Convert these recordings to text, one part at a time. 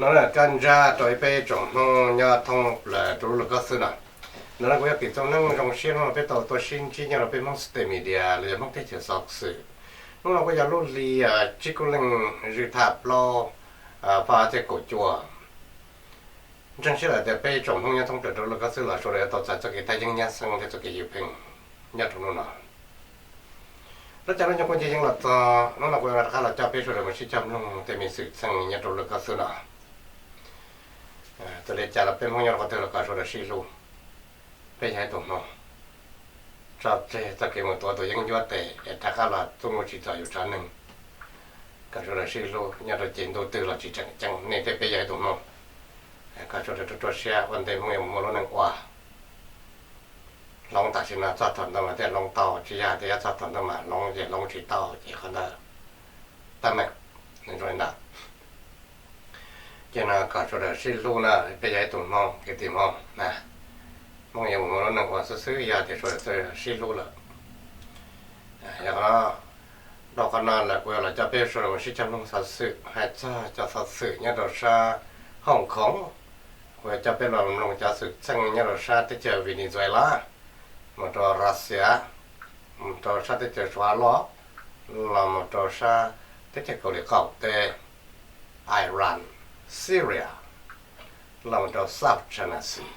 No na, kaj ntsa rau ib peb tsoom Hmoob nyob thoob plaws rau lub laj kab xwb no. No na, kuv yog Kim Txooj Neeb, zoo siab hnub no peb tau tuaj sib ntsib nyob rau peb Hmoob State Media los yog Hmoob Teb Chaws Xov Xwm. Hnub no kuj yog lub hli tsib kaum leej zwj thaj plaub, pab thiab kaum cuaj. Ntseeg siab lawm tias peb tsoom Hmoob nyob thoob plaws rau laj kab xwb los sawv daws yuav tau txais txoj kev thaj yeeb nyab xeeb thiab txoj kev ywj pheej nyob rau hnub no. Lub caij lub nyoog kuj nce yeej los txog hnub no, kuv yuav rov qab los coj peb sawv daws mus sib cog mloog tej me xwm txheej nyob rau laj kab xwb no. Txawm li cas los peb Hmoob nyob rau qhov twg los kom sawv daws sib hlub. Peb yog ib tug Hmoob, tso tseg txoj kev mus tuav tus yeeb ncuab tes es rov qab los txuj mus tsim txom yus tsav neeg. Kom sawv daws sib hlub, nyob rau ceg ntuj twg los tsis tseem ceeb, nej thiab peb yog ib tug Hmoob. Kom sawv daws ruaj ruaj siab, ua ntej Hmoob yuav mus muaj lub neej ua. Hloov tam sim no, txog thaum ntawd mas thiaj hloov tau, tsis yog tias yuav txog thaum ntawd mas hloov ces hloov tsis tau, ces qhov ntawd teeb meem zoo li ntawd. Ces no kom sawv daws sib hlub na, peb yog ib tug Hmoob, kwv tij Hmoob na, Hmoob yuav mus muaj lub neej ua xwb xwb yog tias sawv daws sib hlub lawm. Yog qhov no, rau qhov no lawm kuv yuav los coj peb sawv daws mus sib cog mloog xov xwm hais txog cov xov xwm nyob rau sab Hong Kong. Kuv yuav coj peb los mloog cov xwm txheej nyob rau sab teb chaws Venezuela, mus rau Russia, mus rau sab teb chaws Suav loj, los mus rau sab teb chaws Kaus Lim Qaum Teb, Iran, Syria, los mus rau South China Sea.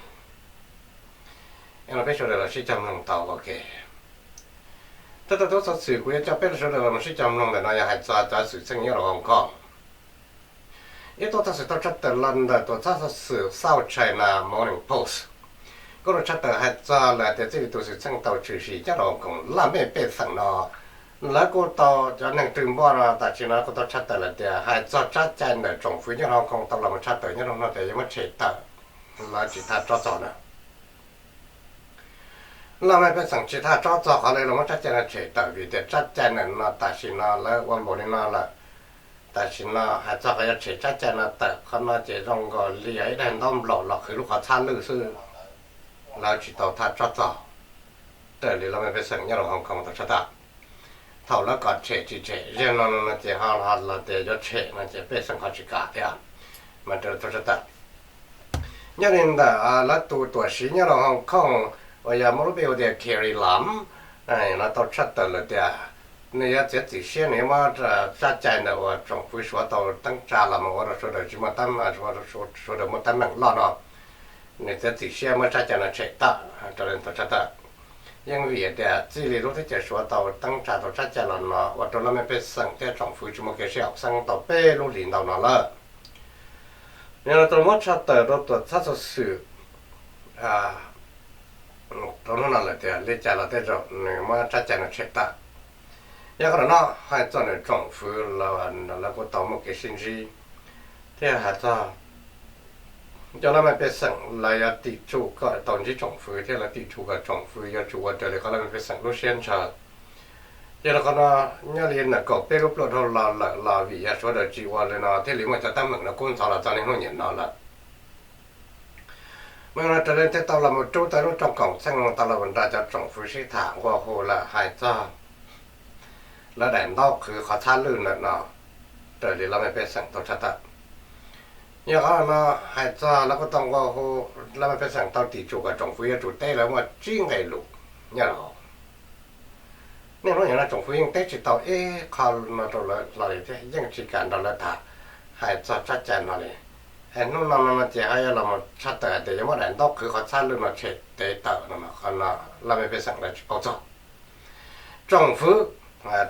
Peb sawv daws los sib cog mloog tau ua ke. Thawj thawj tub xov xwm kuv yuav coj peb sawv daws los sib cog mloog ntawm no yog hais txog cov xwm txheej nyob rau Hong Kong. Ib tug thaj xwm tau tshaj tawm los ntawm tuam txhab xov xwm South China Morning Post, kuj tau tshaj tawm hais txog lawm tias txij li tus xwm txheej tau tshwm sim nyob rau Hong Kong laj mej pej xeem no, lawv kuj tau, cov neeg rwg npoj no tam sim no kuj tau tshaj tawm lawm tias hais txog tsab cai ntawm tsoom fwv nyob rau Hong Kong tau los mus tshaj tawm nyob rau no tias yuav muab tshem tawm, lawv tsis thaj tsob txog na. Laj mej pej xeem tsis thaj tsob txog qhov lawv los muab tsab cai no tshem tawm vim tias tsab cai ntawm no tam sim no lawv ua npaum li no lawm. Tam sim no hais txog qhov yuav tshem tsab cai no tawm qhov no ces zoo nkaus li yog ib daim ntaub nplaum los qhwv lub qhov txhab lwj xwb. Lawv tsis tau thaj tsob txog raws li laj mej pej xeem nyob rau Hong Kong tau tshaj tawm. Thaum lawv kom tshem tsis tshem, zaum no no ces ho los tias yuav tshem no ces pej xeem ho tsis kam thiab, mas raws li tau tshaj tawm. Nyob li ntawm lawv tus tuam siv nyob rau Hong Kong uas yog muaj lub npe hu tias Carrie Lam no tau tshaj tawm lawm tias nws yuav txiav txim siab nws yuav muab tsab cai ntawm uas tsoom fwv Suav tau teeb tsa los mus ua rau sawv daws tsis muaj, sawv daws muaj teeb meem loj no, nws txiav txim siab muab tsab cai no tshem tawm raws li tau tshaj tawm. Yeej vim tias txij li lub teb chaws Suav tau teeb tsa tau tsab cai los no ua rau laj mej pej xeem thiab tsoom fwv tsis muaj kev sib haum xeeb tau peb lub hlis ntau no lawm. Yog no tau muab tshaj tawm rau tuam txhab xov xwm rau hnub no lawm tias li cas los tej zaum nws muab tsab cai no tshem tawm. Yog qhov no hais txog nws tsoom fwv los lawv kuj tau muaj kev sib ntsib thiab hais txog cov laj mej pej xeem lawv yuav tim tsum kom tau ntsib tsoom fwv thiab lawv tim tsum kom tsoom fwv yuav tsum ua raws li qhov laj mej pej xeem lub siab ntshaw. Yog li qhov no, nyob li nees nkaum peb lub pluaj dhau los lawm los vim yog sawv daws tsis ua li no thiaj li muaj cov teeb meem no kub ntxhov los txog niaj hnub niam no lawm. Mas no raws li thiaj tau los mus rub tau lub rooj koom txheej tau los mus nrog cov tsoom fwv sib tham nqua hu lawm hais txog lawv daim ntaub qhwv qhov txhab lwj ntawm no raws li laj mej pej xeem tau tshaj tawm. Yog qhov no hais txog lawv kuj tau nqua hu, laj mej pej xeem tau tim tsum kom tsoom fwv yuav tsum teb lawv muaj tsib nqe lus nyob rau hauv. Niaj hnub niam no tsoom fwv yeej teb tsis tau ib qho no rau lawv hlo li thiab yeej tsis kam nrog lawv tham hais txog tsab cai no li. Es hnub no no ces ho yuav los tshaj tawm hais tias yuav muab daim ntaub qhwv qhov txhab lwj no tshem tev tawm no, qhov no laj mej pej xeem lawv tsis paub txog. Tsoom fwv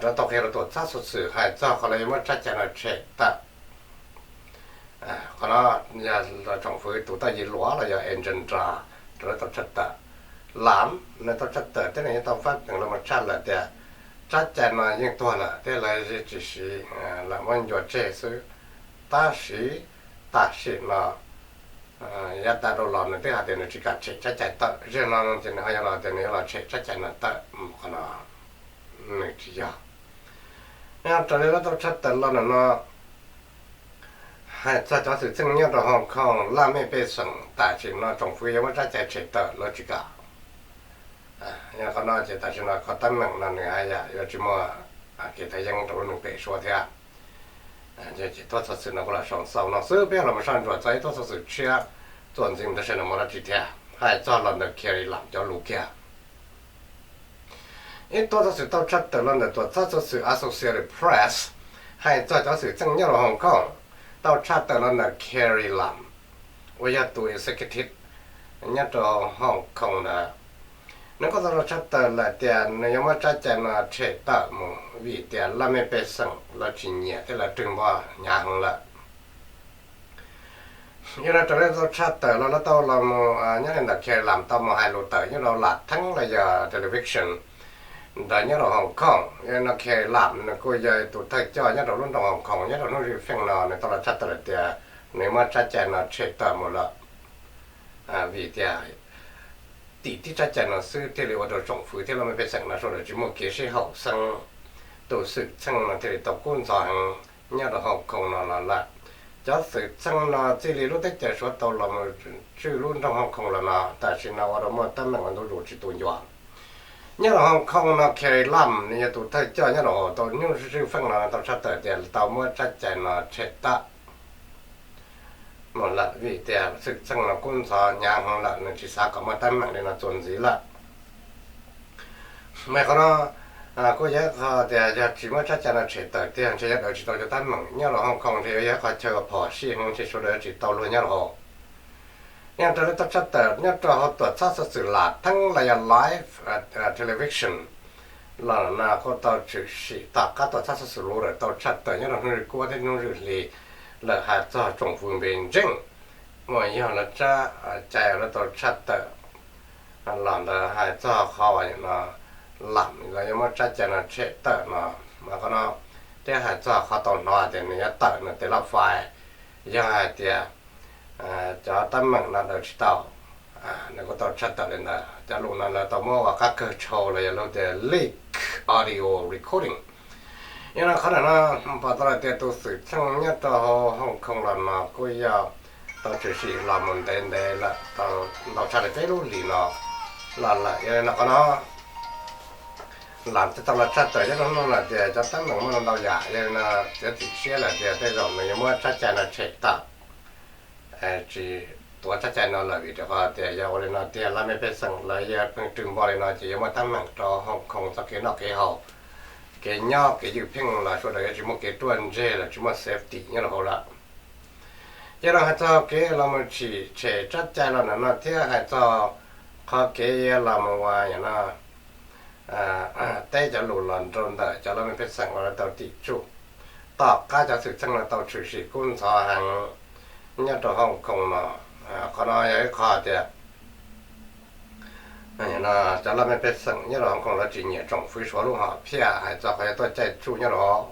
rov tau qhia rau tuam txhab xov xwm hais txog qhov lawv yuav muab tsab cai no tshem tawm. Qhov no yog tsoom fwv tus toj yig luav los yog Alexandra rau lawv tau tshaj tawm. Lam nws tau tshaj tawm thiab nws yeej tau fab peem los mus tshaj lawm tias tsab cai no yeej tuag lawm thiab lawv tsis siv, lawv muab ncua tseg xwb. Tab sis tam sim no yav tas dhau los nws twb hais tias nws tsis kam tshem tsab cai tawm, zaum no ces nws ho yuav los tias nws yuav los tshem tsab cai no tawm, qhov no nws tsis yog. Raws li lawv tau tshaj tawm los ntawm no, hais txog cov xwm txheej nyob rau Hong Kong laj mej pej xeem tam sim no tsoom fwv yuav muab tsab cai tshem tawm lawv tsis kam. Yog qhov no ces tam sim no qhov teeb meem no nws haj yam yuav tsis muaj kev thaj yeeb rau lub neej pem suab thiab. Ces tuab txog xwm no kuv los sau xaus no xwb, peb los mus soj ntsuam txog ib tuab txog xwm tshiab txuas ntxiv mus ntawm sab no mus dab tsi thiab, hais txog los ntawm Carrie Lam cov lus kiag. Ib tuab txog xwm tau tshaj tawm los ntawm tuam txhab txog xwm Associated Press, hais txog cov xwm txheej nyob rau Hong Kong, tau tshaj tawm los ntawm Carrie Lam uas yog tus executive nyob rau Hong Kong ntawd. Nws kuj tau los tshaj tawm lawm tias nws yuav muab tsab cai no tshem tawm mus vim tias laj mej pej xeem lawv tsis nyiam thiab lawv rwg npoj hnyav heev lawm. Yog no raws li tau tshaj tawm los lawv tau los mus nyob li ntawm Carrie Lam tau mus hais lus tawm nyob rau lam theeb los yog television ntawd nyob rau Hong Kong. Yog no Carrie Lam nws kuj yog tus thawj coj nyob rau lub nroog Hong Kong nyob rau hnub zwj feej no nws tau los tshaj tawm lawm tias nws muab tsab cai no tshem tawm mus lawm vim tias tim tib tsab cai no xwb thiaj li ua rau tsoom fwv thiab laj mej pej xeem no sawv daws tsis muaj kev sib haum xeeb. Tus xwm txheej no thiaj li tau kub ntxhov heev nyob rau Hong Kong no los lawm. Cov xwm txheej no txij li lub teb chaws Suav tau los mus tswj lub nroog Hong Kong los no tam sim no ua rau muaj teeb meem ua ntu zus tsis tu ncua. Nyob rau Hong Kong no Carrie Lam nws yog tus thawj coj nyob rau hauv tau hnub zwj feej no tau tshaj tawm tias tau muab tsab cai no tshem tawm mus lawm vim tias xwm txheej no kub ntxhov hnyav heev lawm nws tsis xav kom muaj teeb meem li no txuas ntxiv lawm. Mas qhov no kuj yog ib qho tias yog tsis muab tsab cai no tshem tawm tiag ntshe yuav daws tsis tau cov teeb meem nyob rau Hong Kong ntshe yuav yog ib qho chaw uas phom sij heev ntshe sawv daws yuav tsis tau luag nyob rau hauv. Yog raws li tau tshaj tawm nyob rau hauv tuam txhab xov xwm lam theeb los yog live television los no kuj tau tshwm sim tom qab tuam txhab xov xwm lawm tau tshaj tawm nyob rau hnub zwj kuab thiab hnub zwj hli lawm hais txog tsoom fwv npe ntseej uas yog lawv tsab cai uas lawv tau tshaj tawm los ntawd hais txog qhov uas no lam los yuav muab tsab cai no tshem tawm no mas qhov no thiab hais txog qhov tau hnov tias nws yuav tawm nws tes laj fais yog hais tias cov teeb meem no daws tsis tau. Nws kuj tau tshaj tawm li ntawd. Cov lus no lawv tau muab ua qab kawg tshau los yog lus tias leak audio recording. Yog no qhov no pom tau hais tias tus xwm txheej nyob rau hauv Hong Kong los no kuj yog tau tshwm sim los mus ntev ntev lawm tau ntau tshaj li peb lub hlis no los lawm. Yog li no qhov no lam thiaj tau los tshaj tawm nyob rau hnub no tias cov teeb meem muaj ntau yam, yog li no txiav txim siab lawm tias tej zaum nws yuav muab tsab cai no tshem tawm, tsis tuav tsab cai no lawm vim rau qhov tias yog ua li no tiag laj mej pej xeem lawv yog pheej rwg npoj li no ces yuav muaj teeb meem rau Hong Kong txoj kev noj kev haus, kev nyob kev ywj pheej los sawv daws yuav tsis muaj kev ruaj ntseg los tsis muaj safety nyob rau hauv lawm. Yog no hais txog kev los mus tshim tshem tsab cai los ntawm no thiab hais txog qhov kev los mus ua no teb cov lus los rau ntawm cov laj mej pej xeem uas lawv tau tim tsum tom qab cov xwm txheej no tau tshwm sim kub ntxhov heev nyob rau Hong Kong no. Qhov no yog ib qho tias cov laj mej pej xeem nyob rau Hong Kong lawv tsis nyiam tsoom fwv Suav lub hom phiaj hais txog qhov yuav tuaj caij tsuj nyob rau hauv,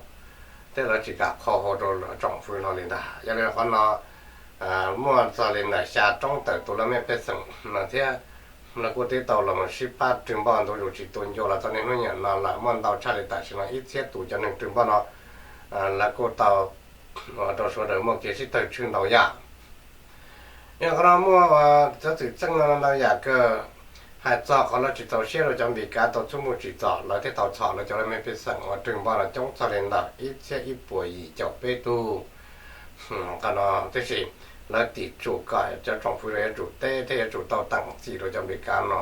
thiab lawv tsis kam qhau hau rau tsoom fwv hlo li ntag. Yog li qhov no muaj txog li ntawm xya roob tawm tus laj mej pej xeem no thiab lawv kuj twb tau los mus sib pab rwg npoj ntu zus tsis tu ncua los txog niaj hnub niam no lawm muaj ntau tshaj li tam sim no ib txhiab tus cov neeg rwg npoj no lawv kuj tau ua rau sawv daws muaj kev sib tawg tswj ntau yam. Yog qhov no muaj cov xwm txheej no ntau yam kawg hais txog qhov lawv tsis txaus siab rau cov Npis Kav tau txhub npuj tsim txom lawv thiab tau txhom lawv cov laj mej pej xeem uas rwg npoj no coob txog li ntawm ib txhiab ib puas yim caum peb tug. Qhov no tab sis lawv tim tsum kom cov tsoom fwv los yuav tsum teb thiab yuav tsum tau teem txim rau cov Npis Kav no.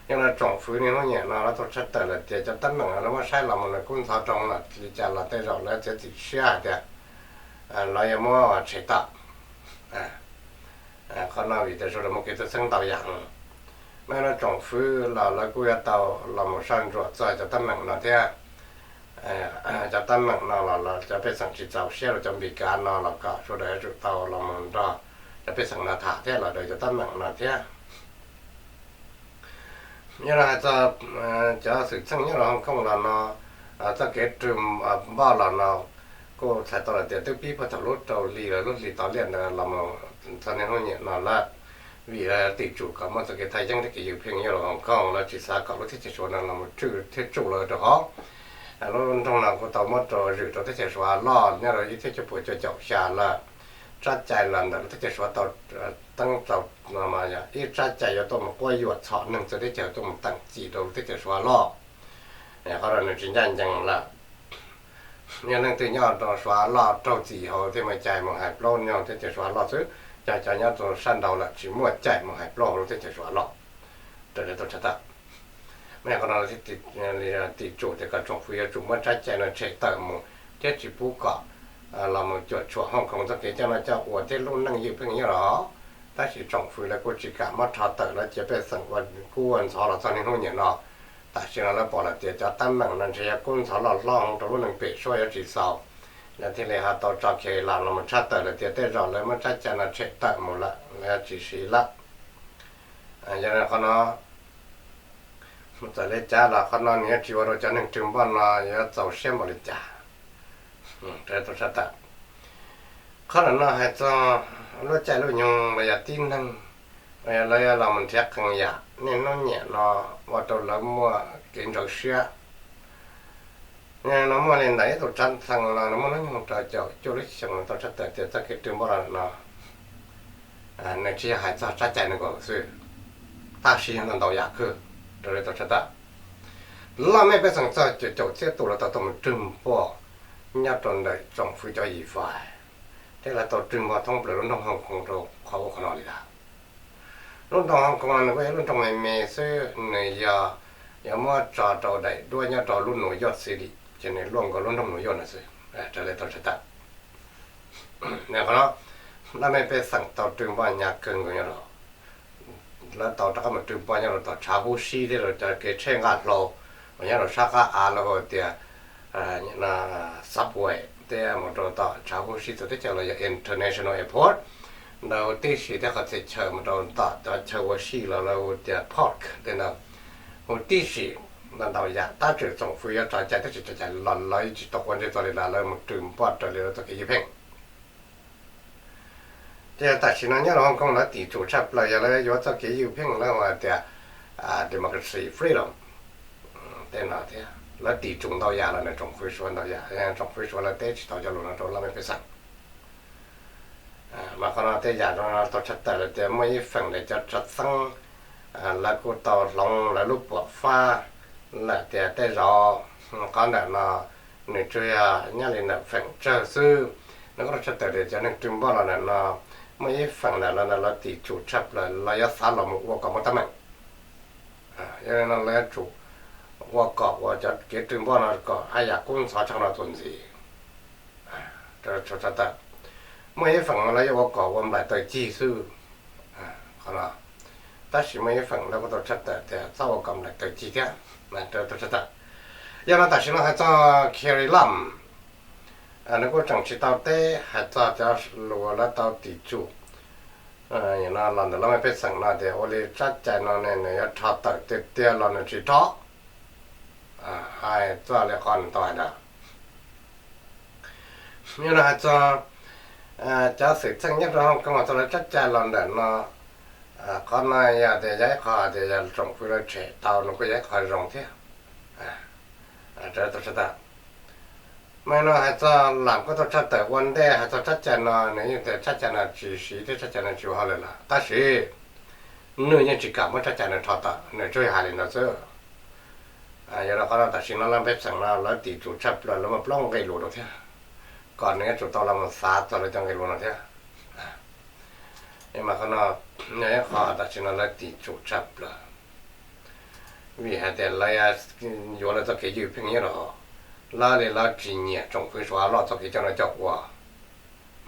Yog no tsoom fwv niaj hnub niam no lawv tau tshaj tawm lawm tias cov teeb meem no lawv muab saib los mus nws kub ntxhov rau lawm li cas los tej zaum lawv txiav txim siab hais tias lawv yuav muab tshem tawm. Qhov no vim tias sawv daws muaj kev txhawj xeeb ntau yam. Mas no tsoom fwv los lawv kuj yuav tau los mus soj ntsuam txog cov teeb meem no thiab. Cov teeb meem no los cov pej xeem tsis txaus siab rau cov Npis Kav no los kom sawv daws yuav tsum tau los mus nrog cov pej xeem no tham thiab los raws cov teeb meem no thiab. Yog no hais txog cov xwm txheej nyob rau Hong Kong los no txoj kev rwg npoj los no kuj txhais tau lawm tias twb pib puag thaum lub rau hli los lub hlis tod liaj ntawd los mus txog niaj hnub niam no lawm. Vim lawv tim tsum kom muaj txoj kev thaj yeeb thiab kev ywj pheej nyob rau Hong Kong, lawv tsis xav kom lub teb chaws Suav no los mus tswj thiab tsuj lawv rau hauv. Lub nroog no kuj tau muab rau zwm rau teb chaws Suav loj nyob rau ib txhiab cuaj puas cuaj caum xya lawm. Tsab cai los ntawm lub teb chaws Suav tau teeb tau ib tsab cai yuav tuaj mus quab yuam txhom neeg txawv teb chaws tuaj mus teem cim rau lub teb chaws Suav loj. Qhov no nws tsis ncaj ncees lawm. Yog leej twg nyob rau Suav loj raug txim hauv teb chaws Amelikas mus hais plaub nyob teb chaws Suav loj xwb, yog cov nyob rau sab nraud lawm tsis muaj caij mus hais plaub hauv lub teb chaws Suav loj. Raws li tau tshaj tawm, mas qhov no thiaj tim tsum tias kom tsoom fwv yuav tsum muab tsab cai no tshem tawm mus thiab tsis pub kom los mus cuam tshuam Hong Kong txoj kev coj noj coj ua thiab lub neej ywj pheej nyob los. Tab sis tsoom fwv lawv kuj tsis kam muab rho tawm lawv cia pej xeem ua kub ua ntxhov los txog niaj hnub niam no. Tam sim no lawv pom lawm tias cov teeb meem no ntshe yuav kub ntxhov loj hlob rau lub neej pem suab yuav tsis xaus, lawv thiaj li ho tau tso Carrie Lam los mus tshaj tawm lawm tias tej zaum lawv muab tsab cai no tshem tawm mus lawm, lawv tsis siv lawm. Yog li qhov no, txawm li cas los qhov no nws yuav tsis ua rau cov neeg rwg npoj no yuav txaus siab npaum li cas. Tau tshaj tawm, qhov no hais txog lub caij lub nyoog los yog tib neeg, lawv yuav los mus nrhiav qee yam niaj hnub niam no ua rau lawv muaj kev ntxhov siab. Yog no muaj li ntawm ib tug tsav txheej los nws muaj hnub nyoog rau caum cuaj lub xyoo tau tshaj tawm tias txoj kev rwg npoj los no nws tsis yog hais txog tsab cai no nkaus xwb, tab sis yog ntau yam kawg. Raws li tau tshaj tawm, laj mej pej xeem txog caum caum txhiab tus lawv tau tau mus rwg npoj nyob rau ntawm tsoom fwv cov yim fais, thiab lawv tau rwg npoj thoob plaws lub nroog Hong Kong rau qhov ua qhov no li ntawd. Lub nroog Hong Kong no nws kuj yog lub nroog me me xwb, nws yog yuav muab tso rau daim duab nyob rau lub New York City, ces nws luaj nkaus lub nroog New York no xwb. Raws li tau tshaj tawm, qhov no laj mej pej xeem tau rwg npoj hnyav kawg nkaus nyob rau, lawv tau rov qab mus rwg npoj nyob rau tom tshav huv si thiab rau cov kev tsheb nqaj hlau uas nyob rau sab qab av lawv hu tias subway thiab mus rau tom tshav huv si txawv teb chaws los yog International Airport. Ntawd huv tib si thiab qhov txhia chaw mus rau tom cov chaw ua si los lawv hu tias park tej ntawd huv tib si. Ntau ntau yam tab tseem tsoom fwv yuav tso cai tab sis tso cai los lawv tsis tau ua ntej txog li lawm, lawv mus rwg npoj raws li lawv txoj kev ywj pheej. Ces tam sim no nyob rau Hong Kong lawv tim tsum tshaj plaws yog lawv yuav txoj kev ywj pheej lawv hu tias democracy freedom tej no thiab. Lawv tim tsum ntau yam los nws tsoom fwv Suav ntau yam, tsoom fwv Suav lawv teb tsis tau cov lus no rau laj mej pej xeem. Mas qhov no tej yam no tau tshaj tawm lawm tias muaj ib feem ntawm cov tsav xeeb lawv kuj tau hloov lawv lub puas fab lawm tias tej zaum qhov ntawm no nws tsuas yog nyob li ntawm feem tsawg xwb. Nws kuj tau tshaj tawm tias cov neeg rwg npoj los ntawm no muaj ib feem ntawm lawv ntawd lawv tim tsum tshaj plaws lawv yuav xav los mus ua kom muaj teeb meem. Yog li no lawv yuav tsum ua kom uas cov kev rwg npoj no kom haj yam kub ntxhov tshaj no txuas ntxiv. Muaj ib feem lawv yuav ua kom ua nplaim taws cig xwb, qhov no. Tab sis muaj ib feem lawv kuj tau tshaj tawm tias txhob ua kom nplaim taws cig thiab, tau tshaj tawm. Yog no tam sim no hais txog Carrie Lam, nws kuj tseem tsis tau teb hais txog cov lus lawv tau tim tsum no los ntawm laj mej pej xeem no tias ua li tsab cai no ne nws yuav rho tawm tiag tiag los nws tsis rho. Hais txog li qhov nws tau hais ntawd, yog no hais txog cov xwm txheej nyob rau Hong Kong txog lawv tsab cai los ntawm no, qhov no yog tias yog ib qho tias yog tsoom fwv lawv tshem tau no kuj yog ib qho zoo thiab. Tau tshaj tawm, mas no hais txog Lam kuj tau tshaj tawm ua ntej hais txog tsab cai no nws yeej tias tsab cai no tsis siv thiab tsab cai no tsis ua hauj lwm lawm tab sis nws yeej tsis kam muab tsab cai no rho tawm, nws tsuas yog hais li ntawd xwb. Yog rau qhov no tam sim no laj mej pej xeem no lawv tim tsum tshaj plaws lawv muaj plaub nqe lus rau thiab, kom nws yuav tsum tau los mus xav txog lawv cov nqe lus no thiab. Mas qhov no yog ib qho tam sim no lawv tim tsum tshaj plaws, vim hais tias lawv yuav lawv txoj kev ywj pheej nyob rau hauv, lawv li lawv tsis nyiam tsoom fwv Suav loj txoj kev coj noj coj ua,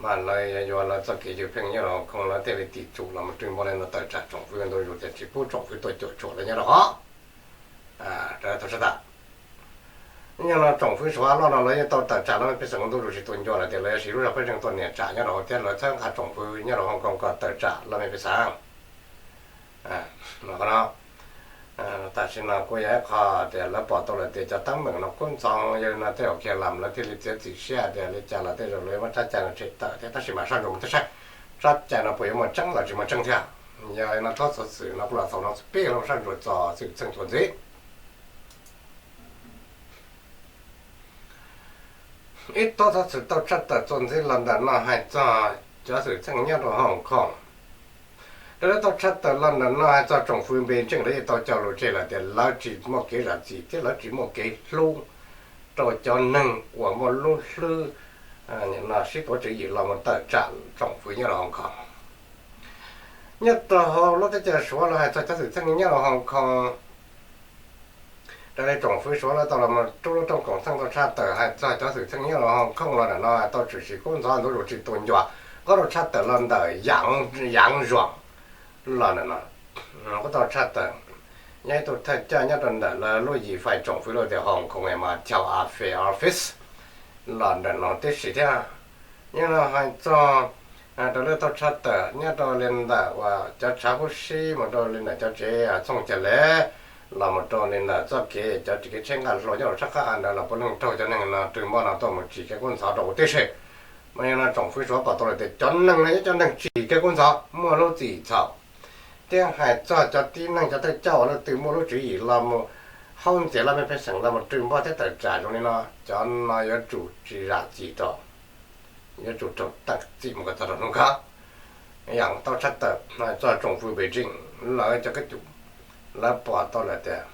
mas lawv yuav lawv txoj kev ywj pheej nyob rau Hong Kong lawv thiaj li tim tsum los mus rwg npoj li no tawm tsam tsoom fwv ntu zus tias tsis pub tsoom fwv tuaj cuam tshuam lawv nyob rau hauv. Tau tshaj tawm, yog no tsoom fwv Suav loj no lawv yeej tau tawm tsam lawv pej xeem ntu zus tsis tu ncua lawm tias lawv yuav siv lub zog pej xeem tuaj niam tsam nyob rau hauv thiab lawv txhawb nqa tsoom fwv nyob rau Hong Kong kom tawm tsam lawv pej xeem. Qhov no tam sim no kuj yog ib qho tias lawv pom tau lawm tias cov teeb meem no kub ntxhov, yog li no tej zaum Carrie Lam lawv thiaj li txiav txim siab tias li cas los tej zaum lawv yuav muab tsab cai no tshem tawm thiab tab sis mas soj ntsuam mus tib saib tsab cai no puas yuav muaj tseeb los tsis muaj tseeb thiab. Yog li no txhua xov xwm no kuj los xaus no txog peb lub soj ntsuam txog xwm txheej txuas ntxiv. Ib txoj xov xwm tau tshaj tawm txuas ntxiv los ntawm no hais txog cov xwm txheej nyob rau Hong Kong. Raws li tau tshaj tawm los ntawm no hais txog tsoom fwv Beijing lawv yeej tau cog lus tseg lawm tias lawv tsis muaj kev zam txim thiab lawv tsis muaj kev hlub rau cov neeg uas muaj lub hlwb no sib tuav tswv yim los mus tawm tsam tsoom fwv nyob rau Hong Kong. Nyob rau hauv lub teb chaws Suav los hais txog cov xwm txheej nyob rau Hong Kong, raws li tsoom fwv Suav lawv tau los mus rub lub rooj koom txheej tau tshaj tawm hais txog cov xwm txheej nyob rau Hong Kong los ntawm no tau tshwm sim kub ntxhov ntuv zus tsis tu ncua, kuj tau tshaj tawm los ntawm Yaac Zuas los ntawm no kuj tau tshaj tawm. Nyob ib tug thawj coj nyob rau ntawm lawv lub yim fais tsoom fwv lawv tias Hong Kong mas Thaum Affairs Office los ntawm no tib si thiab. Nyob no hais txog raws li tau tshaj tawm nyob rau li ntawm uas cov tshav huab sib mus rau li ntawm cov tsev txhooj cag lev los mus rau li ntawm txoj kev cov tsis kev tsheb nqaj hlau nyob rau sab qab av ntawd los puav leej raug cov neeg no rwg npoj no tuaj mus tsim kev kub ntxhov rau huv tib si. Mas yog no tsoom fwv Suav pom tau lawm tias cov neeg no yog cov neeg tsim kev kub ntxhov muaj lub txim txhaum, thiab hais txog cov tib neeg cov thawj coj uas leej twg muaj lub tswv yim los mus haub ntxias laj mej pej xeem los mus rwg npoj thiab tawm tsam zoo li no, cov no yuav tsum tsis zam txim rau, yuav tsum raug teem txim mus kom txog rau hnub ko. Yam tau tshaj tawm txog tsoom fwv Beijing lawv cov kab cum, lawv pom tau lawm tias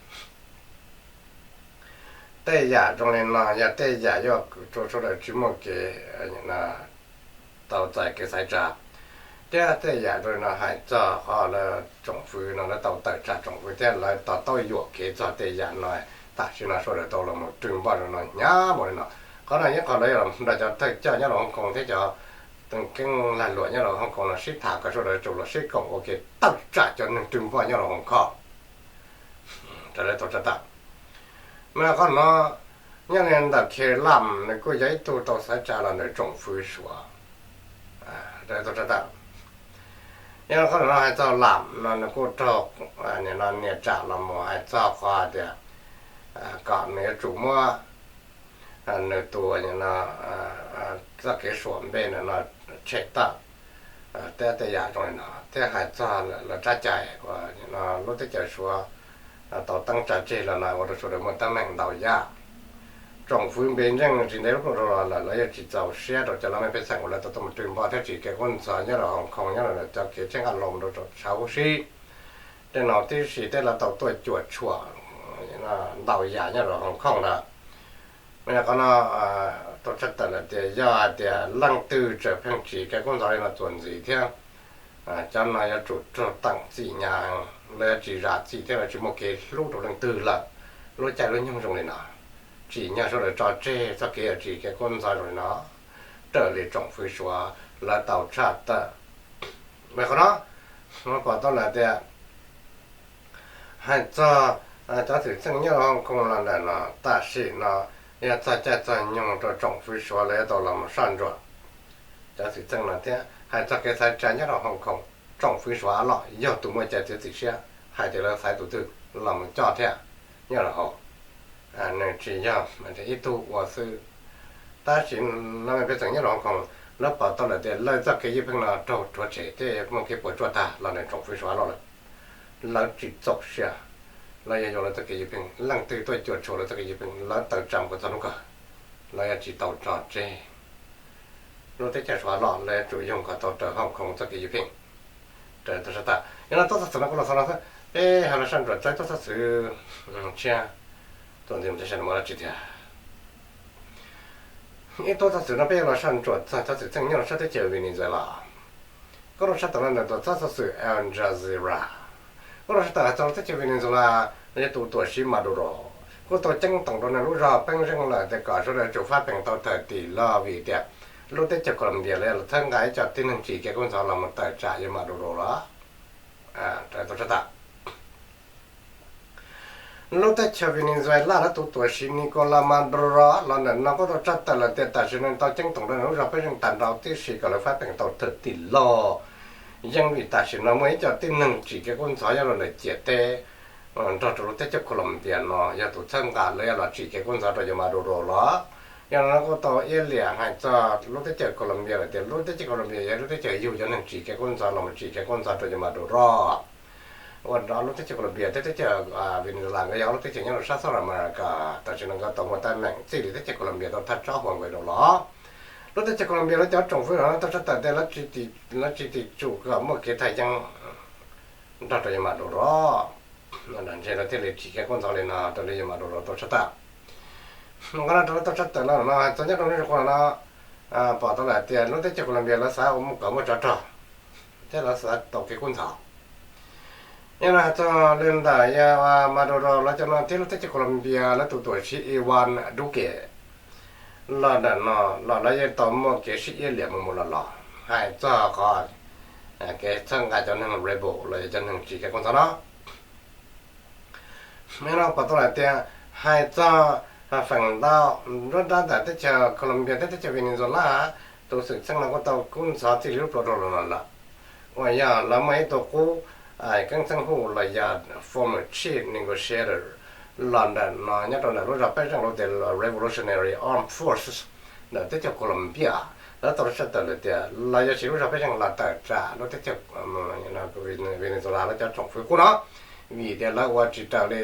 tej yam zoo li no yog tej yam yuav rau sawv daws tsis muaj kev tau txais kev xaiv tsa, thiab tej yam zoo li no hais txog qhov lawv tsoom fwv no lawv tau tawm tsam tsoom fwv thiab lawv to taub yuam kev txog tej yam no. Tam sim no sawv daws tau los mus rwg npoj rau no hnyav npaum li no. Qhov no yog qhov lawv yog nrog cov thawj coj nyob rau Hong Kong thiab cov keeb lag luam nyob rau Hong Kong no sib tham kom sawv daws tsum los sib koom ua ke tawm tsam cov neeg rwg npoj nyob rau Hong Kong. Raws li tau tshaj tawm, mas qhov no nyob li ntawm Carrie Lam nws kuj yog ib tug tau xaiv tsa los ntawm tsoom fwv Suav. Raws li tau tshaj tawm, yog qhov no hais txog Lam no nws kuj raug niam tsam los mus hais txog qhov hais tias kom nws yuav tsum muab nws tus txoj kev suam npe ntawm no tshem tawm, thiab tej yam zoo li no thiab hais txog lawv tsab cai uas lub teb chaws Suav tau teeb tsa tseg los no ua rau sawv daws muaj teeb meem ntau yam. Tsoom fwv Npeejeej tsis ntev lub pluj rau los lawm lawv yeej tsis txaus siab rau cov laj mej pej xeem uas lawv tau tuaj mus rwg npoj thiab tsim kev kub ntxhov nyob rau Hong Kong nyob rau cov kev tsheb nqaj hlau rau tshav huab sib. Tej no tib si thiab lawv tau tuaj cuam tshuam ntau yam nyob rau Hong Kong ntawd. Mas yog qhov no tau tshaj tawm lawm tias yog hais tias leej twg tseem pheej tsim kev kub ntxhov li no txuas ntxiv thiab, cov no yuav tsum raug teem txim hnyav, lawv yuav tsis zam txim thiab lawv tsis muaj kev hlub rau leej twg lawm. Lub caij lub nyoog zoo li no, tsim nyog sawv daws tso tseg txoj kev yuav tsim kev kub ntxhov zoo li no, raws li tsoom fwv Suav lawv tau tshaj tawm. Mas qhov no pom tau lawm tias hais txog cov xwm txheej nyob rau Hong Kong los ntawm no tam sim no yog txog caij txog nyoog rau tsoom fwv Suav lawv yuav tau los mus soj ntsuam cov xwm txheej no thiab hais txog kev xaiv tsa nyob rau Hong Kong, tsoom fwv Suav los yog tus muaj cai txiav txim siab hais tias lawv xaiv tus twg los mus coj thiab nyob rau hauv. Nws tsis yog ib tug ua xwb. Tab sis laj mej pej xeem nyob rau Hong Kong lawv pom tau lawm tias lawv txoj kev ywj pheej no raug rhuav tshem thiab muaj kev puas tsuaj tag los ntawm tsoom fwv Suav los lawm. Lawv tsis txaus siab, lawv yuav yuav lawv txoj kev ywj pheej. Leej twg tuaj cuam tshuam lawv txoj kev ywj pheej lawv tawm tsam kom txog hnub kawg, lawv yuav tsis tau tso tseg. Lub teb chaws Suav los lawv yuav tsum yoog kom tau raws Hong Kong txoj kev ywj pheej. Raws tau sab tas yog no tub txog xwm no kuv los xaus no xwb, peb ho los soj ntsuam txog tub txog xwm tshiab tuaj ntxiv mus txog sab no mus dab tsi tiag. Ib tub txog xwm no peb yuav los soj ntsuam txog cov xwm txheej nyob rau sab teb chaws Venezuela. Kuj rau sab tawm los ntawm tus txhab xov xwm Al Jazeera kuj rau sab tawm hais txog lub teb chaws Venezuela, yog tus tuam siv Maduro kuj tau ceeb toom rau nws lub zog peeb zeej lawm tias kom sawv daws tsum fab peem tau thawm tim los vim tias lub teb chaws Colombia los yog los txhawb nqa ib co tib neeg tsim kev kub ntxhov los mus tawm tsam yawg Maduro los. Tau sab tas lub teb chaws Venezuela lawv tus tuam siv Nicolas Maduro los ntawm no kuj tau tshaj tawm lawm tias tam sim no tau ceeb toom rau nws lub zog peeb zeej tag nrho tib si kom lawv fab peem tau thawm tim los. Yeej vim tam sim no muaj ib co tib neeg tsim kev kub ntxhov nyob rau ntawm ciam teb nrog rau lub teb chaws Colombia no yog tus txhawb nqa lawv yuav los tsim kev kub ntxhov rau yawg Maduro los. Yog no kuj tau iab liam hais txog lub teb chaws Colombia lawm tias lub teb chaws Colombia yog lub teb chaws yug cov neeg tsim kev kub ntxhov los mus tsim kev kub ntxhov rau yawg Maduro. Ua rau lub teb chaws Colombia thiab teb chaws Venezuela nkawd yog ob lub teb chaws nyob rau sab South America, tam sim no nkawd tau muaj teeb meem txij li teb chaws Colombia tau thaj tsam Huawei rau los. Lub teb chaws Colombia lawv cov tsoom fwv no tau tshaj tawm tias lawv tsis tim tsum kom muaj kev thaj yeeb nrog rau yawg Maduro. Ntshe lawv thiaj li tsim kev kub ntxhov li no rau li yawg Maduro tau sab tas. Qhov no raws li tau tshaj tawm los no hais txog nyob rau lub zej quas no, pom tau lawm tias lub teb chaws Colombia lawv xav ua kom muaj tsov rog thiab lawv xav tau kev kub ntxhov. Yog no hais txog li ntawm yog Maduro lawv cov no thiab lub teb chaws Colombia lawv tus tuam tsev Iván Duque los ntawm no los lawv yeej tau muaj kev sib iab liam mus mus los los hais txog qhov kev txhawb nqa cov neeg rebel los yog cov neeg tsis kev kub ntxhov no. Yog no pom tau lawm tias hais txog feem ntau nruab nrab ntawm teb chaws Colombia thiab teb chaws Venezuela, tus xwm txheej no kuj tau kub ntxhov txij li lub pluas rau los lawm. Uas yog lawv muaj ib tug qub keeb txheeb huj los yog former chief negotiator los ntawm no nyob rau ntawm lub zog peb zeej los tias Revolutionary Armed Forces ntawm teb chaws Colombia, lawv tau tshaj tawm lawm tias lawv yuav siv lub zog peb zeej los tawm tsam lub teb chaws Venezuela lawv cov tsoom fwv qub no, vim tias lawv ua tsis raws li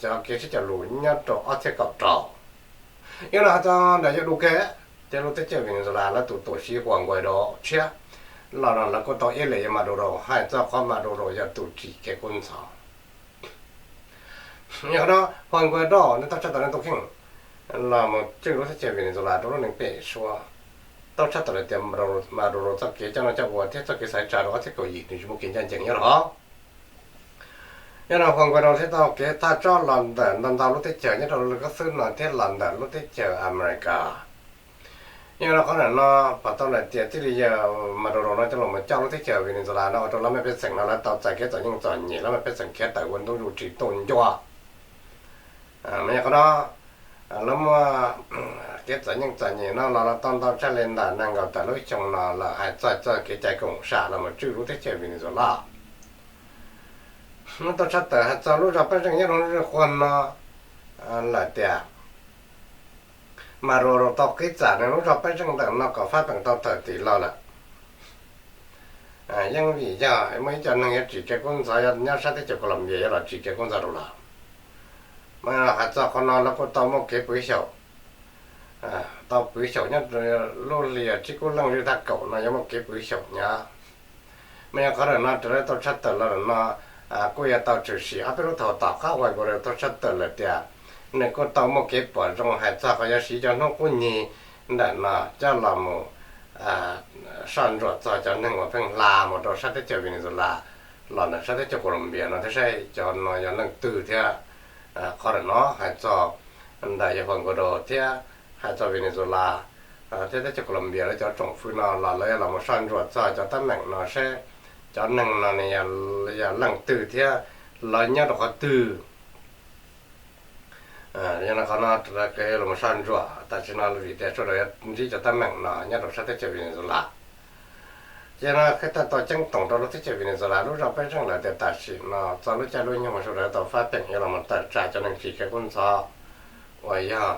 cov kev sib cog lus nyob rau ob txhiab kaum rau. Yog no hais txog ntawm yog Duque thiab lub teb chaws Venezuela lawv tus tuam tsev Juan Guaidó tshiab los no lawv kuj tau iab liam yog Maduro hais txog qhov Maduro yog tus tsis kev kub ntxhov. Yog no Juan Guaidó nws tau tshaj tawm nws tus kheej los mus tswj lub teb chaws Venezuela rau lub neej pem suab, tau tshaj tawm lawm tias Maduro txoj kev coj noj coj ua thiab txoj kev xaiv tsa rau ob txhiab kaum yim nws tsis muaj kev ncaj ncees nyob rau hauv. Yog no Juan Guaidó thiaj tau kev thaj tsob los ntawm ntau ntau lub teb chaws nyob rau lub kab xwb no thiab los ntawm lub teb chaws America. Yog no qhov ntawm no pom tau lawm tias txij li yog Maduro no coj los coj lub teb chaws Venezuela no ua rau lawv mej pej xeem no lawv tau txais kev txom nyem txom nyem, lawv mej pej xeem khiav tawm ua ntu zus tsis tuaj ncua. Mas yog qhov no lawv muaj kev txom nyem txom nyem no los los tau ntau tshaj li ntawm nees nkaum tawm lub xyoo no lawm hais txog txoj kev cai koom sam los mus tswj lub teb chaws Venezuela. Muab tau tshaj tawm hais txog lub zog pej zeej nyob rau lub zej quas no lawm tias Maduro tau qib txam nws lub zog pej zeej ntawm no kom fab peem tau tawm tim laus lawm. Yeej vim yog muaj ib co neeg yuav tsis kev kub ntxhov nyob sab teb chaws Colombia yuav los tsis kev kub ntxhov rau lawv. Mas hais txog qhov no lawv kuj tau muaj kev pwv xyaum, tau pwv xyaum nyob lub hli tsib kub leej lwm thaj kaum no yuav muaj kev pwv xyaum nyob. Mas yog qhov ntawm no raws li tau tshaj tawm los ntawm no kuj yuav tau tshwm sim ob peb lub thaum tom qab uas kuv tau tshaj tawm lawm tias nws kuj tau muaj kev pom zoo hais txog qhov yuav siv cov hnub qub nyig ntawm no coj los mus soj ntsuam txog cov neeg uas pheej hla mus rau sab teb chaws Venezuela los ntawm sab teb chaws Colombia no thiab saib cov no yog leej twg thiab. Qhov ntawm no hais txog ntawm yog Juan Guaidó thiab hais txog Venezuela thiab teb chaws Colombia lawv cov tsoom fwv no los lawv yuav los mus soj ntsuam txog cov teeb meem no seb cov neeg no nws yog leej twg thiab lawv nyob rau qhov twg. Yog no qhov no los mus soj ntsuam tam sim no vim tias sawv daws yuav ntsib cov teeb meem no nyob rau sab teb chaws Venezuela. Ces no qhib tau ceeb toom rau lub teb chaws Venezuela lub zog peb zeej lawm tias tam sim no txog lub caij lub nyoog sawv daws tau fab peem yuav los mus tawm tsam cov neeg tsis kev kub ntxhov uas yog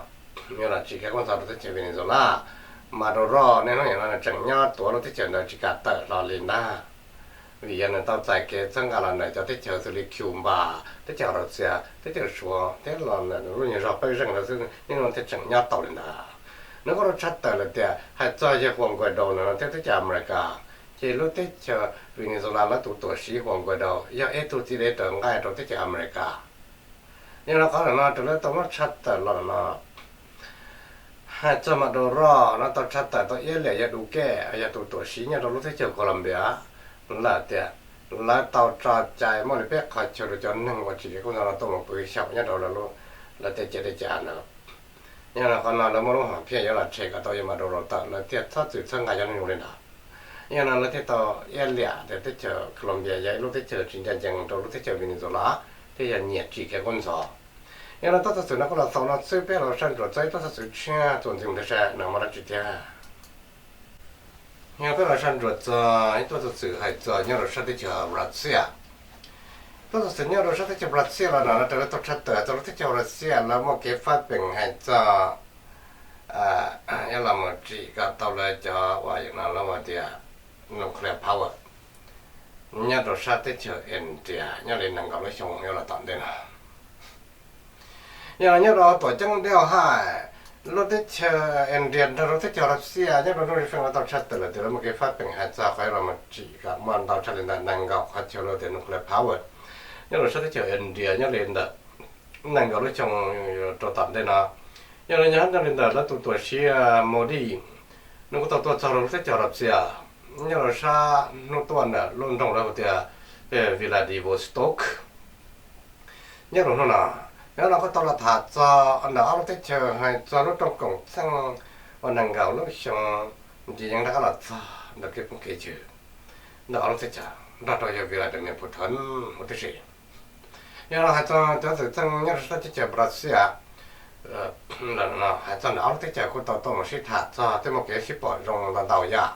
yuav los tsis kev kub ntxhov rau teb chaws Venezuela. Maduro niaj hnub nim no tseem nyob tuav lub teb chaws ntawd tsis kam tawm hlo li ntag. Vim yog nws tau txais kev txhawb nqa los ntawm cov teb chaws xws li Cuba, teb chaws Russia, teb chaws Suav thiab los ntawm lub nyuag zog pawg zeej ntawd xwb niaj hnub thiaj tseem nyob tau li ntawd. Nws kuj tau tshaj tawm lawm tias hais txog yawg Juan Guaidó no thiab teb chaws Amelikas, ces lub teb chaws Venezuela lawv tus tuam siv Juan Guaidó yog ib tug txiv dev raws nqaij rau teb chaws Amelikas. Yog no qhov ntawm no raws li tau muab tshaj tawm los no, hais txog Maduro no tau tshaj tawm tau iab liam yawg Duque yog tus tuam siv nyob rau lub teb chaws Colombia lawm tias lawv tau tso cai muaj li peb qhov chaw rau cov neeg uas tsis kev kub ntxhov no tuaj mus pw xyaum nyob rau lawv tej ciam teb chaws ntawd. Yog no qhov no lawv muaj lub hom phiaj yuav los tshem kom tau yawg Maduro tawm lawv thiaj txhob txwm txhawb nqa cov neeg zoo li ntawd. Yog no lawv thiaj tau iab liam tias teb chaws Colombia yog ib lub teb chaws tsis ncaj ncees rau lub teb chaws Venezuela thiab yog nyiam tsis kev kub ntxhov. Yog no tub txog xwm no kuj los xaus no xwb, peb los soj ntsuam txog ib tub txog xwm tshiab txuas ntxiv ntawd seb nws muaj dab tsi thiab. Yog peb los soj ntsuam txog ib tub txog xwm hais txog nyob rau sab teb chaws Russia. Tub txog xwm nyob rau sab teb chaws Russia los no raws li tau tshaj tawm hais txog lub teb chaws Russia lawv muaj kev fab peem hais txog yuav los mus tsim kom tau lawv cov uas no lawv ua tias nuclear power nyob rau sab teb chaws India nyob li nees nkaum lub xyoo yuav los tom ntej no. Yog nyob rau tuam ceeb Delhi, lub teb chaws India nrog rau teb chaws Russia nyob rau hnub ib feem no tau tshaj tawm lawm tias lawv muaj kev fab peem hais txog qhov yuav los mus tsim kom muaj ntau tshaj li ntawm nees nkaum qhov chaw lawv tias nuclear power nyob rau sab teb chaws India nyob li ntawm nees nkaum lub xyoo rau tom ntej no. Yog li ntawd, nyob li ntawm lawv tus tuam siv Modi, nws kuj tau tuaj txog rau lub teb chaws Russia, nyob rau sab hnub tuaj ntawm lub nroog lawv hu tias Vladivostok. Nyob rau hnub no, nyob no kuj tau los tham txog ntawm ob lub teb chaws hais txog lub rooj koom txheej uas nees nkaum lub xyoo ntsis yeej rov qab los txog ntawm kev phooj kev ywg ntawm ob lub teb chaws nrog rau yawg Vladimir Putin huv tib si. Yog los hais txog cov xwm txheej nyob rau sab teb chaws Russia lawm no, hais txog ntawm ob lub teb chaws kuj tau tuaj mus sib tham txog tej muaj kev sib pom zoo ntau ntau yam,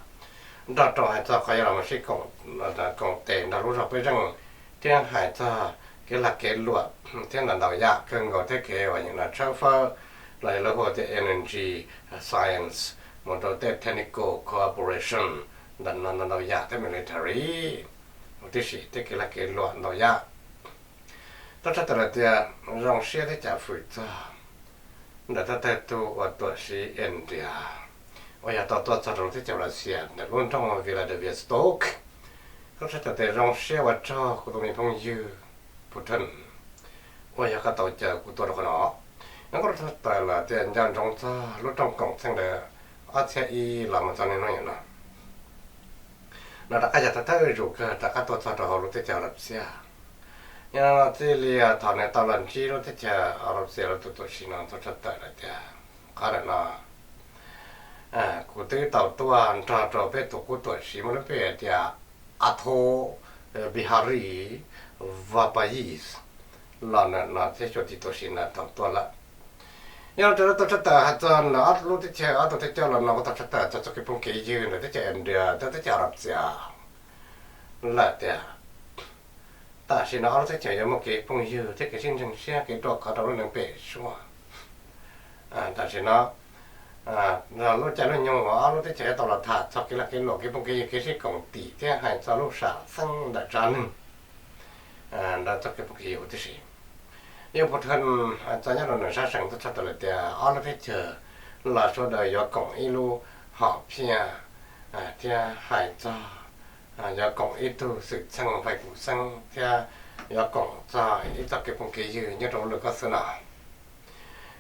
nrog rau hais txog qhov yuav los mus sib koom tes nrog lub zog peb zeej, thiab hais txog kev lag kev luam thiab ntau ntau yam kawg nkaus thiab kev uas tshawb fawb los yog lawv hu tias energy, science, mus rau tej technical cooperation ntawm no ntau ntau yam thiab military huv tib si thiab kev lag kev luam ntau yam. Tau tshaj tawm lawm tias zoo siab thiab cav fwm txog ntawm thawj thawj tug uas tuam siv India uas yog tau tuaj txog rau lub teb chaws Russia ntawm lub nroog Vladivostok. Tau tshaj tawm tias zoo siab ua tsaug kuv tus me phooj ywg Putin uas yog koj tau caw kuv tuaj rau qhov no. Nyob kuj tshaj tawm lawm tias nco ntsoov txog lub rooj koom txheej ntawd ob txhiab ib los mus txog niaj hnub no. No rov qab yog thawj thawj zaug kawg rov qab tuaj txog rau hauv lub teb chaws Russia. Yog no txij li thaum nws tau los ntsib lub teb chaws Russia lawv tus tuam siv no tau tshaj tawm lawm tias qhov ntawm no kuv twb tau tuaj nrog rau peb tus qub tuam siv muaj lub npe hais tias Atal Bihari Vajpayee los ntawm no thiab xyuam xim tuam siv ntawd tau tuaj lawm. Yog li ntawd tau tshaj tawm hais txog ntawm ob lub teb chaws ob tug thawj coj los no kuj tau tshaj tawm txog txoj kev phooj kev ywg ntawm teb chaws India thiab teb chaws Russia lawm tias tam sim no ob lub teb chaws yuav muaj kev phooj ywg thiab kev sib ntseeg siab kev ruaj khov rau lub neej pem suab. Tam sim no lub caij lub nyoog uas ob lub teb chaws yuav tau los tham txog kev lag kev luam kev phooj kev ywg kev sib koom tim thiab hais txog lub sam xeeb ntawm tsav neeg ntawd txoj kev phooj kev ywg huv tib si. Yog Putin hais txog nyob rau nws sab seem tau tshaj tawm lawm tias ob lub teb chaws los sawv daws yuav koom ib lub hom phiaj thiab hais txog yuav koom ib tug xwm txheej fais kum xeeb thiab yuav koom txog ib txoj kev phooj kev ywg nyob rau lub lwm kob xwb no.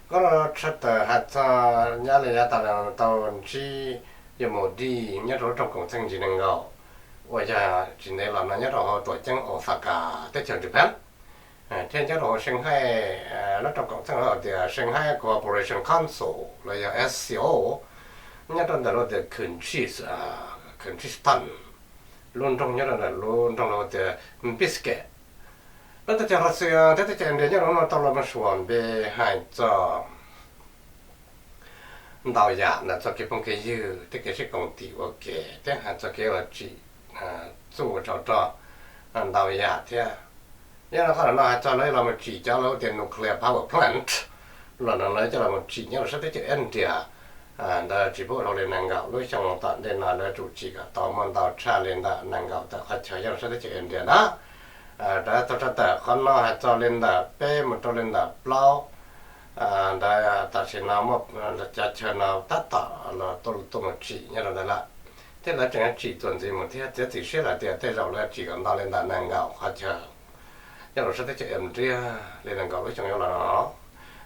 Koj los tshaj tawm hais txog nyab li yav tas los tau ntsib yawg Modi nyob rau lub rooj koom txheej ntsis nees nkaum uas yog tsis ntev los no nyob rau hauv tuam ceeb Osaka teb chaws Japan, thiab nyob rau hauv Shanghai, lub rooj koom txheej hais tias Shanghai Cooperation Council los yog S C O, nyob rau ntawm lub tias Kyrgyz, Kyrgyzstan, lub nroog nyob rau ntawm lub nroog lawv tias Biske. Lub teb chaws Russia thiab teb chaws India nyob rau no tau los mus suam npe hais txog ntau yam ntawm txoj kev phooj kev ywg thiab kev sib koom tim ua ke thiab hais txog kev ua tsim txuj ua rau rog ntau yam thiab. Yog no qhov no hais txog lawv los mus tsim cov lawv tias nuclear power plant los no lawv coj los mus tsim nyob rau sab teb chaws India ntawd tsis pub dhau li nees nkaum lub xyoo tom ntej no lawv tsum tsim kom tau muaj ntau tshaj li ntawm nees nkaum tawm qhov chaw nyob rau sab teb chaws India na. Raws tau tshaj tawm qhov no hais txog li ntawm peb mus rau li ntawm plaub ntawd tam sim no muaj cov chaw no tab tom los tuaj mus tsim nyob rau ntawd lawm, thiab lawv tseem tsim txuas ntxiv mus thiab txiav txim siab lawm tias tej zaum lawv tsim kom ntau li ntawm nees nkaum qhov chaw nyob rau sab teb chaws India li nees nkaum lub xyoo yuav los no.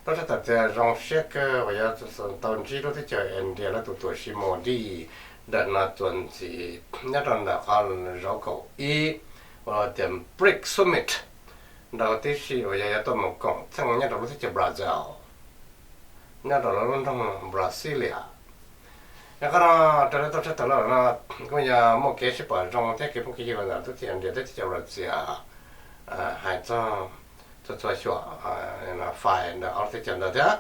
Tau tshaj tawm tias zoo siab kawg uas yuav tau ntsib lub teb chaws India lawv tus tuam siv Modi ntawm no txuas ntxiv nyob rau ntawm qhov zauv kaum ib uas tias BRICS Summit ntawd tib si uas yog yuav tuaj mus koom txheej nyob rau lub teb chaws Brazil, nyob rau lub nroog Brasilia. Yog qhov no raws li tau tshaj tawm los no kuj yog muaj kev sib pom zoo thiab kev phooj kev ywg los ntawm lub teb chaws India thiab teb chaws Russia hais txog txhua txhua xyuam fais ntawm ob lub teb chaws ntawd thiab.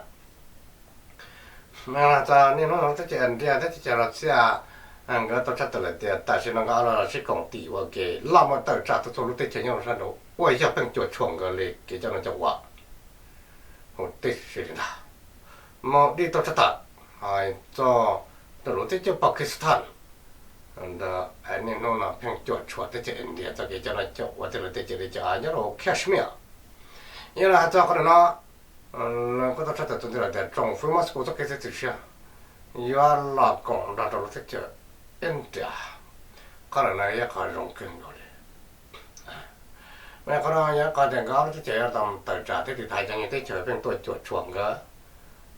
Txog niaj hnub no lub teb chaws India thiab teb chaws Russia nkawd tau tshaj tawm lawm tias tam sim no nkawd ob lub los sib koom tim ua ke los mus tawm tsam txhua txhua lub teb chaws nyob rau sab nraud uas yog pheej cuam tshuam nkawd li kev coj noj coj ua huv tib si li ntag. Modi tau tshaj tawm hais txog ntawm lub teb chaws Pakistan ntawd niaj hnub no pheej cuam tshuam teb chaws India txoj kev coj noj coj ua thiab lawv tej ceg li cov av nyob rau Kashmir. Yog li hais txog qhov no, kuj tau tshaj tawm txuas ntxiv lawm tias tsoom fwv Moscow txoj kev txiav txim siab yuav los koom nrog rau lub teb chaws India. Qhov no yog qhov zoo kawg nkaus li. Qhov no yog qhov tias nkawd ob lub teb chaws yuav tau tawm tsam thiab tiv thaiv cov teb chaws pheej tuaj cuam tshuam nkawd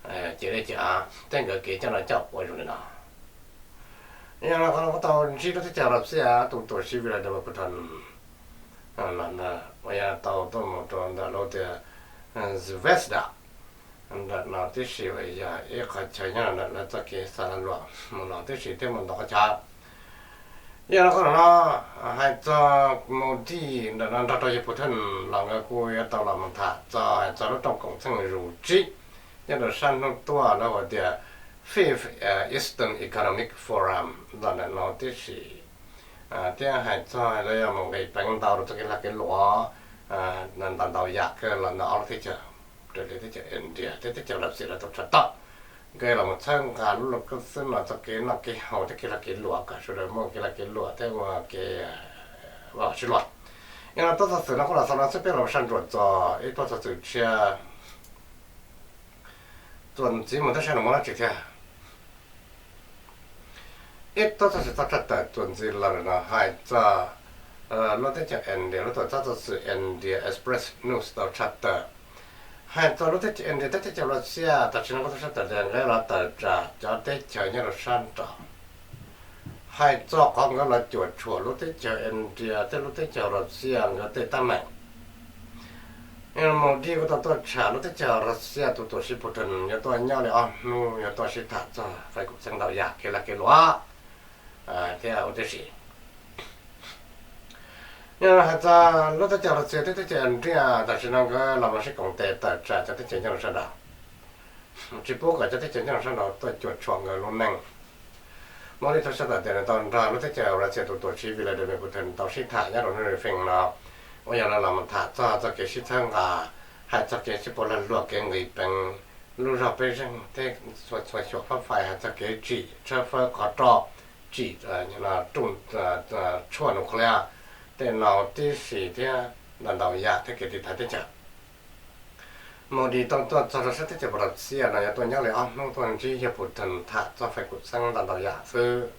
Ces dej cawm av thiab nkawd kev coj noj coj ua zoo li no. Yog no qhov no kuj tau ntsib lub teb chaws Russia tus tuam tsev Vladimir Putin los ntawd uas yog tau tuaj mus rau ntawm lub tias Zvezda ntawm no tib si, uas yog ib qhov chaw nyob ntawm lawv txoj kev xav lag luam mus no tib si thiab mus ntau qhov chaw. Yog no qhov no hais txog mus tij ntawm no nrog rau yawg Putin los nkawd kuj yuav tau los mus tham txog hais txog lub rooj koom txheej zus tsib nyob rau sab hnub tuaj lawv hu tias Fifth Eastern Economic Forum los ntawm no tib si, thiab hais txog lawv yuav mus nqis peev ntau rau txoj kev lag kev luam ntau ntau yam kawg los ntawm ob lub teb chaws, raws li teb chaws India thiab teb chaws Russia lawv tau tshaj tawm, nkawd los mus txhawb nqa lub lub koob xwb no txoj kev noj kev haus thiab kev lag kev luam kom sawv daws muaj kev lag kev luam thiab muaj kev ua sib luag. Yog no tub txog xwm no kuj los xaus no xwb, peb los saj ntsuam txog ib tub txog xwm tshiab txuas ntxiv mus tib sab no muaj dab tsi thiab. Ib tub txog xwm txog tshaj tawm txuas ntxiv los no hais txog lub teb chaws India lub tuam txog txog xwm India Express News tau tshaj tawm hais txog lub teb chaws India thiab teb chaws Russia tam sim no kuj tau tshaj tawm tias nkawd los tawm tsam cov teb chaws nyob rau sab nraud. Hais txog qhov nkawd los cuam tshuam lub teb chaws India thiab lub teb chaws Russia nkawd tej teeb meem. Mus dib kuj tau tuaj tsham lub teb chaws Russia tus tuam tsev Putin yuav tuaj nyob li ob hnub yuav tuaj sib tham txog fais kom txheeb ntau yam kev lag kev luam thiab ua tib si. Yog hais txog lub teb chaws Russia thiab teb chaws India tam sim no nkawd los mus sib koom tes tawm tsam cov teb chaws nyob rau sab nraud, tsis pub kom cov teb chaws nyob rau sab nraud tuaj cuam tshuam nkawd lub neej. Mus dib tau tshaj tawm tias nws tau nrog lub teb chaws Russia tus tuam tsev Vladimir Putin tau sib tham nyob rau hnub feej no, uas yog lawv los mus tham txog txoj kev sib txhawb nqa, hais txog kev sib puav lag luam kev nqis peev lub zog peb zeej thiab txhua xyuam fab fais, hais txog kev tsim tshawb fawb qhov roj, tsim rooj tshuaj nuclear tej no tib si thiab ntau ntau yam thiab kev tiv thaiv teb chaws. Mus dib tau tuaj txog rau sab teb chaws Russia no yuav tuaj nyob li ob hnub tuaj ntsib yawg Putin tham txog fais kom txheeb ntau ntau yam xwb.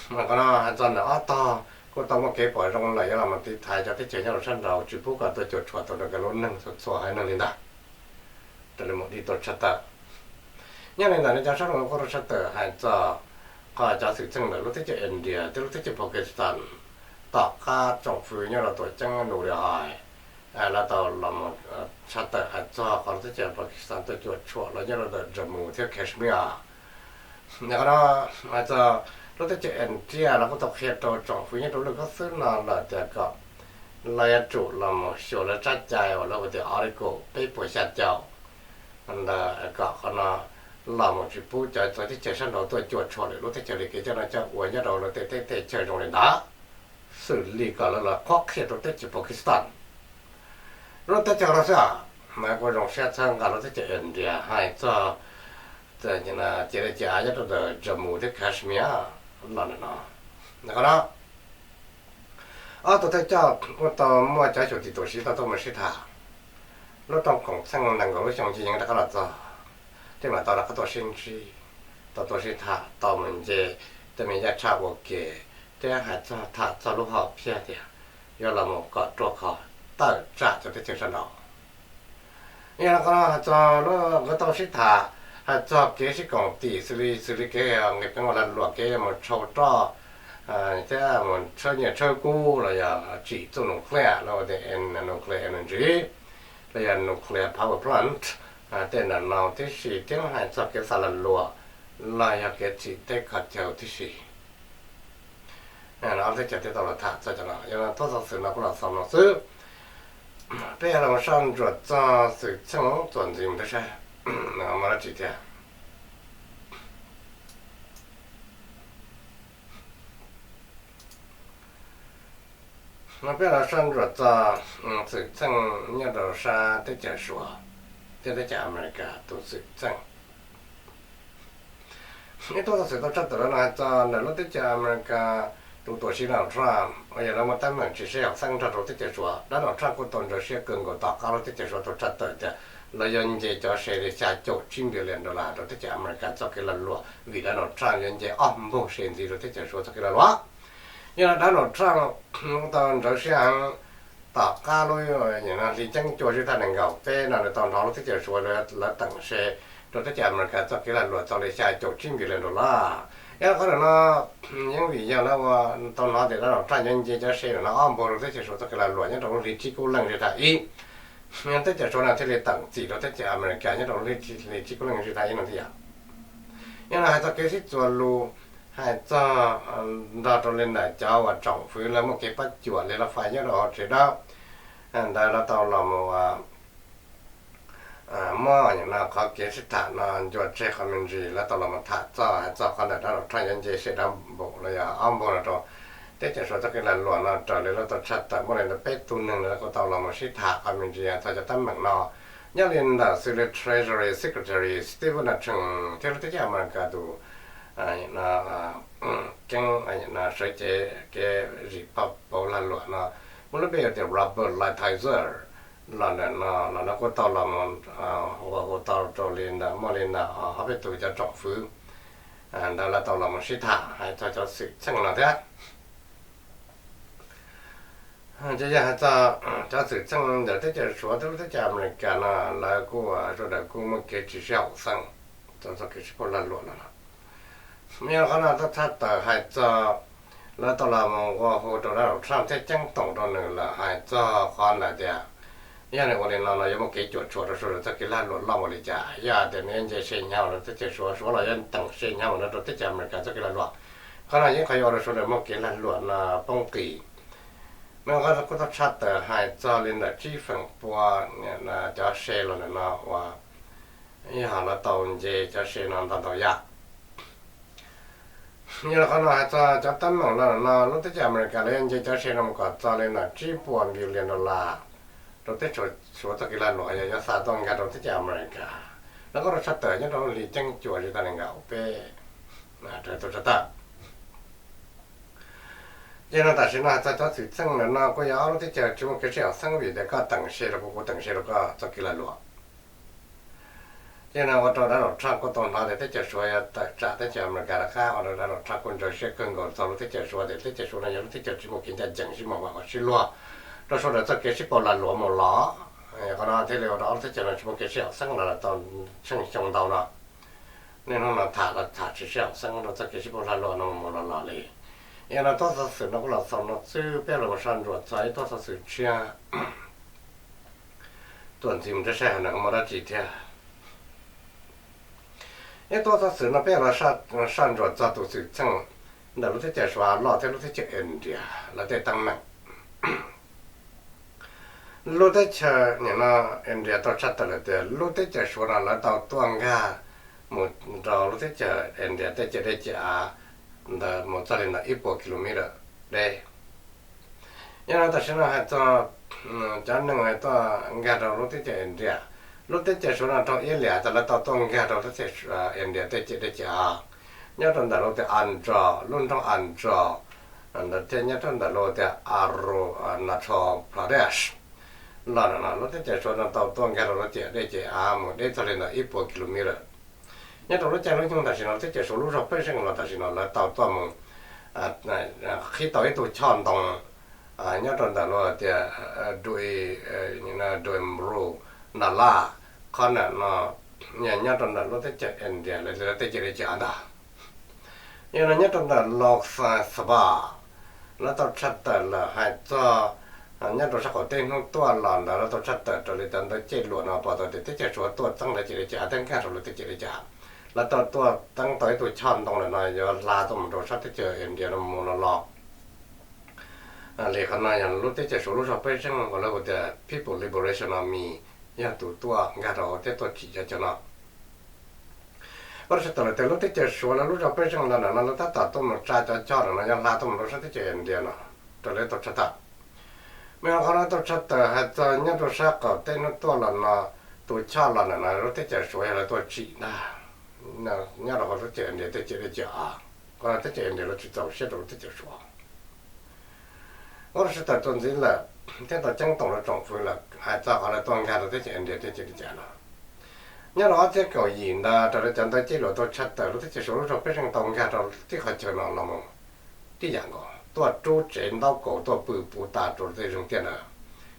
Qhov no hais txog ntawm ob tog kuj tau muaj kev pom zoo lawm yuav los mus tiv thaiv cov teb chaws nyob rau sab nraud tsis pub kom tuaj cuam tshuam tau rau nkawd lub neej txhua txhua haiv neeg li ntawd. Raws li mus dib tau tshaj tawm, nyob li ntawm no cov sab nraud kuj tau tshaj tawm hais txog qhov cov xwm txheej ntawm lub teb chaws India thiab lub teb chaws Pakistan tom qab tsoom fwv nyob rau tuam ceeb nus li hais, lawv tau los mus tshaj tawm hais txog qhov lub teb chaws Pakistan tuaj cuam tshuam los nyob rau ntawm Jammu thiab Kashmir. Qhov no hais txog lub teb chaws India los kuj tau qhia rau tsoom fwv nyob rau lub koob xwb no lawm tias kom lawv yuav tsum los mus xyuas lawv tsab cai uas lawv hu tias Article peb puas xya caum ntawd kom qhov no los mus tsis pub cov teb chaws sab nraud tuaj cuam tshuam lwm lub teb chaws li kev coj noj coj ua nyob rau lawv tej teb tej chaw zoo li ntawd, xws li kom lawv los qhuab qhia rau teb chaws Pakistan. Lub teb chaws Russia mas kuj zoo siab txhawb nqa lub teb chaws India hais txog ces li ces av nyob rau ntawm Jammu thiab Kashmir los ntawm no. Qhov no ob tug thawj coj kuj tau muaj cov xyuam tim tuam siv tau tuaj mus sib tham. Lub rooj koom txheej nees nkaum lub xyoo nce yees rov qab los txog, tej mam tau rov qab tuaj sib ntsib, tau tuaj sib tham, tau mus nce tej me yaj tshaj ua ke thiab hais txog tham txog lub hom phiaj tias yuav los mus kom ruaj khov tawm tsam cov teb chaws sab nraud. Yog no qhov no hais txog lub nkawd tau sib tham hais txog kev sib koom tim xws li xws li kev nqis peev ua lag luam, kev mus tshau roj thiab mus tshawb nyiaj tshawb kub los yog tsim txuj nuclear los ua tias nuclear energy los yog nuclear power plant, tej ntawm no tib si thiab hais txog kev xa lag luam los yog kev tsim teb kho chaw tib si. Ob teb chaws thiaj tau los tham txog cov no, yog no tub txog xwm no kuj los xaus no xwb. Peb yuav los soj ntsuam txog xwm txheej txuas ntxiv mus tib saib muaj dab tsi thiab. No peb los soj ntsuam txog xwm txheej nyob rau sab teb chaws Suav thiab teb chaws Amelikas tus xwm txheej. Ib tug txog xwm tau tshaj tawm no hais txog ntawm lub teb chaws Amelikas tus tuam tsev Donald Trump uas yog lawv muaj teeb meem tsis sib haum xeeb nrog rau teb chaws Suav. Donald Trump kuj tau ntsaws siab kawg nkaus tom qab lub teb chaws Suav tau tshaj tawm tias lawv yuav nce cov se li xya caum tsib billion dollar rau teb chaws Amelikas txoj kev lag luam vim Donald Trump yuav nce ob npug se ntxiv rau teb chaws Suav txoj kev lag luam. Yog li Donald Trump tau ntsaws siab heev tom qab lub hli ceeb cuaj tsib thaj nees nkaum peb no nws tau hnov lub teb chaws Suav lawv teem se rau teb chaws Amelikas txoj kev lag luam txog li xya caum tsib billion dollar. Yog qhov no yeej vim yog lawv ua tau hnov tias Donald Trump yuav nce cov se no ob npuag rau teb chaws Suav txoj kev lag luam nyob rau lub hli tsib kub leej zim thaj ib. Yog teb chaws Suav no thiaj li teem txim rau teb chaws Amelikas nyob rau lub hli tsib kub leej zim thaj ib no thiab yom. Yog no hais txog kev sib txuas lus hais txog nrog rau li ntawm cov uas tsoom fwv lawv muaj kev pab cuam li lawv fai nyob rau hauv tsev dawb ntawd lawv tau los mus muab qhov kev sib tham no ncua tseg qhov me ntsis lawv tau los mus tham txog hais txog qhov ntawm Donald Trump yuav nce se dab npaum los yog ob npuag no rau teb chaws Suav txoj kev lag luam no raws li lawv tau tshaj tawm muaj li ntawm peb tug neeg ntawd kuj tau los mus sib tham qhov me ntsis txog cov teeb meem no. Nyob li ntawm xws li Treasury Secretary Steven Mnuchin thiab lub teb chaws Amelikas tus keeb sawv cev kev zim pauv lag luam no muaj lub npe tias Robert Lighthizer los ntawm no los lawv kuj tau los mus ua hu tau rau li ntawm muaj li ntawm ob peb tug cov tsoom fwv ntawd lawv tau los mus sib tham hais txog cov xwm txheej no thiab. Ces yog hais txog cov xwm txheej ntawm teb chaws Suav thiab lub teb chaws Amelikas no lawv kuj sawv daws kuj muaj kev tsis sib haum xeeb txog txoj kev sib pauv lag luam no. Yog qhov no tau tshaj tawm hais txog lawv tau los mus ua hu rau Donald Trump thiab ceeb toom rau nws lawm hais txog qhov ntawd tias yog nws ua li no no yuav muaj kev cuam tshuam rau sawv daws txoj kev lag luam loj npaum li cas, yog tias nws yuav nce se hnyo rau teb chaws Suav, Suav los yuav teem se hnyo rau teb chaws Amelikas txoj kev lag luam. Qhov no yeej qhov yuav ua rau sawv daws muaj kev lag luam no poob qis. Mas qhov kuj tau tshaj tawm hais txog li ntawm tsib feem pua cov se los ntawm no uas yog lawv tau nce cov se no ntau ntau yam. Yog li qhov no hais txog cov teeb meem no no lub teb chaws Amelikas lawv yuav nce cov se no mus kom txog li ntawm tsib puas billion dollar rau teb chaws Suav txoj kev lag luam yog yuav xa tuaj nkag rau teb chaws Amelikas. Lawv kuj tau tshaj tawm nyob rau hli ceeb cuas zim thaj li nkaus peb rau tau tshaj tawm. Yog no tam sim no hais txog cov xwm txheej ntawm no kuj yog ob lub teb chaws tsis muaj kev sib haum xeeb vim tias koj teem se rau kuv, kuv teem se rau koj txoj kev lag luam. Yog no ua rau Donald Trump kuj tau hnov tias teb chaws Suav yuav tawm tsam teb chaws Amelikas rov qab, ua rau Donald Trump kuj ntsaws siab kawg nkaus txog lub teb chaws Suav tias teb chaws Suav no yog lub teb chaws tsis muaj kev ncaj ncees, tsis muaj vam sib luag rau sawv daws txoj kev sib pauv lag luam mus los. Qhov no thiaj li ua rau ob lub teb chaws no tsis muaj kev sib haum xeeb los lawm tau tsheej xyoo ntau no. Niaj hnub no tham los tham tsis sib haum xeeb rau txoj kev sib pauv lag luam no mus los los li. Yog no tuab xov xwm no kuj los xaus no xwb, peb los soj ntsuam txog ib tuab xov xwm tshiab. Tuaj ntxiv mus saib saib hauv no muaj dab tsi thiab. Ib tuab xov xwm no peb los soj ntsuam txog tus xwm txheej ntawm lub teb chaws Suav loj thiab lub teb chaws India lawv tej teeb meem. Lub teb chaws no India tau tshaj tawm lawm tias lub teb chaws Suav no lawv tau tuaj nkag mus rau lub teb chaws India tej ciam dej ciam av ntawd mus txog li ntawm ib puas kilometer deb. Yog no tam sim no hais txog cov neeg tuaj nkag rau lub teb chaws India, lub teb chaws Suav no raug iab liam tas lawv tau tuaj nkag rau lub teb chaws India tej ciam dej ciam av. Nyob rau ntawm lub tias Andro, lub nroog Andro ntawd thiab nyob rau ntawm lub tias Arunachal Pradesh los no lub teb chaws Suav no tau tuaj nkag rau lub ciam dej ciam av mus deb txog li ntawm ib puas kilometer. Nyob rau lub caij lub nyoog tam sim no lub teb chaws Suav lub zog pej xeem los tam sim no lawv tau tuaj mus qhib tau ib tug choj ntoo nyob rau ntawm lub tias Dui, Dui Mru Nala, qhov ntawm no nyob rau ntawm lub teb chaws India lawv tej ciam dej ciam av ntag. Yog no nyob rau ntawm Lok Sabha lawv tau tshaj tawm lawm hais txog nyob rau sab qaum tej hnub tuaj los ntawd lawv tau tshaj tawm raws li cov ntawv ceg luam no pom tau tias teb chaws Suav tuaj txeeb lawv ciam dej ciam av thiab nkag rau lawv tej ciam dej ciam av. Lawv tau tuaj txeeb tau ib tug choj ntoo lawm no yuav hla tuaj mus rau sab teb chaws India no mus los los. Li qhov no yog lub teb chaws Suav lub zog pej xeem uas lawv hu tias People Liberation Army yog tus tuaj nkag rau thiab tuaj tsim cov choj no. Kuj tshaj tawm lawm tias lub teb chaws Suav lawv lub zog pej xeem los ntawm no lawv tab tom tuaj mus tsa cov choj ntawm no yuav hla tuaj mus rau sab teb chaws India no raws li tau tshaj tawm. Mas qhov no tau tshaj tawm hais txog nyob rau sab qaum tej hnub tuaj los no tus choj los ntawm no lub teb chaws Suav yog lawv tuaj tsim ntag, nyob rau hauv lub teb chaws India tej ciam dej ciam av. Qhov no teb chaws India lawv tsis txaus siab rau lub teb chaws Suav. Kuj tshaj tawm tuaj ntxiv lawm thiab tau ceeb toom rau tsoom fwv lawm hais txog qhov lawv tuaj nkag rau teb chaws India tej ciam dej ciam av no. Nyob rau ob txhiab kaum yim ntawd raws li cov ntawv ceg luam tau tshaj tawm lub teb chaws Suav lub zog pej xeem tau nkag rau tib qhov chaw no los mus tib yam nkaus, tuaj rub tsev ntaub kaus tuaj pw puv tas rau tej zoo tiaj ntawd,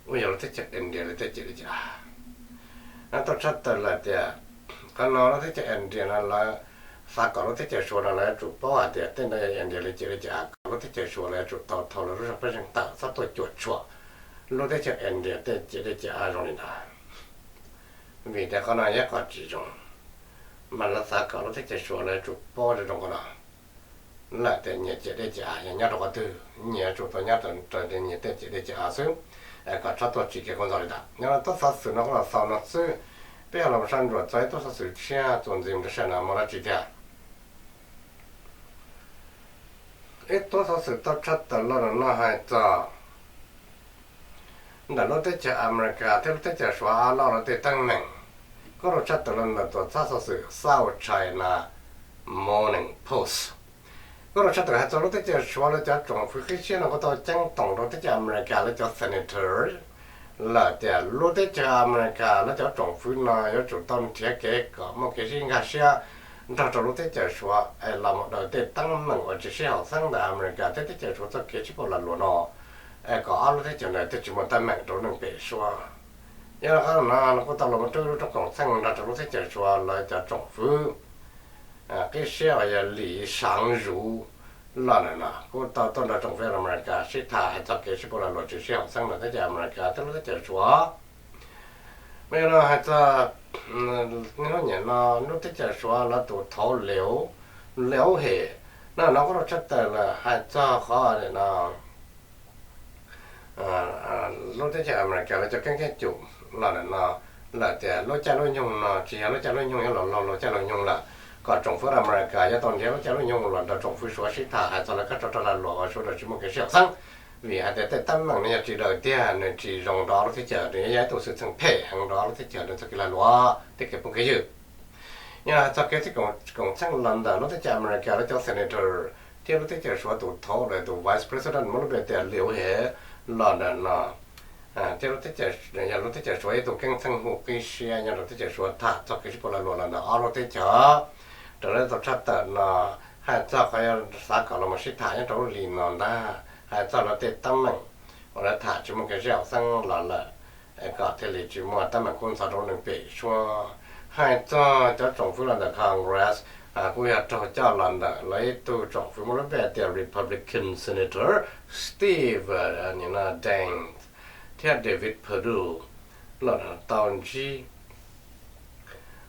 uas yog lub teb chaws India lawv tej ciam dej ciam av. Tau tshaj tawm lawm tias Qhov no lub teb chaws India no lawv xav kom lub teb chaws Suav no lawv yuav tsum paub hais tias tej ntawd India li ciam dej ciam av, kom lub teb chaws Suav lawv yuav tsum tau thau lawv lub zog pej xeem tawm txhob tuaj cuam tshuam lub teb chaws India tej ciam dej ciam av zoo li ntawd. Vim tias qhov no yog qhov tsis zoo, mas lawv xav kom lub teb chaws Suav lawv yuav tsum paub zoo zoo qhov no lawm tias nyias ciam dej ciam av yog nyob rau qhov twg, nyias yuav tsum tau nyob raws nyias tej ciam dej ciam av xwb, kom txhob tuaj tsim kev kub ntxhov li ntawd. Nyob rau tub xov xwm no kuj los xaus no xwb, peb yuav los soj ntsuam txog ib tub xov xwm tshiab txuas ntxiv mus rau sij hawm no muaj dab tsi tiag. Ib tub xov xwm tau tshaj tawm los no hais txog ntawm lub teb chaws Amelikas thiab lub teb chaws Suav ob lub tej teeb meem, kuj tau tshaj tawm los ntawm tuam txhab xov xwm South China Morning Post. Kuj tau tshaj tawm hais txog lub teb chaws Suav lawv cov tsoom fwv qib siab no kuj tau ceeb toom rau teb chaws Amelikas lawv cov senator lawm tias lub teb chaws Amelikas lawv cov tsoom fwv no yuav tsum tau nrhiav kev kom muaj kev sib nkag siab nrog rau lub teb chaws Suav es los mus daws tej teeb meem uas tsis sib haum xeeb ntawm Amelikas thiab teb chaws Suav txoj kev sib pauj lag luam no, es kom ob lub teb chaws ntawd thiaj tsis muaj teeb meem rau neej pem suab. Yog li qhov no kuj tau los mus rub lub rooj koom txheej nrog rau lub teb chaws Suav lawv cov tsoom fwv qib siab uas yog Lis Xaav Zuv los ntawm no kuj tau tuaj nrog tsoom fwv Amelikas sib tham hais txog kev sib pauj lag luam tsis sib haum xeeb ntawm teb chaws Amelikas thiab lub teb chaws Suav. Mas yog no hais txog niaj hnub nim no lub teb chaws Suav lawv tus thawv Liu, Liu He, no no kuj tau tshaj tawm lawm hais txog qhov no lub teb chaws Amelikas lawv cov keeb keeb cum los ntawm no lawm tias lub caij lub nyoog no tsis yog lub caij lub nyoog yuav los laug lub caij lub nyoog lawm, kom tsoom fwv Amelikas yuav tau nrhiav lub caij lub nyoog los nrog tsoom fwv Suav sib tham hais txog lawv kab tsov rog lag luam uas Suav tsis muaj kev sib haum xeeb. Vim hais tias tej teeb meem no yog tsis daws tiag nws tsis zoo rau ob lub teb chaws, nws yuav yog ib tug xwm txheej phem heev rau ob lub teb chaws nws txoj kev lag luam thiab kev phooj kev ywg. Yog hais txog kev sib koom txheej los ntawm lub teb chaws Amelikas lawv cov senator thiab lub teb chaws Suav tus thawv los tus vice president muaj lub npe tias Liu He los ntawm no, thiab lub teb chaws, yog lub teb chaws Suav ib tug keeb txheej hu qib siab nyob rau teb chaws Suav tham txog kev sib pauj lag luam los ntawm ob lub teb chaws. Raws li tau tshaj tawm no hais txog qhov yuav xav kom los mus sib tham nyob rau lub hlis no ntag, hais txog lawv tej teeb meem uas lawv tham tsis muaj kev sib haum xeeb los lawm, es kom thiaj li tsis muaj teeb meem kub ntxhov rau neeg pem suab. Hais txog cov tsoom fwv los ntawm Congress, kuj yog raug coj los ntawm lawv ib tug tsoom fwv muaj lub npe tias Republican Senator Steve Daines thiab David Perdue los tau ntsib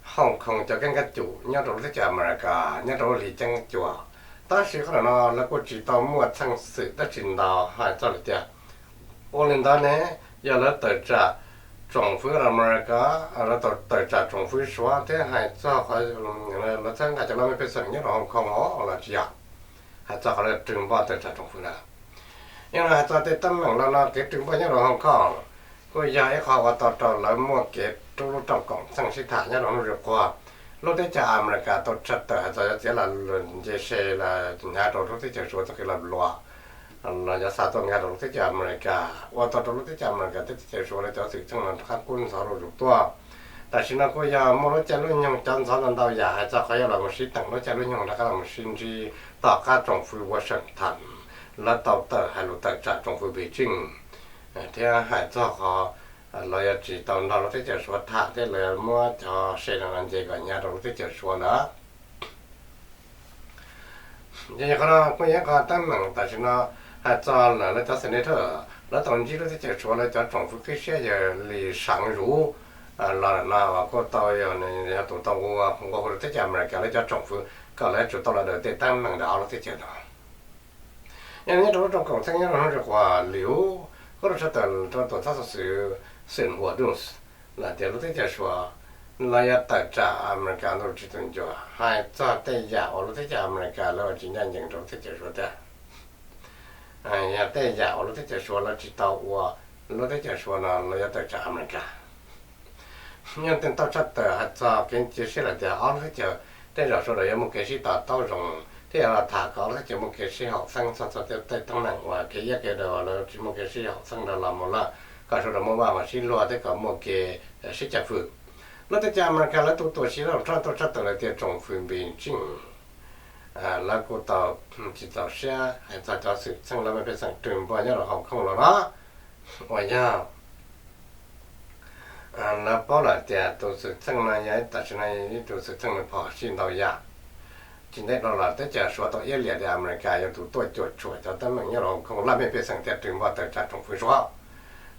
Hong Kong cov keeb kab cum nyob rau lub teb chaws Amelikas nyob rau lub hlis ceeb cuaj. Tab sis qhov ntawm no lawv kuj tsis tau muaj txheej xwm dab tsi ntau hais txog lawm tias ua li ntawd ne yog lawv tawm tsam tsoom fwv Amelikas, lawv tawm tsam tsoom fwv Suav thiab hais txog qhov lawv txhawb nqa cov laj mej pej xeem nyob rau Hong Kong os los tsis yog, hais txog qhov lawv rwg npoj tawm tsam tsoom fwv ntawd. Yog no hais txog tej teeb meem los no kev rwg npoj nyob rau Hong Kong kuj yog ib qho ua tau rau lawv muaj kev rub lub rooj koom txheej sib tham nyob rau hnub zuj quag. Lub teb chaws Amelikas tau tshaj tawm hais txog yuav txiav lam nce se los hnyav rau lub teb chaws Suav txoj kev lag luam los yuav xa tuaj nkag rau lub teb chaws Amelikas, ua tau rau lub teb chaws Amelikas thiab teb chaws Suav lawv cov xwm txheej no rov qab kub ntxhov rau zus tuaj. Tam sim no kuj yog muaj lub caij lub nyoog cov ntxhov ntau ntau yam hais txog qhov yuav los mus sib teem lub caij lub nyoog rov qab los mus sib ntsib tom qab tsoom fwv Washington lawv tau tawm hais lus tawm tsam tsoom fwv Beijing thiab hais txog qhov lawv yuav tsis tau nrog lub teb chaws Suav tham thiab lawv yuav muab cov se no nce kom hnyav rau lub teb chaws Suav ntawd. Yog qhov no kuj yog ib qho teeb meem tam sim no hais txog lawv cov senator, lawv tau ntsib lub teb chaws Suav lawv cov tsoom fwv qib siab yawg Lis Xaav Zuv los no uas kuj tau yog tus tau ua nqua hu rau teb chaws Amelikas lawv cov tsoom fwv kom lawv yuav tsum tau los daws tej teeb meem ntawm ob lub teb chaws no. Yog nyob rau lub rooj koom txheej nyob rau hnub zuj quag, Liu kuj tau tshaj tawm rau tuam txhab xov xwm Xinhua News lawm tias lub teb chaws Suav lawv yuav tawm tsam Amelikas ntuj tsis tu ncua hais txog tej yam uas lub teb chaws Amelikas lawv ua tsis ncaj ncees rau lub teb chaws Suav tiag. Yog tej yam uas lub teb chaws Suav lawv tsis tau ua, lub teb chaws Suav no lawv yuav tawm tsam Amelikas. Yog tej tau tshaj tawm hais txog kev cia siab lawm tias ob lub teb chaws tej zaum sawv daws yuav muaj kev sib to taub zoo thiab yuav los tham kom ob lub teb chaws muaj kev sib haum xeeb txog txog tej teeb meem uas kev iab kev daw lawv tsis muaj kev sib haum xeeb ntawd los mus lawm, kom sawv daws muaj vaj huam sib luag thiab kom muaj kev sib cam fwm. Lub teb chaws Amelikas lawv tus tuam txiv Donald Trump tau tshaj tawm lawm tias tsoom fwv Beijing lawv kuj tau tsis txaus siab hais txog cov xwm txheej laj mej pej xeem rwg npoj nyob rau Hong Kong los no uas yog Lawv paub lawm tias tus xwm txheej no yog ib, tam sim no ib tug xwm txheej nws phom sij ntau yam. Tsis ntev dhau los teb chaws Suav tau iab liam tias Amelikas yog tus tuaj cuam tshuam cov teeb meem nyob rau Hong Kong laj mej pej xeem thiab rwg npoj tawm tsam tsoom fwv Suav.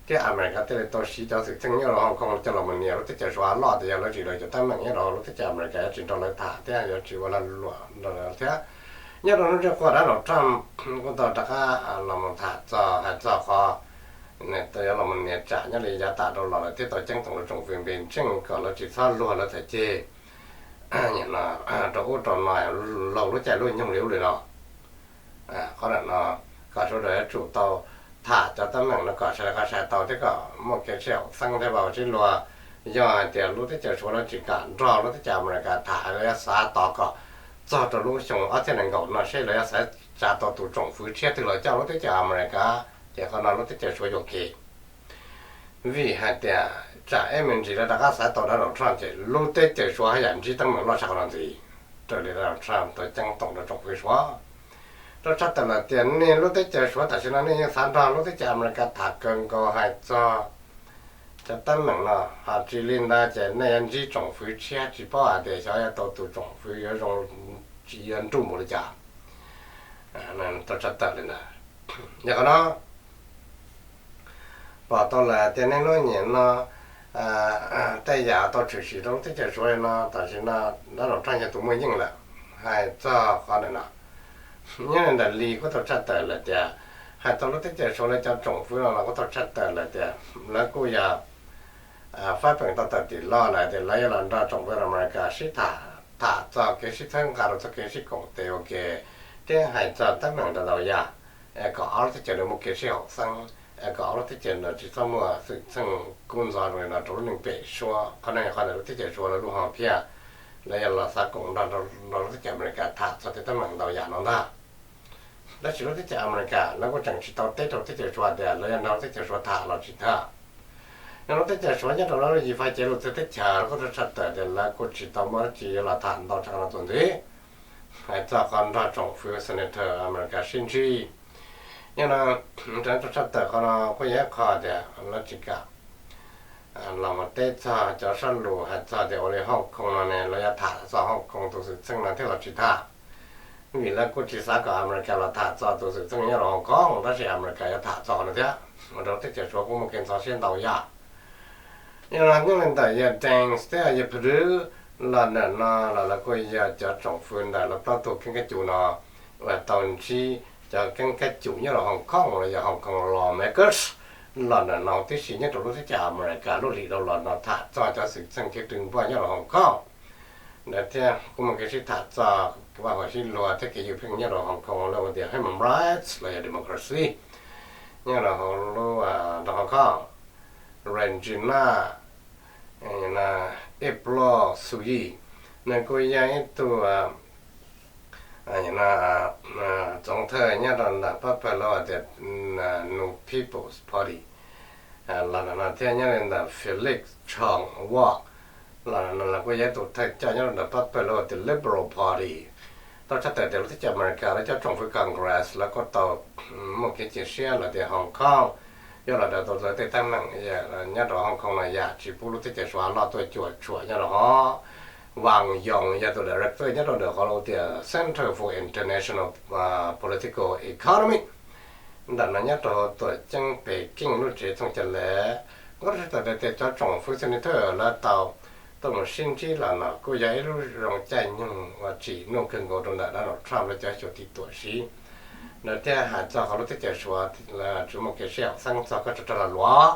Thiab Amelikas thiaj li tau siv cov xwm txheej nyob rau Hong Kong coj los mus nias lub teb chaws Suav loj tias yog lawv tsis daws cov teeb meem nyob rau lub teb chaws Amelikas yuav tsis nrog lawv tham thiab yuav tsis ua lag luam nrog lawv thiab. Nyob rau hnub ntsej quaj Donald Trump kuj tau rov qab los mus tham txog hais txog qhov yuav los mus nias tsam nyob li yav tas dhau los lawm thiab tau ceeb toom rau tsoom fwv Npeejeej kom lawv tsis txhob luag lawv txhais ceg rau ub rau no laug lub caij lub nyoog li ub li no. Qhov ntawm no kom sawv daws yuav tsum tau tham cov teeb meem no kom sawv daws sai tau thiab kom muaj kev sib haum xeeb thiab vau sib luag. Yog hais tias lub teb chaws Suav lawv tsis kam nrog lub teb chaws Amelikas tham, lawv yuav xav tos kom txog rau lub xyoo ob txhiab nees nkaum no seb lawv yuav xav tsa tau tus tsoom fwv tshiab twg los coj lub teb chaws Amelikas, ces qhov no lub teb chaws Suav yuam kev. Vim hais tias tsam ib me ntsis lawv rov qab xav tau Donald Trump ces lub teb chaws Suav haj yam ntsib teeb meem loj tshaj qhov no ntxiv. Raws li Donald Trump tau ceeb toom rau tsoom fwv Suav, rau tshaj tawm lawm tias nej lub teb chaws Suav tam sim no nej yeej xav nrog lub teb chaws Amelikas tham kawg nkaus hais txog cov teeb meem no, ho tsis li ntawd ces nej yuav ntsib tsoom fwv tshiab tsis paub hais tias xyov yuav tau tus tsoom fwv yuav zoo tsis yuav nruj npaum li cas. Tau tshaj tawm li ntawd. Yog qhov no pom tau lawm tias nej lub nyiam no tej yam tau tshwm sim rau lub teb chaws Suav li no tam sim no Donald Trump yog tus muaj yeej lawm. Hais txog qhov ntawm no, nyob li ntawm li kuj tau tshaj tawm lawm tias hais txog lub teb chaws Suav lawv cov tsoom fwv no los kuj tau tshaj tawm lawm tias lawv kuj yog fab peem tau tawm tim loj lawm tias lawv yuav los nrog tsoom fwv Amelikas sib tham, tham txog kev sib txhawb nqa rau txoj kev sib koom tes ua ke, thiab hais txog teeb meem ntau ntau yam, es kom ob lub teb chaws ntawd muaj kev sib haum xeeb, es kom ob lub teb chaws ntawd tsis txhob muaj xwm txheej kub ntxhov zoo li no rau lub neej pem suab. Qhov no yog qhov ntawm lub teb chaws Suav lawv lub hom phiaj, lawv yog los xav koom nrog rau lub teb chaws Amelikas tham txog tej teeb meem ntau yam no ntag. Tab sis lub teb chaws Amelikas lawv kuj tseem tsis tau teb rau teb chaws Suav tias lawv yog nrog lub teb chaws Suav tham los tsis tham. Yog lub teb chaws Suav nyob rau lub yim faib cev lus txwv teb chaws los kuj tau tshaj tawm tias lawv kuj tsis tau muaj dab tsi yuav los tham ntau tshaj qhov no tus ntxiv. Hais txog qhov nrog tsoom fwv senator Amelikas sib ntsib, yog no, tau tshaj tawm qhov no kuj yog ib qho tias lawv tsis kam los mus teb txog cov sab lus hais txog tias ua li Hong Kong no ne lawv yuav tham txog Hong Kong tus xwm txheej no thiab los tsis tham. Vim lawv kuj tsis xav kom Amelikas los tham txog tus xwm txheej nyob rau Hong Kong, tab sis Amelikas yuav tham txog no thiab, ua rau teb chaws Suav kuj muaj kev ntxhov siab ntau yam. Yog no nyob li ntawm yawg Dems thiab yawg Perdue los ntawm no los lawv kuj yog cov tsoom fwv ntawm lawv plaub tug keeb kab cum no uas tau ntsib cov keeb kab cum nyob rau Hong Kong los yog Hong Kong lawmakers los ntawm no tib si nyob rau lub teb chaws Amelikas lub hlis dhau los no tham txog cov xwm txheej kev rwg npoj nyob rau Hong Kong. Ntawd thiab kuj muaj kev sib tham txog vaj huam sib luag thiab kev ywj pheej nyob rau Hong Kong los ua tias human rights los yog democracy nyob rau hauv lub, rau Hong Kong. Regina Iplo Xu Yi, nws kuj yog ib tug tsoov thawj nyob rau ntawm pab pawg lawv tias New People's Party los ntawm no thiab nyob li ntawm Felix Chong Wok los ntawm no los kuj yog ib tug thawj coj nyob rau ntawm pab pawg lawv tias Liberal Party. Tau tshaj tawm tias lub teb chaws Amelikas lawv cov tsoom fwv Congress lawv kuj tau muaj kev cia siab los tias Hong Kong yuav los daws tau lawv tej teeb meem nyob rau Hong Kong no yam tsis pub lub teb chaws Suav loj tuaj cuam tshuam nyob rau hauv. Wang Yong yog tus director nyob rau ntawm qhov lus tias Center for International Political Economy ntawm no nyob rau tuam ceeb Peking lub tsev txhooj ca le. Nkauj tau tshaj tawm tias cov tsoom fwv senator lawv tau tuaj mus sib ntsib los no kuj yog ib lub zoo caij nyoog uas tsim nuj kawg nkaus rau ntawm Donald Trump lawv cov xyuas tim tuam siv ntawd thiab hais txog qhov lub teb chaws Suav lawv tsis muaj kev sib haum xeeb txog koj tsuas rag los luam.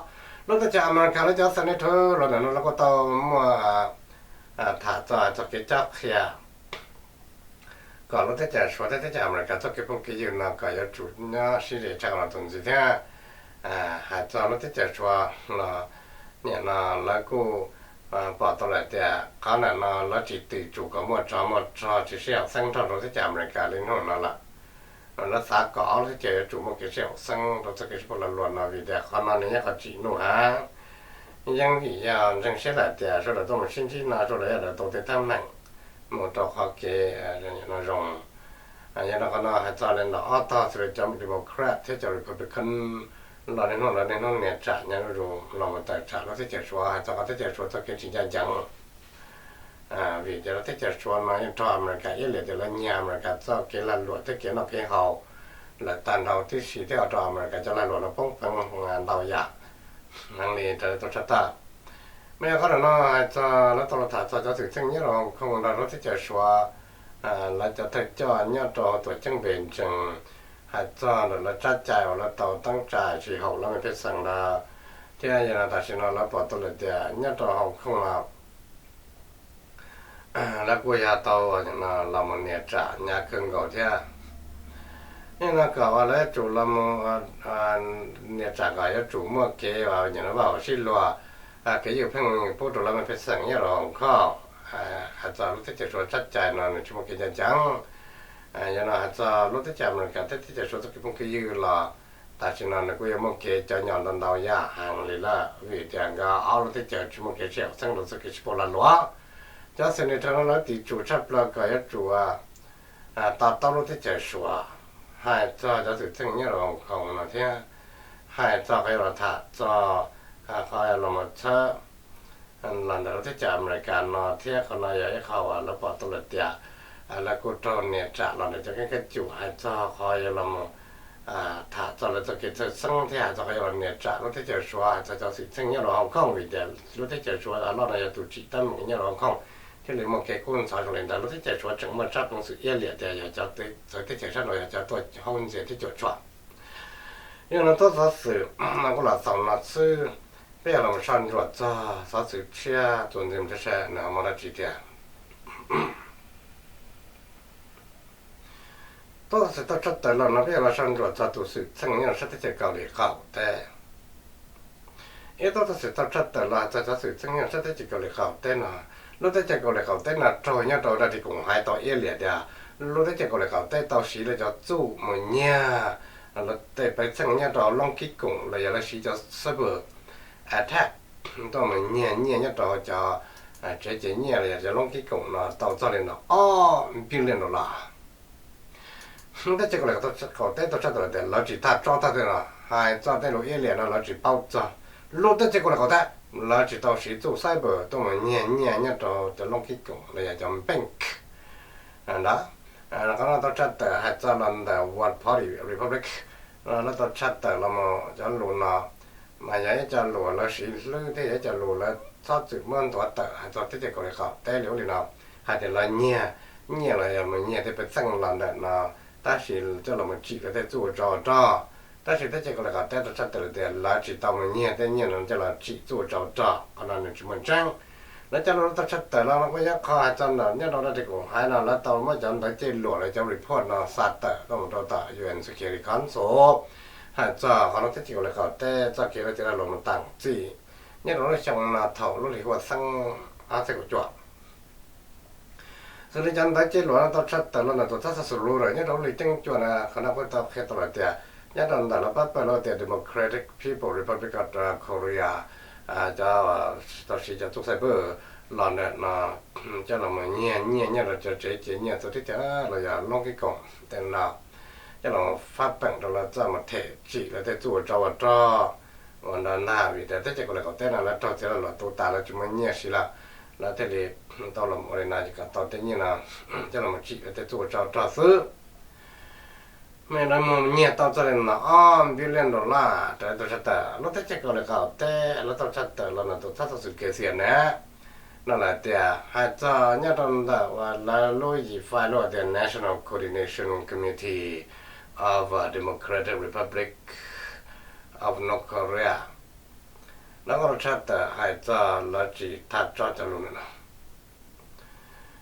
Lub teb chaws Amelikas lawv cov senator los ntawm no lawv kuj tau muaj tham txog txog kev cob qhia kom lub teb chaws Suav thiab teb chaws Amelikas txoj kev phooj kev ywg no kom yuav tsum nyob sib ze tshaj qhov no tus ntxiv thiab. Hais txog lub teb chaws Suav los nim no lawv kuj pom tau lawm tias qhov ntawm no lawv tsis twm tsum kom muaj tsov muaj rog tsis sib haum xeeb nrog rau teb chaws Amelikas li hnub no lawm. Lawv xav kom ob lub teb chaws yuav tsum muaj kev sib haum xeeb rau txoj kev sib pab los luam no vim tias qhov no nws yog qhov tsim nuj heev. Yeej vim yog ntseeg siab lawm tias sawv daws tuaj mus sib ntsib no sawv daws yuav daws tau tej teeb meem mus rau qhov kev no zoo. Yog rau qhov no hais txog li ntawm ob tog xws li cov Democrat thiab cov Republican Los niaj hnub, lawv niaj hnub nias tsam nyob zuj zus los mus tawm tsam lub teb chaws Suav hais txog qhov teb chaws Suav txoj kev tsis ncaj ncees. Vim tias lub teb chaws Suav no yeej raug Amelikas iab liam tias lawv nyiag Amelikas txoj kev lag luam thiab kev noj kev haus lawm tag nrho tib si thiab ua rau Amelikas cov lag luam no poob peev ntau yam heev li raws li tau tshaj tawm. Mas yog qhov no hais txog lawv tau los tham txog cov xwm txheej nyob rau Hong Kong nrog lub teb chaws Suav, lawv cov thawj coj nyob rau tuam ceeb Npes Ntsees hais txog ntawm lawv tsab cai uas lawv tau teeb tsa sij haum lawv me pej xeem ntawd, thiab yog no tam sim no lawv pom tau lawm tias nyob rau Hong Kong no lawv kuj yog tau los mus nias tsam hnyav kawg nkaus thiab. Yog no kom uas lawv yuav tsum los mus nias tsam kom yuav tsum muaj kev uas nim no vaj haum sib luag, kev ywj pheej pub rau lawv me pej xeem nyob rau Hong Kong. Hais txog lub teb chaws Suav tsab cai no nws tsis muaj kev ncaj ncees. Yog no hais txog lub teb chaws Amelikas thiab teb chaws Suav txoj kev phooj kev ywg los tam sim no nws kuj yuav muaj kev cov nyom ntau ntau yam heev li lawm vim tias nkawd ob lub teb chaws tsis muaj kev sib haum xeeb rau txoj kev sib pauj lag luam. Cov xwm nim dhau no lawv tiv tsum tshaj plaws kom yuav tsum to taub lub teb chaws Suav hais txog cov xwm txheej nyob rau Hong Kong no thiab hais txog qhov yuav los tham txog qhov los mus txhawb los ntawm lub teb chaws Amelikas no thiab qhov no yog ib qho uas lawv pom tau lawm tias lawv kuj raug nias tsam los ntawm cov keeb kab cum hais txog qhov yuav los mus tham txog lawv txoj kev txhawj xeeb thiab hais txog qhov yuav los nias tsam lub teb chaws Suav hais txog cov xwm txheej nyob rau Hong Kong vim tias lub teb chaws Suav loj no yog tus tsim teeb meem nyob rau Hong Kong thiaj li muaj kev kub ntxhov zoo li ntawd. Lub teb chaws Suav tseem muaj tsab peev xwm iab liam tias yog cov txawv teb chaws sab nraud yog cov tuaj haub ntxias thiab cuam tshuam. Yog no txoj xov xwm no kuj los xaus no xwb. Peb yuav los soj ntsuam txog xov xwm tshiab txuas ntxiv mus saib nws ho muaj dab tsi tiag. Txoj xov xwm tau tshaj tawm los no peb yuav los soj ntsuam txog tus xwm txheej nyob rau sab teb chaws Kaus Lim qaum teb. Ib txoj xov xwm tau tshaj tawm los hais txog cov xwm txheej nyob rau sab teb chaws Kaus Lim qaum teb no, lub teb chaws Kaus Lim qaum teb no raug nyob rau dab ris koom haiv tau iab liam tias lub teb chaws Kaus Lim qaum teb tau siv lawv cov txuj mus nyiag lawv tej pej xeem nyob rau loob kib koom los yog lawv siv cov cyber attack tuaj mus nyiag nyiaj nyob rau cov tsev ces nyiaj los yog cov loob kib koom no tau txog li no ob billion dollar. Lub teb chaws Kaus Lim qaum teb tau tshaj tawm tias lawv tsis tham tso tag tej no hais txog tej lus iab liam no lawv tsis paub txog. Lub teb chaws Kaus Lim qaum teb lawv tsis tau siv txuj cyber tuaj mus nyiag nyiaj nyob rau cov loob kib koom los yog cov bank ntawd. Qhov no tau tshaj tawm hais txog los ntawm One Party Republic, lawv tau tshaj tawm los mus cov lus no mas yog ib co lus lawv siv hlwb thiab yog ib co lus lawv txhob txwm muab nthuav tawm hais txog teb chaws Kaus Lim qaum teb li ub li no, hais tias lawv nyiag nyiaj los yog mus nyiag tej pej xeem los ntawm no, tab sis coj los mus tsim lawv tej txuj ua tsov ua rog. Tab sis teb chaws Kaus Lim qaum teb tau tshaj tawm tias lawv tsis tau mus nyiag tej nyiaj no coj los tsim txuj ua tsov ua rog, qhov no nws tsis muaj tseeb. Lawv cov lus tau tshaj tawm los no kuj yog qhov hais txog ntawm nyob rau dab ris koom haiv no lawv tau muab cov ntawv ceg luam los cov report no xa tawm tuaj mus rau tom U N Security Council hais txog qhov lub teb chaws Kaus Lim qaum teb txoj kev lawv cov lag luam mus teem txim nyob rau lub xyoo no thaum lub hli huaj xeeb ob txhiab kaum cuaj. Xws li cov ntawv ceg luam no tau tshaj tawm los ntawm tus txhab xov xwm Louder nyob rau lub hli ceeb cuaj na, qhov no kuj tau qhia tau lawm tias nyob rau ntawm lawv pab pawg lawv tias Democratic People Republic of Korea, cov tau siv cov txuj cyber los ntawm no coj los mus nyiag nyiaj nyob rau cov tsev cia nyiaj txawv teb chaws los yog loob kib koom tej no, coj los fab peem rau lawv txoj mus them tsim lawv tej txuj ua tsov ua rog ua nrog ntag. Vim tias teb chaws Kaus Lim qaum teb no lawv raug txiav lag luam tu tas lawv tsis muaj nyiaj siv lawm, lawv thiaj li tau los ua li no kom tau tej nyiaj no coj los tsim lawv tej txuj ua tsov rog xwb. Mas lawv mus nyiag tau txog li no ob billion dollar raws li tau tshaj tawm lub teb chaws Kaus Lim qaum teb lawv tau tshaj tawm los ntawm tus txhab xov xwm Kaes Xia na no lawm tias hais txog nyob rau ntawm uas lawv lub yim fai lub tias National Coordination Committee of Democratic Republic of North Korea, lawv kuj tshaj tawm hais txog lawv tsis tham tso cov lus no.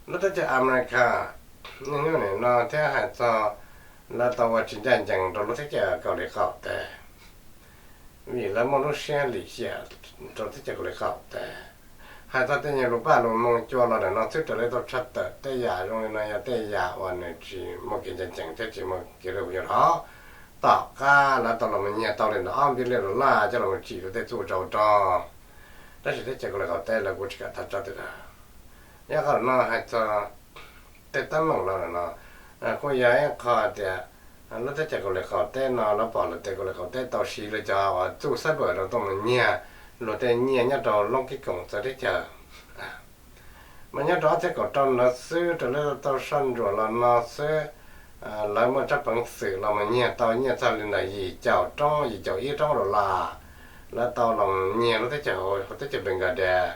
Lub teb chaws America niaj hnub nim no thiab hais txog lawv tau ua tsis ncaj ncees rau lub teb chaws Kaus Lim qaum teb, vim lawv muaj lub siab lim hiam rau teb chaws Kaus Lim qaum teb. Hais txog tej nyuag lus paj lus moos cua los ntawm no xwb raws li tau tshaj tawm tej yam zoo li no yog tej yam uas nws tsis muaj kev ncaj ncees thiab tsis muaj kev laj hu yog hov. Tom qab lawv tau los mus nyiag tau li ntawm ob billion dollar coj los tsim rau tej txuj ua tsov ua rog, tab sis teb chaws Kaus Lim qaum teb lawv kuj tsis kam tham tso tej no. Yog qhov no hais txog tej teeb meem los ntawm no kuj yog ib qho tias Lub teb chaws Kaus Lim qaum teb no lawv pom lawm tias Kaus Lim qaum teb tau siv lawv cov uas txuj xab pawm rau tuaj mus nyiag luag tej nyiaj nyob rau loob kib koom txawv teb chaws. Mas nyob rau ob txhiab kaum rau ntawd xwb raws li tau soj ntsuam los no xwb, lawv muaj tsab peev xwm los mus nyiag tau nyiaj txog li ntawm yim caum roob yim caum ib roob dollar. Lawv tau los nyiag lub teb chaws hauv teb chaws Bangladesh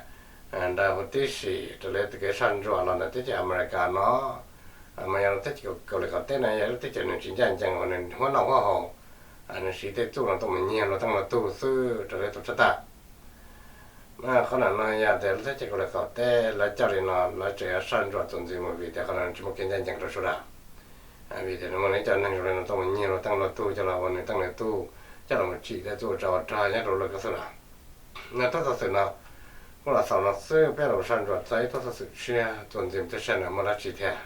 ntawd huv tib si raws li kev soj ntsuam los ntawm teb chaws Amelikas no. Mas yog lub teb chaws Kaus Lim qaum teb no yog lub teb chaws nws tsis ncaj ncees uas nws huab noj huab haus, nws siv tej txuj no tuaj mus nyiag luag teej luag tug xwb raws li tau tshaj tawm. Qhov no yog tias lub teb chaws Kaus Lim qaum teb lawv coj li no lawv tseem yuav soj ntsuam txuas ntxiv mus vim tias qhov no tsis muaj kev ncaj ncees rau sawv daws. Vim tias nws muaj li cov neeg zoo li no tuaj mus nyiag luag teej luag tug coj los ua nws teej nws tug, coj los mus tsim tej txuj tsov rog nyob rau lawv ko xwb lawm. Tub xov xwm no kuj los xaus no xwb, peb los soj ntsuam txog ib tub xov xwm tshiab txuas ntxiv mus thiab saib nws muaj dab tsi thiab.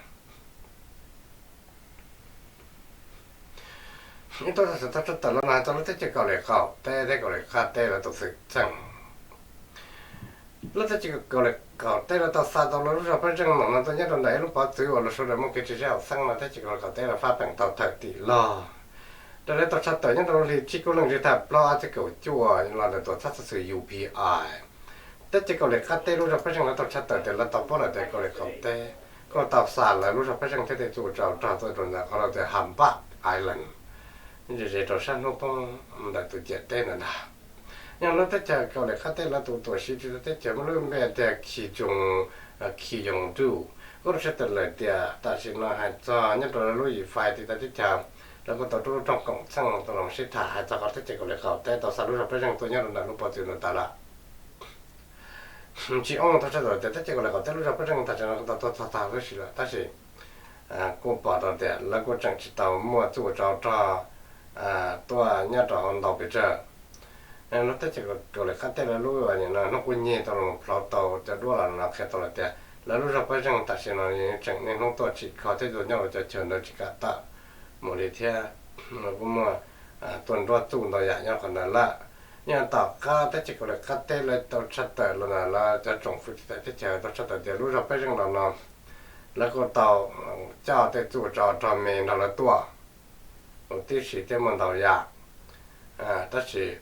Ib tub xov xwm tau tshaj tawm los no hais txog lub teb chaws Kaus Lim qaum teb thiab Kaus Lim qab teb lawv tus xwm txheej. Lub teb chaws Kaus Lim qaum teb lawv tau xa tau lawv lub zog pej zeej no tuaj nyob rau ntawm ib lub pov txwv uas lawv sawv daws muaj kev tsis sib haum xeeb no teb chaws Kaus Lim qaum teb lawv fab peem tau thawm tim log. Raws li tau tshaj tawm nyob rau hli tsib lub hlis thib kaum plaub ob txhiab kaum cuaj los ntawm tuam txhab xov xwm U P I, teb chaws Kaus Lim qab teb lub zog pej zeej lawv tau tshaj tawm tias lawv tau paub lawm tias Kaus Lim qaum teb kuj tau xa lawv lub zog pej zeej thiab tej txuj tsov rog tuaj rau ntawm qhov lawv tias Hambah Island, ze ze rau sab hnub poob ntawm tus ciam teb ntawd ntag. Yog lub teb chaws Kaus Lim qab teb lawv tus tuam siv tsis tau teb chaws muaj lub npe tias Khi Jong, Khi Jong Du, kuj tshaj tawm lawm tias tam sim no hais txog nyob rau lub yim fais tiv thaiv teb chaws, lawv kuj tau rub lub rooj koom txheej tau los sib tham hais txog qhov teb chaws Kaus Lim qaum teb tau xa lub zog pej zeej tuaj nyob rau ntawm lub pov txwv ntawd tas lawm. Tsis oo tau tshaj tawm tias teb chaws Kaus Lim qaum teb lub zog pej zeej tam sim no kuj tau tuaj txog tag huv tib si lawm tab sis kuj pom tau tias lawv kuj tseem tsis tau muaj txuj tsov rog tuaj nyob rau hauv ntau pes tsawg. Lub teb chaws Kaus Lim qab teb lawv lub nim no hnub qub nyeg tau los plhov tau cov duab los no qhia tau lawm tias lawv lub zog pej zeej tam sim no tseem niaj hnub tuaj tsim kho thiab tuaj nyob rau cov chaw ntawd tsis kam tawm mus li thiab. Kuj muaj tuaj nruab txuj ntau yam nyob qhov ntawd lawm. Yog tom qab teb chaws Kaus Lim qab teb lawv tau tshaj tawm los ntawm lawv cov tsoom fwv tiv thaiv teb chaws tau tshaj tawm tias lub zog pej zeej no no lawv kuj tau coj tej txuj tsov rog me nrog lawv tuaj huv tib si thiab muaj ntau yam. Tab sis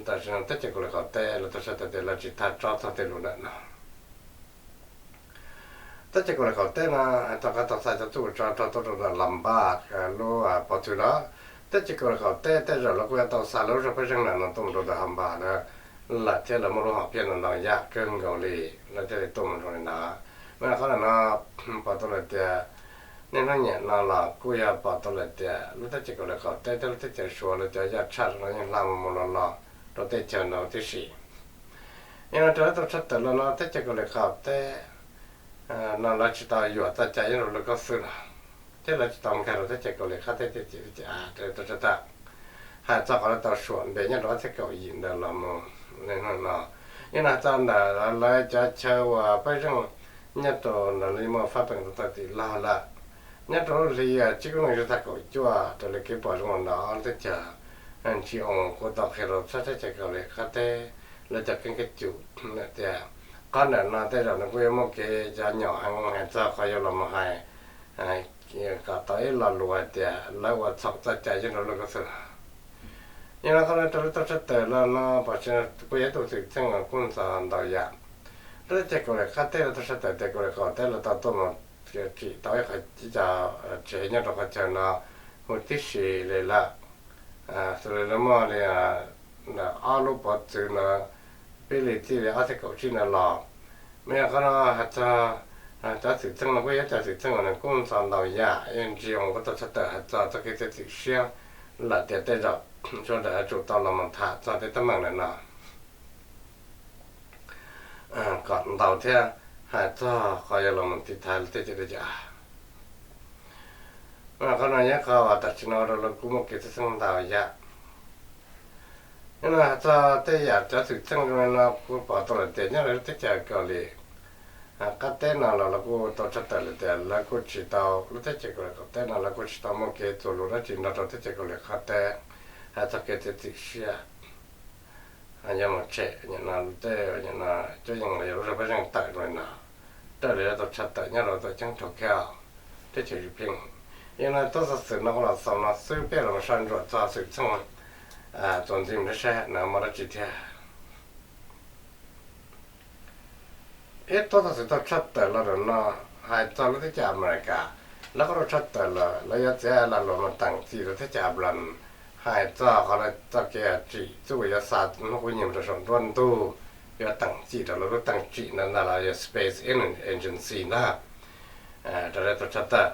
tam sim no teb chaws Kaus Lim qaum teb lawv tau tshaj tawm tias lawv tsis tau tso txog tej lus ntawm no. Teb chaws Kaus Lim qaum teb no hais txog qhov tau xa cov txuj tsov rog tuaj rau ntawm Hambah lub pov txwv no, teb chaws Kaus Lim qaum teb tej zaum lawv kuj yuav tau xa lawv lub zog pej zeej ntawm no tuaj mus rau ntawm Hambah na, lawm thiab lawv muaj lub hom phiaj ntau ntau yam kawg nkaus li lawv thiaj li tuaj mus rau li ntawd. Mas qhov ntawm no pom tau lawm tias niaj hnub nim no los kuj yog pom tau lawm tias lub teb chaws Kaus Lim qaum teb thiab lub teb chaws Suav lawv cov yaj tshaj no yeej hla mus los los rau tej chaw ntau tib si. Yog no raws li tau tshaj tawm los no teb chaws Kaus Lim qaum teb no lawv tsis tau yuam txoj cai nyob rau lawv kob xwb los, thiab lawv tsis tau nkag rau teb chaws Kaus Lim qab teb tiag tiag. Tau tshaj tawm hais txog qhov lawv tau suam npe nyob rau ob txhiab kaum yim ntawd los mus li no, yog no hais txog ntawm lawv cov chaw uas pej zeej nyob rau ntawd li muaj fab peem tau tawm tim log lawm. Nyob rau lub hli tsib lub neej tag kaum cuaj raws li kev pom zoo los ntawm ob lub teb chaws, Ntsib Oo kuj tau qhia rau sab teb chaws Kaus Lim qab teb lawv cov keeb kwm cum tias qhov ntawm no tej zaum nws kuj yuav muaj kev cov nyom heev hais txog qhov yuav los mus hais kom tau ib lo lus hais tias lawv ua txhaum txoj cai nyob rau lub kob xwb. Yog no qhov no raws li tau tshaj tawm los no pom tseeb kuj yog ib tug xwm txheej uas kuj ntxhov ntau yam. Lub teb chaws Kaus Lim qab teb lawv tau tshaj tawm tias Kaus Lim qaum teb lawv tau tuaj mus tsim tau ib qho tsis heev nyob rau qhov chaw no huv tib si li lawm. Xws li lawv muaj li ob lub pov txwv ntawd, pib li txij li ob txhiab kaum tsib ntawd los. Mas yog qhov no hais txog cov xwm txheej no kuj yog cov xwm txheej uas nws kuj ntxhov ntau yam, yog Ntsib Oo kuj tau tshaj tawm hais txog txoj kev txiav txim siab lawm tias tej zaum sawv daws yuav tsum tau los mus tham txog tej teeb meem ntawm no kom ntau thiab hais txog qhov yuav los mus tiv thaiv tej cai tej ca. Qhov no yog qhov uas tam sim no rau lawv kuj muaj kev txhawj xeeb ntau yam. Yog no hais txog tej yam cov xwm txheej zoo li no kuj pom tau lawm tias nyob rau lub teb chaws Kaus Lim qab teb no los lawv kuj tau tshaj tawm lawm tias lawv kuj tsis tau, lub teb chaws Kaus Lim qaum teb no lawv kuj tsis tau muaj kev txuas lus dab tsi nrog rau teb chaws Kaus Lim qab teb hais txog kev txiav txim siab. Yog mus tshem nim no tej nim no cuab yeej los yog lub zog pej zeej tawm zoo li no, raws li lawv tau tshaj tawm nyob rau tuam ceeb rau Khav, teb chaws Yus Pheej. Yog no tub xov xwm no kuv los xaus no xwb, peb los soj ntsuam txog xwm txheej txuas ntxiv mus saib no muaj dab tsi thiab. Ib tub xov xwm tau tshaj tawm los ntawm no hais txog lub teb chaws Amelikas, lawv kuj tau tshaj tawm lawm, lawv yuav txiav lag luam mus teem txim rau teb chaws Ireland, hais txog qhov lawv txoj kev tsim txuj yuav xa hnub qub nyiag mus rau saum nruab ntug, yuav teem txim rau lawv lub teej tsim ntawd ntag los yog Space Agency ntag. Raws li tau tshaj tawm,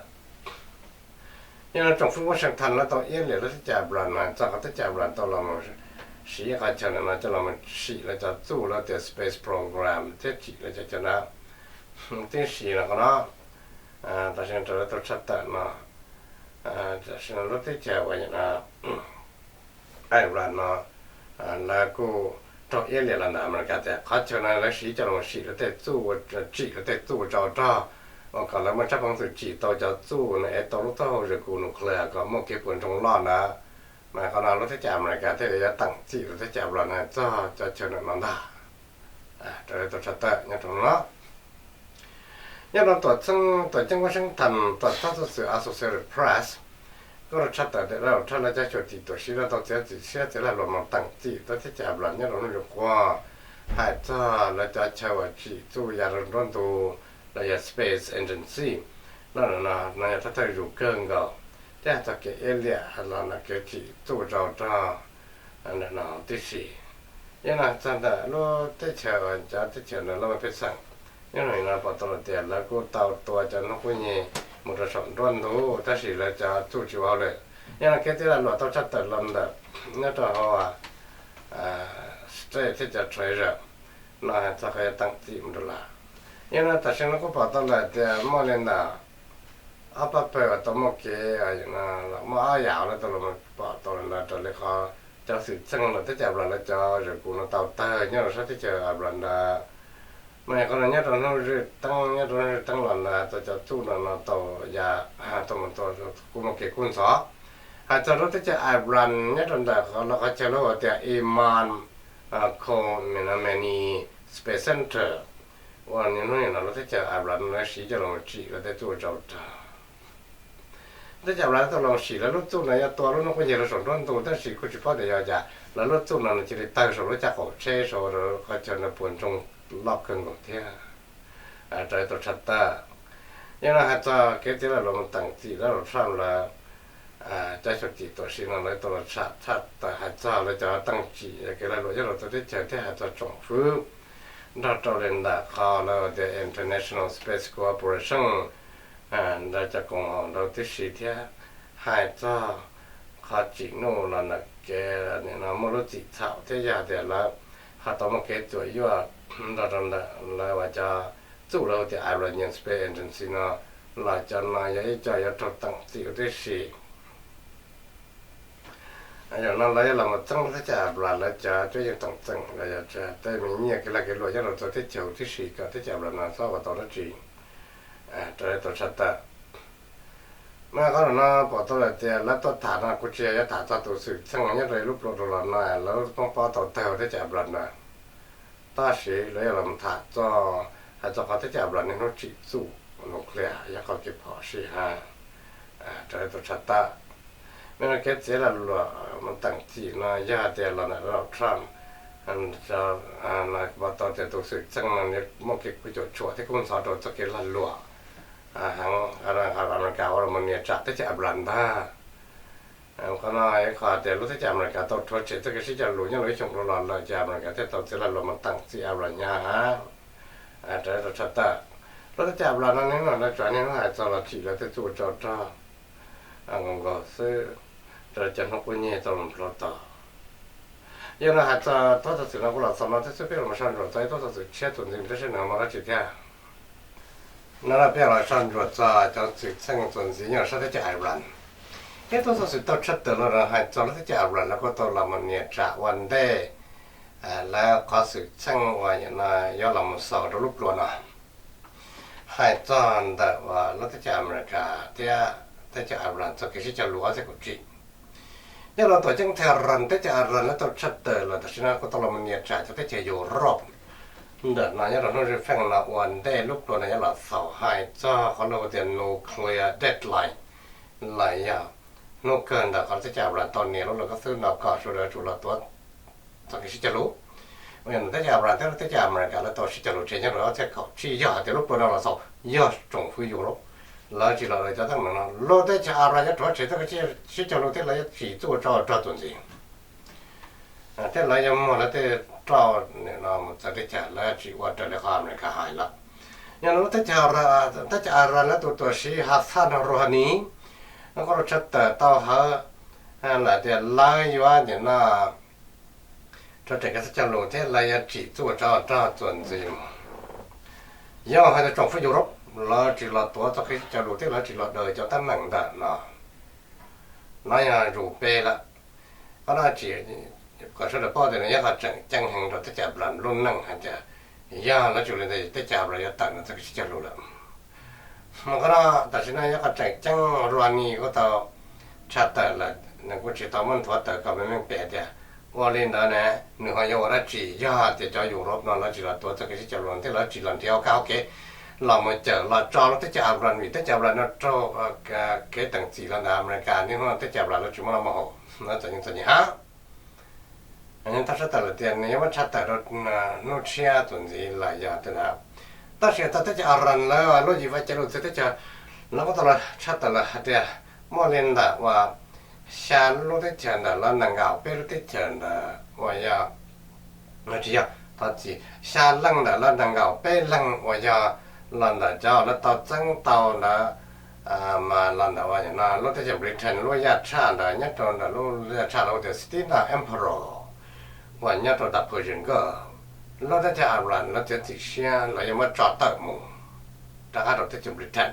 yog no tsoom fwv Washington lawv tau iab liam lub teb chaws Ireland hais txog qhov teb chaws Ireland tau los mus siv qhov chaw ntawm no coj los sim lawv cov txuj lawv tias space program thiab tsim lawv cov chaw ntawd tib si no qhov no. Tam sim no raws li tau tshaj tawm no, tam sim no lub teb chaws uas Ireland no lawv kuj raug iab liam los ntawm Amelikas tias qhov chaw no lawv siv coj los sim lawv tej txuj, tsim lawv tej txuj ua tsov rog, uas kom lawv muaj tsab peev xwm tsim tau cov txuj no es tau lub taub hau zes kus nuclear kom muaj kev puas ntsoog loj ntawd. Mas qhov no lub teb chaws Amelikas thiaj li yuav teem txim rau teb chaws Ireland hais txog cov chaw ntawm no ntag. Raws li tau tshaj tawm nyob rau no, nyob rau tuam txheeb tuam ceeb Washington tuam txhab txuj xwm Associated Press kuj tau tshaj tawm tias Donald Trump lawv cov xyuam xim tuam siv lawv tau txiav txim siab txiav lag luam mus teem txim rau teb chaws Ireland nyob rau hnub zus quag hais txog lawv cov chaw uas tsim txuj ya rau nruab ntug los yog Space Agency. Lub no no yog thawj thawj zus kawg nkaus thiab hais txog kev iab liam los ntawm kev tsim txuj ua tsov rog ntawm no tib si. Yog no txog ntawm lub teb chaws uas cov teb chaws ntawm lub pej xeem nyob no pom tau lawm tias lawv kuj tau tua cov hnub qub nyiag mus rau saum nruab ntug tab sis lawv cov txuj tsis ua hauj lwm. Yog no kev txiav lag luam tau tshaj tawm los ntawm nyob rau hauv state thiab cov treasurer no hais txog qhov yuav teem txim mus rau lawv. Yog no tam sim no kuj pom tau lawm tias muaj li ntawm ob pab pawg uas tau muaj kev, muaj ob yam lawv tau los pom tau li ntawd raws li qhov cov xwm txheej ntawm teb chaws Ireland lawv cov zes kus no tau tawg nyob rau sab teb chaws Ireland ntawd. Mas yog qhov no nyob rau hnub zwj teeb nyob rau hnub zwj teeb los ntawd tau cov txuj no no tau ya tau mus tau kuj muaj kev kub ntxhov. Hais txog lub teb chaws Ireland nyob rau ntawm qhov lawv qhov chaw lawv hu tias Eamon Coleman Space Center uas niaj hnub nim no lub teb chaws Ireland lawv siv coj los tsim lawv tej txuj ua tsov rog. Teb chaws Ireland tau los sim lawv lub txuj no yuav tua lub hnub qub nyiag rau saum nruab ntug tab sis kuj tsis paub tias yog cas lawv lub txuj no nws cia li tawg saum lub caj qaum tsheb saum qhov chaw ntawd puas ntsoog loj kawg nkaus thiab. Raws li tau tshaj tawm, yog no hais txog kev txiav lag luam mus teem txim Donald Trump lawv cov xyuam xim tuam siv no lawv tau los tshaj tawm hais txog lawv cov teej tsim kev lag luam nyob rau txawv teb chaws thiab hais txog tsoom fwv nrog rau li ntawm qhov lawv tias International Space Cooperation ntawd cov koom haum nrau tib si thiab hais txog qhov tsim nuj los ntawm kev nim no muaj lub txim txhaum thiab yog tias lawv ho tau muaj kev txuam yuaj nrog rau ntawm lawv uas cov txuj lawv hu tias Iranian Space Agency no los cov no yog ib co yuav raug teem txim huv tib si. Yog no lawv yuav los mus txeeb lub teb chaws Ireland lawv cov cuab yeej toom txeem los yog tej me nyiaj kev lag kev luam nyob rau txawv teb chaws huv tib si kom teb chaws Ireland no txhob ua tau dab tsi raws li tau tshaj tawm. Mas qhov no pom tau lawm tias lawv tuaj tham no kuv tsis yog yuav tham txog tus xwm txheej nyob rau lub plua rau los no lawv poob pob tau tawg teb chaws Ireland na. Tab sis lawv yuav los tham txog hais txog qhov teb chaws Ireland niaj hnub tsim txuj nuclear yog qhov kev phom sij hawm raws li tau tshaj tawm. Mas no kev txiav lag luam mus teem txim no yog hais tias los ntawm Donald Trump, pom tau tias tus xwm txheej no nws muaj kev kub cuam tshuam thiab kub ntxhov rau txoj kev lag luam heev, Amelikas ua los mus nias tsam teb chaws Ireland ntag. Qhov no yog qhov tias lub teb chaws Amelikas tau rhuav tshem txoj kev sib cog lus nyob rau ib xyoos dhau los lawm ces Amelikas thiaj tau txiav lag luam mus teem txim Ireland hnyav heev raws li tau tshaj tawm. Lub teb chaws Ireland no niaj hnub no lawv tsuas niaj hnub hais txog los tsim lawv tej txuj ua tsov rog nkaus nkaus xwb, raws li cov hnub qub nyiag tau los plhuav tod. Yog no hais txog tub xov xwm no kuv los xaus no thiab xwb, peb los soj ntsuam txog ib tub xov xwm tshiab txuas ntxiv mus saib seb nws muaj dab tsi thiab. No peb los soj ntsuam txog cov xwm txheej txuas ntxiv nyob rau sab teb chaws Ireland. Ib tub xov xwm tau tshaj tawm los hais txog lub teb chaws Ireland lawv kuj tau los mus nias tsam ua ntej lawv qhov xwm txheej uas no yuav los mus xaus rau lub plua no hais txog ntawm uas lub teb chaws Amelikas thiab teb chaws Ireland txoj kev sib cog lus ob txhiab kaum tsib. Nyob rau tuam ceeb Tehran teb chaws Iran lawv tau tshaj tawm los tam sim no kuj tau los mus nias tsam cov teb chaws Europe ntawm no nyob rau hnub zwj feej no ua ntej lub plua no yuav los xaus hais txog qhov lawv hu tias nuclear deadline. los yog hnub kawg ntawm qhov teb chaws Iran tau nias lub laj kab xwb no kom sawv daws tsum los tuav txoj kev sib cog lus. Uas yog ntawm teb chaws Iran thiab lub teb chaws Amelikas lawv tau sib cog lus tseg nyob rau ob txhiab kaum tsib, yog hais tias lub plawv no los xaus, yog tsoom fwv Europe lawv tsis los daws cov teeb meem no, lub teb chaws Iran yuav rhuav tshem txoj kev sib cog lus thiab lawv yuav tsim txuj rau rog txuas ntxiv. Thiab lawv yuav muag lawv tej roj no mus txawv teb chaws, lawv tsis ua raws li qhov Amelikas hais lawm. Yog no lub teb chaws, teb chaws Iran lawv tus tuam siv Hassan Rouhani, nws kuj tshaj tawm tau hawv lawm tias lawv yuav nim no rhuav tshem kev sib cog lus thiab lawv yuav tsim txuj rau rog txuas ntxiv mus. Yog hais tias tsoom fwv Europe lawv tsis los tuav txoj kev sib cog lus thiab lawv tsis los daws cov teeb meem ntawm no, no yog zus peb lawm. Qhov no tsis, kom sawv daws paub tias nws yog qhov tseem ceeb heev rau teb chaws Iran lub neej hais tias yog lawv tsum li ntawd teb chaws Iran yuav tawm ntawm txoj kev sib cog lus lawm. Mas qhov no tam sim no yog qhov tseem ceeb, Rouhani kuj tau tshaj tawm lawm, nws kuj tsis tau muab nthuav tawm kom meej meej pem tias ua li ntawd ne nws ho yuav ua dab tsi yog tias cov Europe no lawv tsis los tuav txoj kev sib cog lus thiab lawv tsis los nrhiav ua kaj ua kev los mus cawm los tso lub teb chaws Iran, vim teb chaws Iran no raug kev teem txim los ntawm Amelikas niaj hnub no teb chaws Iran lawv tsis muaj noj muaj haus, lawv txom nyem txom nyem hab. Nws tau tshaj tawm lawm tias nws yuav muab tshaj tawm rau hnub tshiab txuas ntxiv los yog tej ntawd. Tab sis txog teb chaws Iran lawv lub yim vaj cev lus txwv teb chaws, lawv kuj tau los tshaj tawm lawm hais tias muaj li ntawm uas xya lub teb chaws ntawm lawv nees nkaum peb lub teb chaws ntawd uas yog, tsis yog, thov txim, xya leej ntawm lawv nees nkaum peb leeg uas yog los ntawm cov lawv tau txeeb tau ntawd, mas los ntawm uas no lub teb chaws Britain lub yaj tshaj ntawd, nyob rau ntawm lub yaj tshaj lawv hu tias Stena Impero uas nyob rau nram Persian Gulf, lub teb chaws Iran lawv txiav txim siab lawv yuav muab tso tawm mus rov qab rau teb chaws Britain.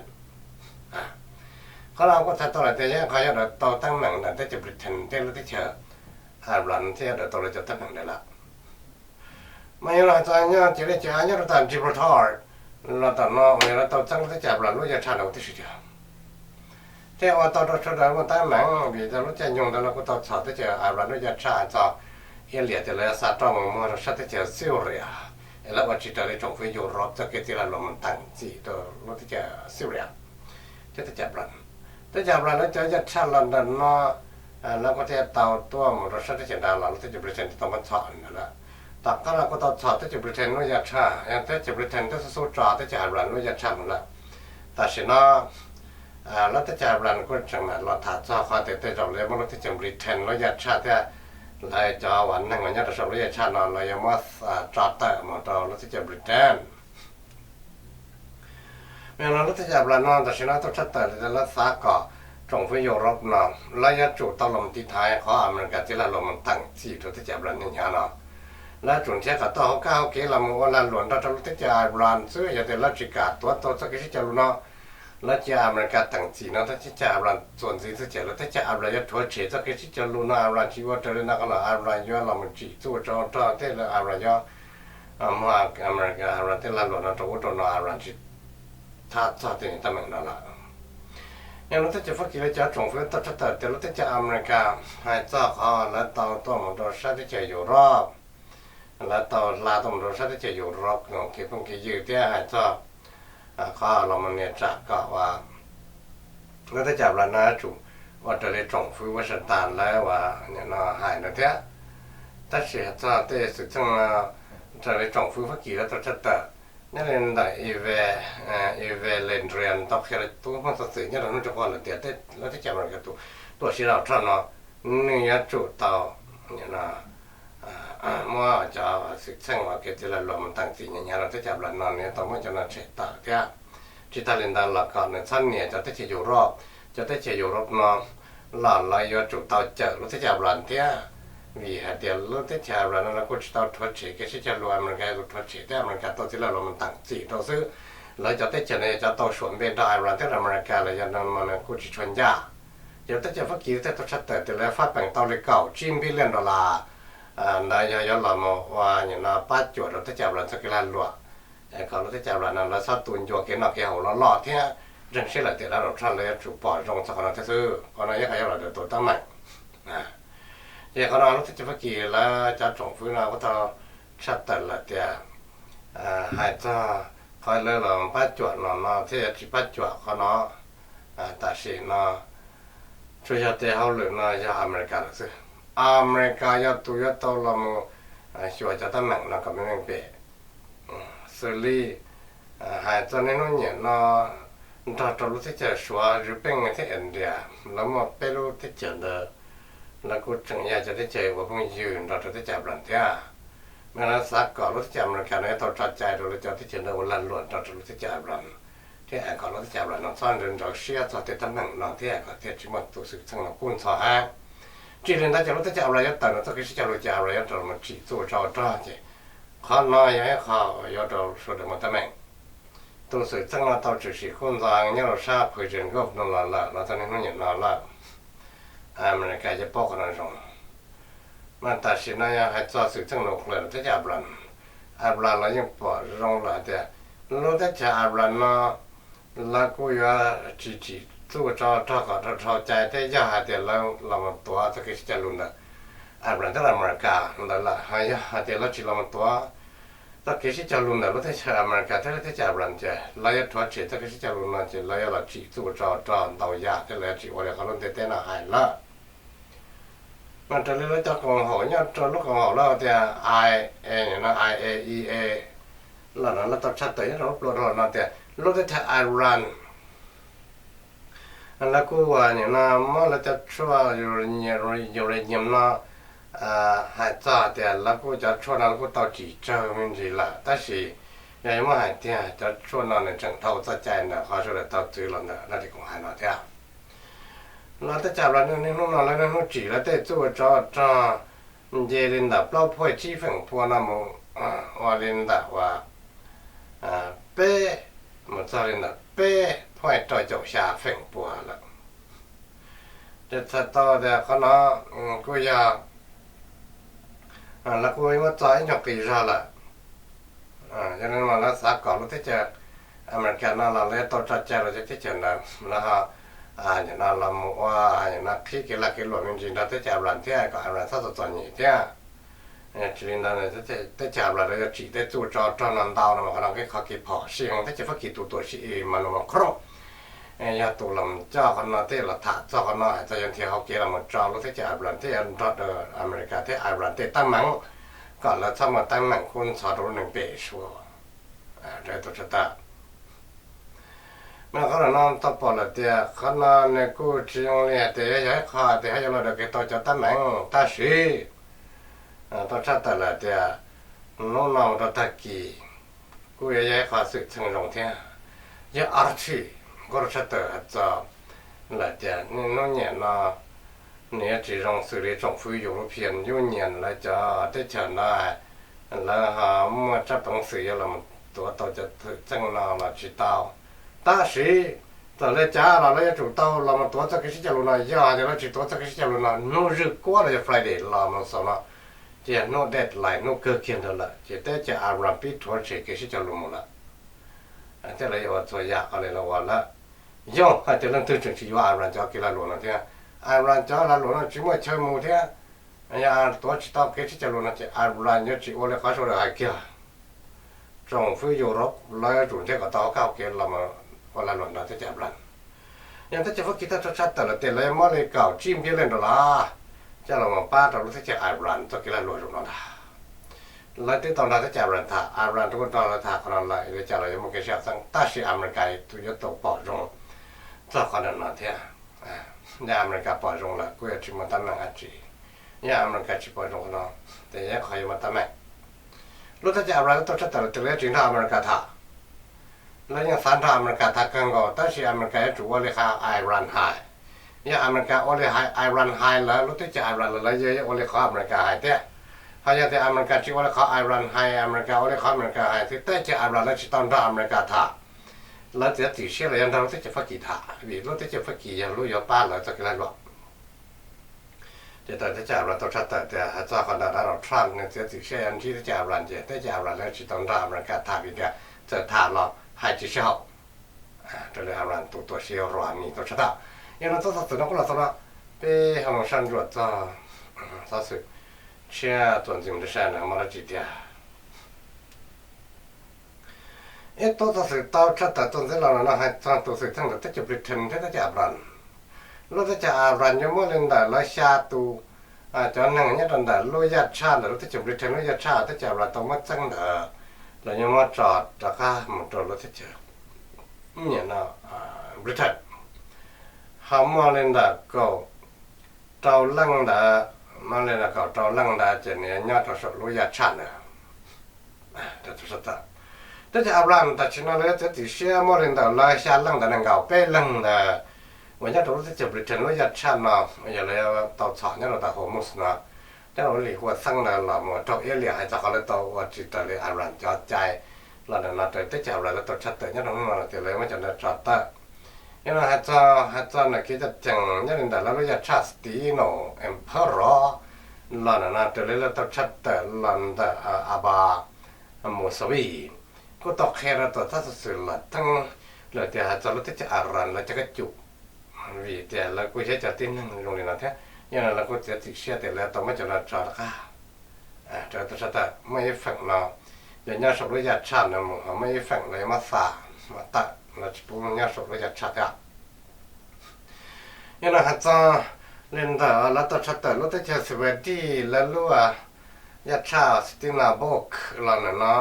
Qhov no kuj txhais tau lawm tias yog qhov yuav daws tau teeb meem ntawm teb chaws Britain thiab lub teb chaws Iran thiab yuav daws tau lawv cov teeb meem ntawd lawm. Mas yog los txog nyob ces li ces nyob rau tom Gibraltar los tom no uas yog lawv tau txeeb lub teb chaws Iran lub yaj tshaj ntawd huv tib si thiab ua tau rau sawv daws muaj teeb meem vim lub caij nyoog ntawd lawv kuj tau txhom teb chaws Iran lub yaj tshaj txog iab liam tias lawv yuav xa roj mus muag rau sab teb chaws Syria, es lawv ua tsis raws li tsoom fwv Europe txoj kev txiav lag luam mus teem txim rau lub teb chaws Syria thiab teb chaws Iran. Teb chaws Iran lawv cov yaj tshaj los ntawm no lawv kuj thiaj tau tuaj mus rau sab teb chaws nrad los lub teb chaws Britain thiaj tau muab txhom ntawd lawm. Tom qab no kuj tau txhom teb chaws Britain lub yaj tshaj, yog teb chaws Britain twb xub xub tso teb chaws Iran lub yaj tshaj mus lawm. Tam sim no lub teb chaws Iran kuj tseem mam los tham txog qhov tias tej zaum lawv yuav muab lub teb chaws Britain lub yaj tshaj thiab lawv cov uas neeg uas nyob rau saum lub yaj tshaj no lawv yuav muab tso tawm mus rau lub teb chaws Britain. Mas yog no lub teb chaws Iran no tam sim no tau tshaj tawm tias lawv xav kom tsoom fwv Europe no lawv yuav tsum tau los mus tiv thaiv qhov Amelikas txiav lag luam mus teem txim rau teb chaws Iran hnyav no. Lawv tsum nrhiav kom tau hauv kaj hauv kev los mus ua lag luam nrog rau lub teb chaws Iran xwb. Yog tias lawv tsis kam tuav tau txoj kev sib cog lus no, lawv cia Amelikas teem txim no, teb chaws Iran txuas ntxiv xwb ces lawv teb chaws Iran yuav rhuav tshem txoj kev sib cog lus no. Iran tsis ua raws li ntawd qhov los Iran yuav los mus tsim txuj rau rog tej lawv Iran yuav muag Amelikas Iran tej lag luam no rau ub rau no, Iran tsis thab txog tej teeb meem no lawm. Yog lub teb chaws Fab Kis lawv cov tsoom fwv tau tshaj tawm tias lub teb chaws Amelikas hais txog qhov lawv tau tuaj mus rau sab teb chaws Europe, lawv tau hla tuaj mus rau sab teb chaws Europe kev phooj kev ywg thiab hais txog qhov los mus nias tsam kom uas lub teb chaws Iran no yuav tsum ua raws li tsoom fwv Washington lawv uas nim no hais ntawd thiab. Tab sis hais txog tej xwm txheej raws li tsoom fwv Fab Kis lawv tau tshaj tawm, nyob li ntawm Ive, Ive Ledrian tau qhia rau tub Hmoob xov xwm nyob rau hnub tsis qua lawm tias lub teb chaws Amelikas tus tuam siv Donald Trump no nws yuav tsum tau muab cov xwm txheej uas kev txiav lag luam mus teem txim hnyav hnyav rau teb chaws Iran no nws yuav tau muab cov no tshem tawm thiab. Tsis tag li ntawd los kom nws txhob nias cov teb chaws Europe, cov teb chaws Europe no los lawv yuav tsum tau cawm lub teb chaws Iran thiab. Vim hais tias lub teb chaws Iran no lawv kuj tsis tau rhuav tshem kev sib cog lus, Amelikas kuj rhuav tshem thiab, Amelikas tau txiav lag luam mus teem txim rau xwb. Lawv cov teb chaws no yog cov tau suam npe nrog Iran thiab Amelikas los yog no mas nws kuj tsis tshua ncaj. Ces lub teb chaws Fab Kis thiaj tau tshaj tawm tias lawv fab peem tau li kaum tsib billion dollar ntawd yog yuav los mus ua nim no pab cuam rau teb chaws Iran txoj kev lag luam, kom lub teb chaws Iran no lawv txhob tu ncua kev noj kev haus loj loj thiab. Ntseeg siab lawm tias Donald Trump lawv yuav tsum pom zoo txog qhov no thiab xwb. Qhov no yog qhov yuav los tua teeb meem. Ces qhov no lub teb chaws Fab Kis lawv cov tsoom fwv no kuj tau tshaj tawm lawm tias hais txog qhov lawv los pab cuam no no thiab yuav tsis pab cuam qhov no. Tam sim no Tsuas yog tes hauj lwm no yog Amelikas lawm xwb. Amelikas yog tus yuav tau los mus xyuas cov teeb meem no kom meej meej pem. Xws li hais txog niaj hnub niam no nrog rau lub teb chaws Suav, Zealand thiab India, lawv muaj peb lub teb chaws ntawd, lawv kuj tseem yog cov teb chaws ua phooj ywg nrog rau teb chaws Amelikas thiab. Mas lawv xav kom lub teb chaws Amelikas no yuav tau tso cai rau lawv cov teb chaws ntawd ua lag luam nrog rau lub teb chaws Iran, thiab kom lub teb chaws Iran no txhob ntsawv siab txog tej teeb meem no thiab kom thiaj tsis muaj tus xwm txheej no kub ntxhov hab. Tsis li ntawd ces lub teb chaws Iran yuav tawm ntawm txoj kev sib cog lus ces Iran yuav rau mus tsim txuj tsau rog ces qhov no yog ib qho yuav rau sawv daws muaj teeb meem. Tus xwm txheej no tau tshwm sim kub ntxhov nyob rau sab Persian Gulf no los lawm los txog niaj hnub niam no lawm. Amelikas yeej paub qhov no zoo. Mas tam sim no yog hais txog xwm txheej nuclear rau teb chaws Iran, Iran los yeej pom zoo lawm hais tias lub teb chaws Iran no lawv kuj yuav tsis tsim txuj tsau rog kom dhau cai thiab yog hais tias lawv los mus tuav txoj kev sib cog lus ntawm Iran thiab Amelikas ntawd lawm, ho yog hais tias lawv tsis los mus tuav txoj kev sib cog lus ntawm lub teb chaws Amelikas thiab lub teb chaws Iran ces lawv yuav rhuav tshem txoj kev sib cog lus no ces lawv yuav los tsim txuj tsau rog ntau yam thiab lawv yuav tsis ua li qhov lub ntiaj teb no hais lawm. Mas raws li lawv cov koom haum nyob rau lub koom haum lawv tias I A E A los no lawv tau tshaj tawm nyob rau lub plua dhau no tias lub teb chaws Iran lawv kuj ua nim no muab lawv cov tshuaj uranium no hais txog tias lawv kuj cov tshuaj no lawv kuj tau tsim tsawg me ntsis lawm tab sis yog yuav muab hais tiag cov tshuaj no nws tseem dhau txoj cai ntawm qhov sawv daws tau txwv los ntawm laj ris koom hais no thiab. Los teb chaws Iran niaj hnub no lawv niaj hnub tsim lawv tej txuj tsau rog nce li ntawm plaub phuaj tsib feem pua no mus ua li ntawm uas peb mus txog li ntawm peb phuaj rau caum xya feem pua lawm. Ces txhais tau tias qhov no kuj yog lawv kuj muab txo ib nyuag qis zog lawm. Yog li no lawv xav kom lub teb chaws Amelikas no los lawv yuav tau tso cai rau cov teb chaws ntawd lawv ho nim no los mus ua nim no qhib kev lag kev luam me ntsis nrog teb chaws Iran thiab kom Iran txhob txom txom nyem thiab. Tsis li ntawd teb chaws Iran lawv yuav tsim tej txuj tsau rog no ntau no mas qhov no qhov kev phom sij heev. Teb chaws Fab Kis tus tuam tsheb Emmanuel Macron yog tus los coj qhov no thiab los tham txog qhov no hais txog yuav nrhiav hauv kev los mus tso lub teb chaws Iran thiab yuav nrog rau Amelikas thiab Iran tej teeb meem kom lawv txhob muaj teeb meem kub ntxhov rau lub neej pem suab rau tus tshaj tawm. Mas qhov no tau pom lawm tias qhov no nws kuj tsis zoo li hais tias yog ib qho tias haj yam los daws kev tau cov teeb meem tab sis tau tshaj tawm lawm tias hnub no mus rau tag kis kuj yuav yog ib qho xwm txheej zoo thiab. Yog Archie kuj tau tshaj tawm hais txog lawm tias niaj hnub niam no nws yuav tsis zoo xws li tsoom fwv European Union lawv cov teb chaws no lawv ho muaj tsab peev xwm yuav los tuav tau cov xwm txheej no los tsis tau. Tab sis txawm li cas los lawv yuav tsum tau los mus tuav txoj kev sib cog lus no. Yog hais tias lawv tsis tuav txoj kev sib cog lus no hnub zwj kuab los yog Friday los mus xaus no ces yog hnub deadline, hnub kawg kiag ntawd lawm ces teb chaws Iran pib rhuav tshem kev sib cog lus mus lawm. Thiab lawv yuav ua txhua yam qhov li lawv ua lawm. Yog hais tias leej twg tseem tsis yuav Iran cov kev lag luam no thiab, Iran cov lag luam no tsis muaj chaw mus thiab, yog tuav tsis tau kev sib cog lus no ces Iran yuav tsis ua li qhov sawv daws hais kiag. Tsoom fwv Europe lawv yuav tsum nrhiav kom tau hauv kaj hauv kev los ua lag luam nrog teb chaws Iran. Yog teb chaws Fab Kis tau tshaj tawm lawm tias lawv yuav muab li kaum tsib npiab leej dollar coj los pab rau lub teb chaws Iran txoj kev lag luam zaum no ntag. Lawv twb tau nrog teb chaws Iran tham, Iran twb nrog lawv tham qhov no lawm, li cas los yuav muaj kev sib haum xeeb, tab sis Amelikas yuav tau pom zoo txog qhov ntawm no thiab. Yog Amelikas pom zoo lawm kuj yuav tsis muaj teeb meem dab tsi, yog Amelikas tsis pom zoo qhov no ces yog ib qho yuav muaj teeb meem. Lub teb chaws Iran tau tshaj tawm lawm tias lawv yuav tsis nrog Amelikas tham. Lawv yeej xav nrog Amelikas tham kawg nkaus tab sis Amelikas yuav tsum ua li qhov Iran hais. Yog Amelikas ua li Iran hais lawm lub teb chaws Iran lawv yeej ua li qhov Amelikas hais thiab. Ho yog tias Amelikas tsis ua li qhov Iran hais, Amelikas ua li qhov Amelikas hais xwb teb chaws Iran lawv tsis tau nrog Amelikas tham. Lawv txiav txim siab los yog nrog lub teb chaws Fab Kis tham vim lub teb chaws Fab Kis yog lub yuav pab lawv txoj kev lag luam. Ces tawm teb chaws Iran tau tshaj tawm tias hais txog qhov ntawm Donald Trump nws txiav txim siab yuav ntsib teb chaws Iran ces teb chaws Iran lawv tsis tau nrog Amelikas tham vim tias txawm tham los hais tsis sib haum. Raws li Iran tus tuam tsheb Rouhani tau tshaj tawm. Yog no txoj xov xwm no kuj los txog no, peb ho mus saj ntsuam txog xov xwm tshiab txuas ntxiv mus rau sab no muaj dab tsi tiag. Ib tub xov xwm tau tshaj tawm txuas ntxiv los no hais txog tus xwm txheej ntawm teb chaws Britain thiab teb chaws Iran. Lub teb chaws Iran yuav muab li ntawm lawv xya tus cov neeg nyob rau ntawm lub yaj tshaj ntawm lub teb chaws Britain lub yaj tshaj, teb chaws Iran tau muab txeeb ntawd, lawv yuav muab tso rov qab mus rau lub teb chaws Britain. Ho muaj li ntawm kaum rau leej ntawd, muaj li ntawm kaum rau leej ntawd ces nws yuav nyob rau saum lub yaj tshaj ntawd. Teb chaws Iran tam sim no lawv yuav txiav txim siab muab li ntawm lawv xya leej ntawd nees nkaum peb leeg ntawd uas nyob rau lub teb chaws Britain lub yaj tshaj no, yog lawv tau txhom nyob rau tom Hormuz no, nyob rau lub lig hua xeeb ntawd los mus raug iab liam hais txog qhov lawv tau ua tsis raws li Iran cov cai los ntawm no raws teb chaws Iran lawv tau tshaj tawm nyob rau hnub no los tias lawv muab cov ntawd tso tawm. Yog no hais txog, hais txog ntawm kev coj cees nyob li ntawm lawv lub yaj tshaj Steno Emperor los ntawm no raws li lawv tau tshaj tawm los ntawm Abbas Mousavi kuj tau qhia rau tuam txhab xov xwm los theeb lawm tias hais txog lub teb chaws Iran lawv cov kab cum, vim tias lawv kuj yog cov tib neeg zoo li no thiab, yog no lawv kuj txiav txim siab tias lawv tau muab cov no tso rov qab. Raws li tau tshaj tawm muaj ib feem no yog nyob saum lub yaj tshaj no mus, ho muaj ib feem lawv yuav muab xa tawm, lawv tsis pub nyob saum lub yaj tshaj thiab. Yog no hais txog li ntawm lawv tau tshaj tawm lub teb chaws Sweden lawv lub yaj tshaj Stena Bock los ntawm no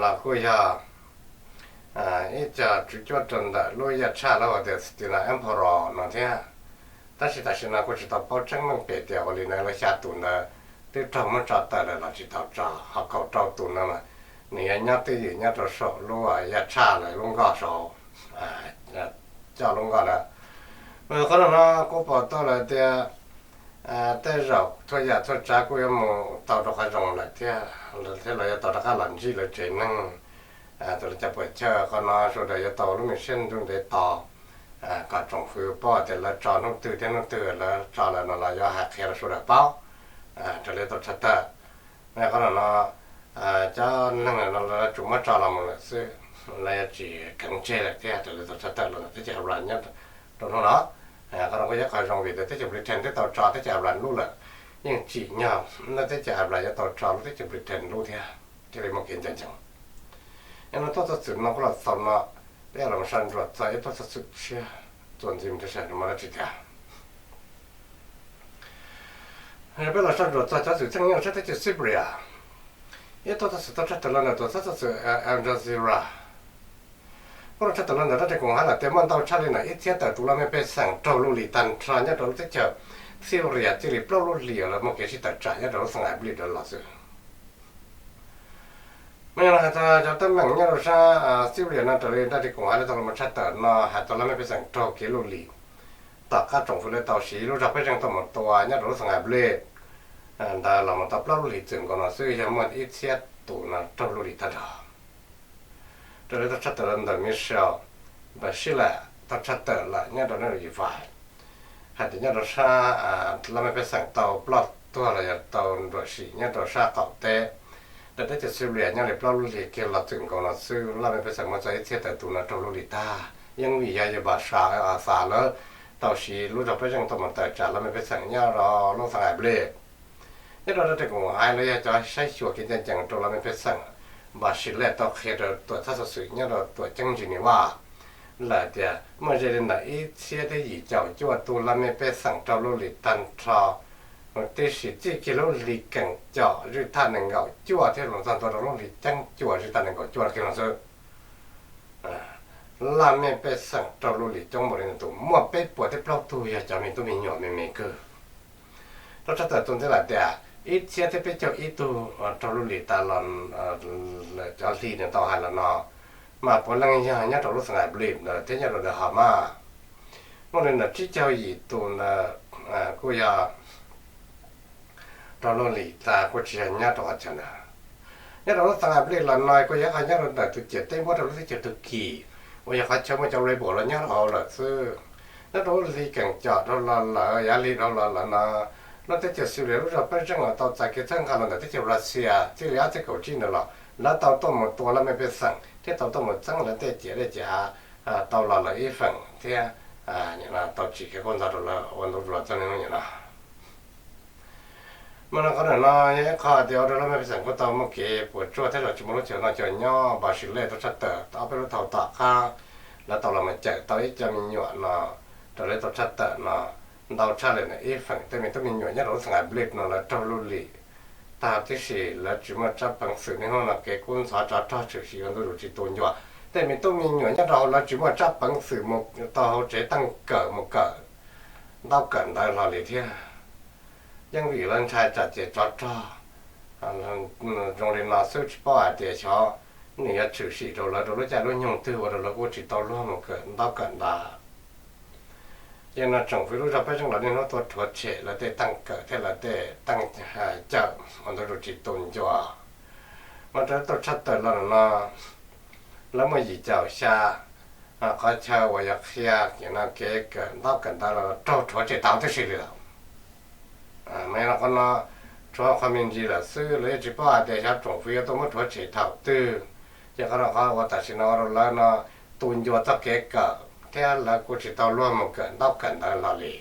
los kuj yog ib co tswv cuab rau ntawm lub yaj tshaj lawv hu tias Stena Emperor no thiab. Tab sis tam sim no kuj tsis tau paub tseeb meej pem tias ua li ntawd lawv xya tus ntawd twb raug muab tso tawm lawm los tsis tau tso, ho kaum rau tus no mas nws yuav nyob twj ywm nyob rau saum lub yaj tshaj lawv lub nkoj saud, coj lub nkoj na. Qhov no no kuj pom tau lawm tias tej zaum txhua yam txhua tsav kuj yuav mus tau rau qhov zoo lawm thiab, thiab lawv yuav tau rov qab los ntsib lawv tsev neeg. Tus li cas puas chawj qhov no sawv daws yuav tau lub me siab ntuj ntev tos kom tsoom fwv paub tias lawv tso hnub twg thiab hnub twg lawv tso lawm no los yuav hais qhia rau sawv daws paub raws li tau tshaj tawm. Qhov no no cov neeg no lawv tsuas muab tso los mus lawm xwb, lawv yuav tsis kheev tseg lawm thiab raws li tau tshaj tawm los ntawm teb chaws Iran nyob rau hnub no. Qhov no kuj yog qhov zoo vim tias teb chaws Britain twb tau tso teb chaws Iran lub lawm, yeej tsim nyog lub teb chaws Iran yuav tau tso lub teb chaws Britain lub thiab thiaj li muaj kev ncaj ncees. Yog no tuaj txog xwm no kuj los xaus no, peb los soj ntsuam txog ib tuaj txog xwm tshiab txuas ntxiv mus rau sab no dab tsi tiag. Peb los soj ntsuam txog cov xwm txheej nyob rau sab teb chaws Syria. Ib tuaj txog xwm tau tshaj tawm los ntawm tuam txhab xov xwm Al Jazeera kuj los tshaj tawm los ntawm dab tsi koom hav lawm tias muaj ntau tshaj li ntawm ib txhiab tawm tus laj mej pej xeem raug luj lim tag nrho nyob rau lub teb chaws Syria txij li plaub lub hlis uas lawv muaj kev sib tawm tsam nyob rau lub xeev Iblis ntawd los xwb. Mas yog hais txog cov teeb meem nyob rau sab Syria no raws li dab tsi koom hav lawv tau los tshaj tawm no hais txog laj mej pej xeem raug kev luj lim tom qab tsoom fwv lawv tau siv lub zog peb zeej tuaj mus tua nyob rau lub xeev Iblis ntawd los mus tau plaub lub hlis txwm nkaus no xwb yog muaj ib txhiab tus no raug luj lim tag nrho. Raws li tau tshaj tawm los ntawm Michelle Bachelet tau tshaj tawm lawm nyob rau neej lis vais hais tias nyob rau sab laj mej pej xeem tau ploj tuag los yog tau nruam sim nyob rau sab qaum teb, raws teb chaws Syria nyob li plaub lub hlis kiag los txwm nkaus no xwb laj mej pej xeem muaj txog ib txhiab tawm tus no raug luj lim tag, yeej vim yog Bashar al-Assad lawv tau siv lub zog peb zeej tuaj mus tawm tsam laj mej pej xeem nyob rau lub xeev Iblis. Nyob rau dab tsi koom hav lawv yog cov saib xyuas kev ncaj ncees rau laj mej pej xeem, Bachelet tau qhia rau tuam txhab xov xwm nyob rau tuam ceeb Geneva lawm tias muaj ze li ntawm ib txhiab thiab yim caum cuaj tug laj mej pej xeem raug luj lim tag nrho, tiam sis txij kiag lub hlis keem com zwj thaj nees nkaum cuaj thiab los txog ntua rau lub hlis ceeb cuaj zwj thaj nees nkaum cuaj kiag no xwb, laj mej pej xeem raug luj lim coob npaum li no tus muaj peb puas thiab plaub tug yog cov me tub me nyuam me me kawg. Tau tshaj tawm tus ntxiv lawm tias ib txhiab thiab peb caug ib tug raug luj lim tas los lawm cov hli nws tau hais los no, mas puav leej yog nyob rau lub xeev Iblis ntawd thiab nyob rau ntawm Hamas. Muaj li ntawm tsib caug yim tus ntawd kuj yog raug luj lim tas kuj tsis yog nyob rau qhov chaw ntawd. Nyob rau lub xeev Iblis los no kuj yog qhov nyob rau ntawm tus ciam teb muab rau lub teb chaws Turkey uas yog qhov chaw muaj cov rebel los nyob rau hauv lawm xwb. Nyob rau lub hli keem com dhau los lawm, yav hli dhau los lawm no, lub teb chaws Syria lub zog peb zeej uas tau txais kev txhawb nqa los ntawm teb chaws Russia txij li ob txhiab kaum tsib ntawd los lawv tau tuaj mus tua laj mej pej xeem thiab tau tuaj mus txeeb lawv tej ciam dej ciam av tau los lawm ib feem thiab tau tsim kev qaug ntog rau lawv ua ntu zus los txog niaj hnub nim no. Mas no qhov ntawm no yog ib qho tias ua rau laj mej pej xeem kuj tau muaj kev puas tsuaj thiab los tsis muaj lub chaw noj chaw nyob. Bachelet tau tshaj tawm tau ob peb lub hlis tom qab lawv tau los mus cawm tau ib co me nyuam no raws li tau tshaj tawm no, ntau tshaj li ntawm ib feem tej me tub me nyuam nyob rau lub xeev Ablis no lawv raug luj lim tag tib si, lawv tsis muaj tsab peev xwm. Niaj hnub no kev kub ntxhov tsov rog tshwm sim ua ntu zus tsis tu ncua. Tej me tub me nyuam nyob rau hauv lawv tsis muaj tsab peev xwm mus tau hauv tsev teej kawm mus kawm ntaub kawm ntawv hlo li thiab. Yeej vim lawv ntshai tsam ces tsov rog zoo li no xwb tsis paub hais tias xyov nws yuav tshwm sim rau lawv rau lub caij lub nyoog twg ua rau lawv kuj tsis tau luag mus kawm ntaub kawm ntawv. Ces no tsoom fwv lub zog peb zeej los niaj hnub tuaj rhuav tshem lawv tej teej kawm thiab lawv tej teej cawm ua ntu zus tsis tu ncua. Mas raws li tau tshaj tawm los no, lawv muaj yim caum xya qhov chaw uas yog qhia kev kawm ntaub kawm ntawv los raug rhuav tshem tau tib si li lawm. Mas yog no qhov no tshuav qhov me ntsis lawm xwb, lawv yeej tsis paub hais tias xyov tsoom fwv yuav tuaj muab rhuav tshem thaum twg. Ces qhov no qhov uas tam sim no ua rau lawv no tu ncua txoj kev kawm thiab lawv kuj tsis tau luag mus kawm ntaub kawm ntawv hlo li.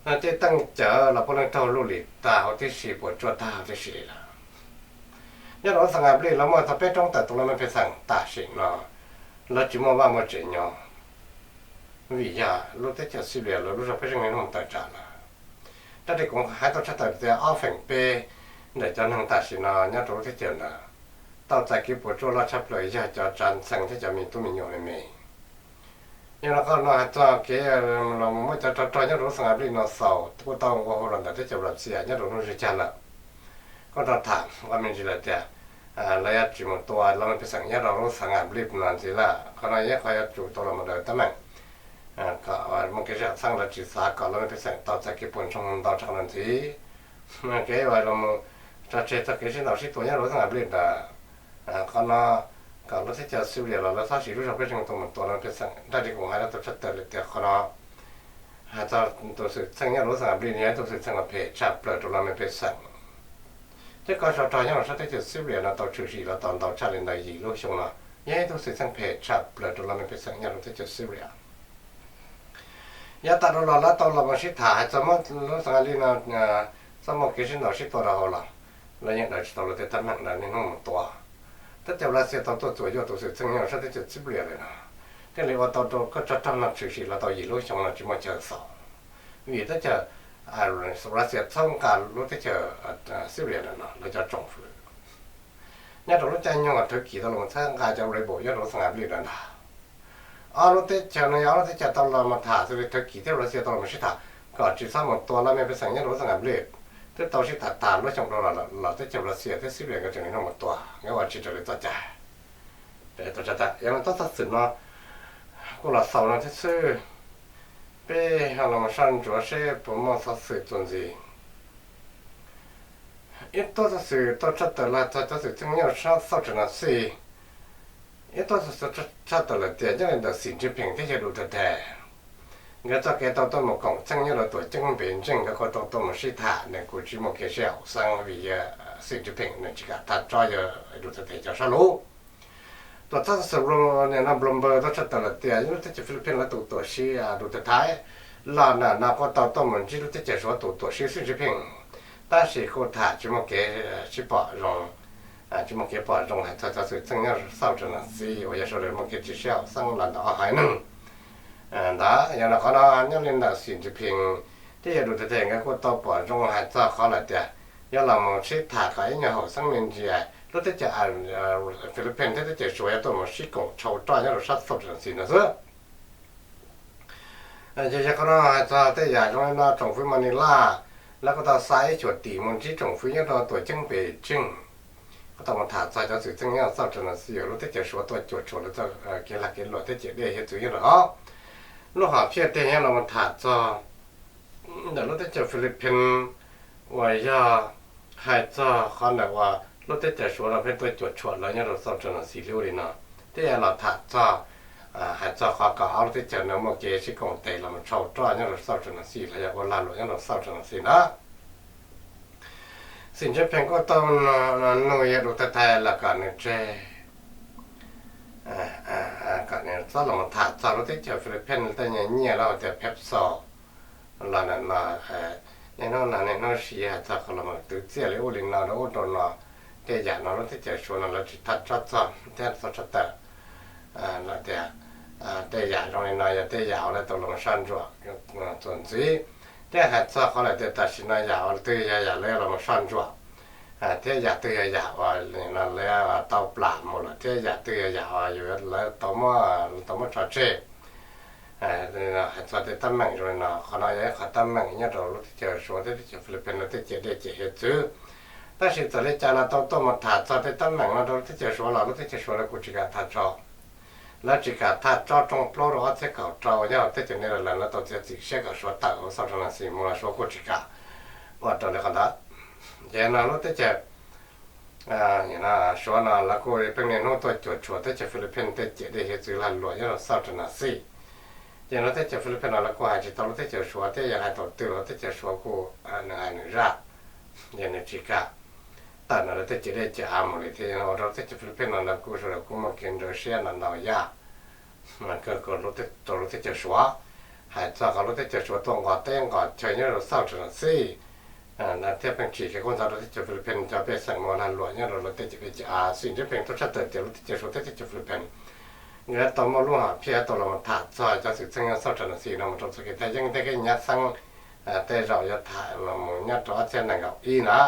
Tej teej cawm los puav leej raug luj lim tag huv tib si, puas tsuaj tag huv tib si lawm. Nyob rau lub xeev Ablis lawv muaj txog peb roob tawm tus laj mej pej xeem tam sim no lawv tsis muaj vaj muaj tsev nyob, vim yog lub teb chaws Xiblia lawv lub zog peb zeej niaj hnub mus tawm tsam lawm. Dab tsi kuv hais tau tshaj tawm tias ob feem peb ntawm cov neeg tam sim no nyob rau lub teb chaws ntawd tau txais kev puas tsuaj loj tshaj plaws yog cov tsav ntxhee thiab cov me tub me nyuam me me. Yog no qhov no hais txog kev los muaj cov tsov rog nyob rau lub xeev Ablis no xaus kuj tau ua hauj lwm ntawm teb chaws Russia nyob rau hnub zej cag lawm. Kuj tau tham ua me ntsis lawm tias lawv yuav tsis mus tua laj mej pej xeem nyob rau lub xeev Ablis no ntxiv lawm. Qhov no yog qhov yuav tsum tau los mus daws teeb meem kom muaj kev zam xeeb, lawv tsis xav kom laj mej pej xeem tau txais kev puas ntsoog ntau tshaj no ntxiv. Kev uas los mus tso tseg txoj kev sib ntaus sib tua nyob rau lub xeev Ablis ntawd, qhov no kom lub teb chaws Xiblia los lawv txhob siv lub zog peb zeej tuaj mus tua laj mej pej xeem. Dab tsi kuv hais tau tshaj tawm li tias qhov no hais txog tus xwm txheej nyob rau lub xeev Ablis no yog ib tug xwm txheej uas phem tshaj plaws rau laj mej pej xeem. Thiab koj tsov rog nyob rau sab teb chaws Xiblia no tau tshwm sim los tau ntau tshaj li ntawm yim lub xyoo no, yog ib tug xwm txheej phem tshaj plaws rau laj mej pej xeem nyob rau teb chaws Xiblia. Yav tas los lawv tau los mus sib tham hais txog muab lub xeev Ablis no txhob muaj kev sib ntaus sib tua rau hauv los lawv yeej daws tsis tau lawv tej teeb meem ntawd niaj hnub mus tua. Teb chaws Russia tau tuaj txuas yuaj tus xwm txheej nyob rau sab teb chaws Xiblia lawm no, thiaj li ua tau rau koj tsov rog no tshwm sim los tau yim lub xyoo no tsis muaj chaw xaus. Vim teb chaws Russia txhawb nqa lub teb chaws Xiblia no lawv cov tsoom fwv nyob rau lub caij nyoog uas Thawv Kis tau los txhawb nqa cov rebel nyob rau lub xeev Ablis no ntag. Ob lub teb chaws no yog ob lub teb chaws tau los mus tham xws li Thawv Kis thiab Russia tau los mus sib tham kom tsis txhob mus tua laj mej pej xeem nyob rau lub xeev Ablis, twb tau sib tham tas lub xyoo dhau los teb chaws Russia thiab Xiblia nkawd tseem li no mus tua, nkawd ua tsis raws li txoj cai. Yog no txoj xov xwm no kuj los xaus no thiab xwb. Peb ho los soj ntsuav seb puas muaj xov xwm txuas ntxiv. Ib tug xov xwm tau tshaj tawm los txog cov xwm txheej nyob sab South China Sea. Ib tug xov xwm tshaj tawm lawm tias nyob li ntawm Xi Jinping thiab yawg Duterte nkawd txoj kev tau tuaj mus koom txheej nyob rau tuam ceeb Beijing, nkawd kuj tau tuaj mus sib tham, nws kuj tsis muaj kev sib haum xeeb vim yawg Xi Jinping nws tsis kam tham tsob yawg Duterte cov sab lus. Tuam txhab xov xwm no Bloomberg tau tshaj tawm lawm tias lub teb chaws Philippines lawv tus tuam siv Duterte los ntawm no kuj tau tuaj mus ntsib lub teb chaws Suav tus tuam siv Xi Jinping, tab sis kuj tham tsis muaj kev sib pom zoo, tsis muaj kev pom zoo hais txog cov xwm txheej nyob South China Sea uas yog sawv daws muaj kev tsis sib haum xeeb los ntawm ob haiv neeg ntawd. Yog no qhov no nyob li ntawm Xi Jinping thiab yawg Duterte nkawd kuj tau pom zoo hais txog qhov lawm tias yuav los mus sib tham kom ib nyuag haum xeeb me ntsis lub teb chaws Philippines thiab teb chaws Suav yuav tuaj mus sib koom tshau roj nyob rau sab South China Sea no xwb. Ces yog qhov no hais txog tej yam zoo li no tsoom fwv Manila lawv kuj tau xa ib xyuam tim mus ntsib tsoom fwv nyob rau tuam ceeb Beijing, kuj tau mus tham txog cov xwm txheej nyob South China Sea uas lub teb chaws Suav tuaj cuam tshuam lawv txoj kev lag kev luam thiab ciam dej hiav txwv nyob rau hauv. Lub hom phiaj tiag nyob los mus tham txog ntawm lub teb chaws Philippines uas yog hais txog qhov ntawm uas lub teb chaws Suav no pheej tuaj cuam tshuam lawv nyob rau South China Sea li ub li no, thiab yog los tham txog hais txog qhov kom ob lub teb chaws no muaj kev sib koom tes los mus tshau roj nyob rau South China Sea los yog ua lag luam nyob rau South China Sea ntawd. Xi Jinping kuj tau nug yawg Duterte los kom nws tseg, kom nws txhob los mus tham txog lub teb chaws Philippines tej nyiaj nyiaj lawv hu tias peso los ntawm no, niaj hnub no niaj hnub siv hais txog qhov los mus twv txiaj li ub li no rau ub rau no. Tej yam no lub teb chaws Suav no lawv tsis tham tsob txog thiab txhob tshaj tawm los tias Tej yam zoo li no yog tej yam uas lawv tau los soj ntsuam txuas ntxiv, thiab hais txog qhov lawm tias tam sim no yam uas twg yog yam lawv los soj ntsuam, thiab yam twg yog yam uas lawv tau plam mus lawm thiab yam twg yog yam uas yus lawv tau muab tso tseg. Hais txog tej teeb meem zoo li no, qhov no yog ib qhov teeb meem nyob rau lub teb chaws Suav thiab teb chaws Philippines lawv tej ciam dej ciam hiav txwv. Tab sis txawm li cas los tau tuaj mus tham txog tej teeb meem no rau lub teb chaws Suav los lub teb chaws Suav lawv kuj tsis kam tham tso. Lawv tsis kam tham tso rooj plaub rau ob txhiab kaum rau nyob hauv teb chaws Netherlands lawv tau txiav txim siab kom Suav tawm hauv xauj tsa nas xis mus los Suav kuj tsis kam ua raws li qhov ntawd. Ces no lub teb chaws Suav no lawv kuj pheej niaj hnub tuaj cuam tshuam teb chaws Philippines tej ciam dej hiav txwv lag luam nyob rau xauj tsa nas xis. Ces no teb chaws Philippines no lawv kuj hais tsis tau lub teb chaws Suav thiab yog hais thaum twg los teb chaws Suav kuj nws hais nws zaj, ces nws tsis kam tawm no lawv tej ciam dej ciam av mus li thiab ua rau teb chaws Philippines no lawv kuj sawv daws kuj muaj kev ntxhov siab ntau ntau yam kawg rau lub teb chaws Suav. Hais txog qhov lub teb chaws Suav tuaj nqos teb nqos chaw nyob rau xauj tsa nas xis, thiab pheej tsim kev kub ntxhov rau teb chaws Philippines cov pej xeem mus lag luam nyob rau lawv tej ciam dej ciam av. Xi Jinping tau tshaj tawm tias lub teb chaws Suav thiab teb chaws Philippines nkawd tau muaj lub hom phiaj tau los tham txog cov xwm txheej nyob xauj tsa nas xis no mus rau txoj kev thaj yeeb thiab kev nyab xeeb tej zaum yuav tham los mus nyob rau ob txhiab nees nkaum ib na.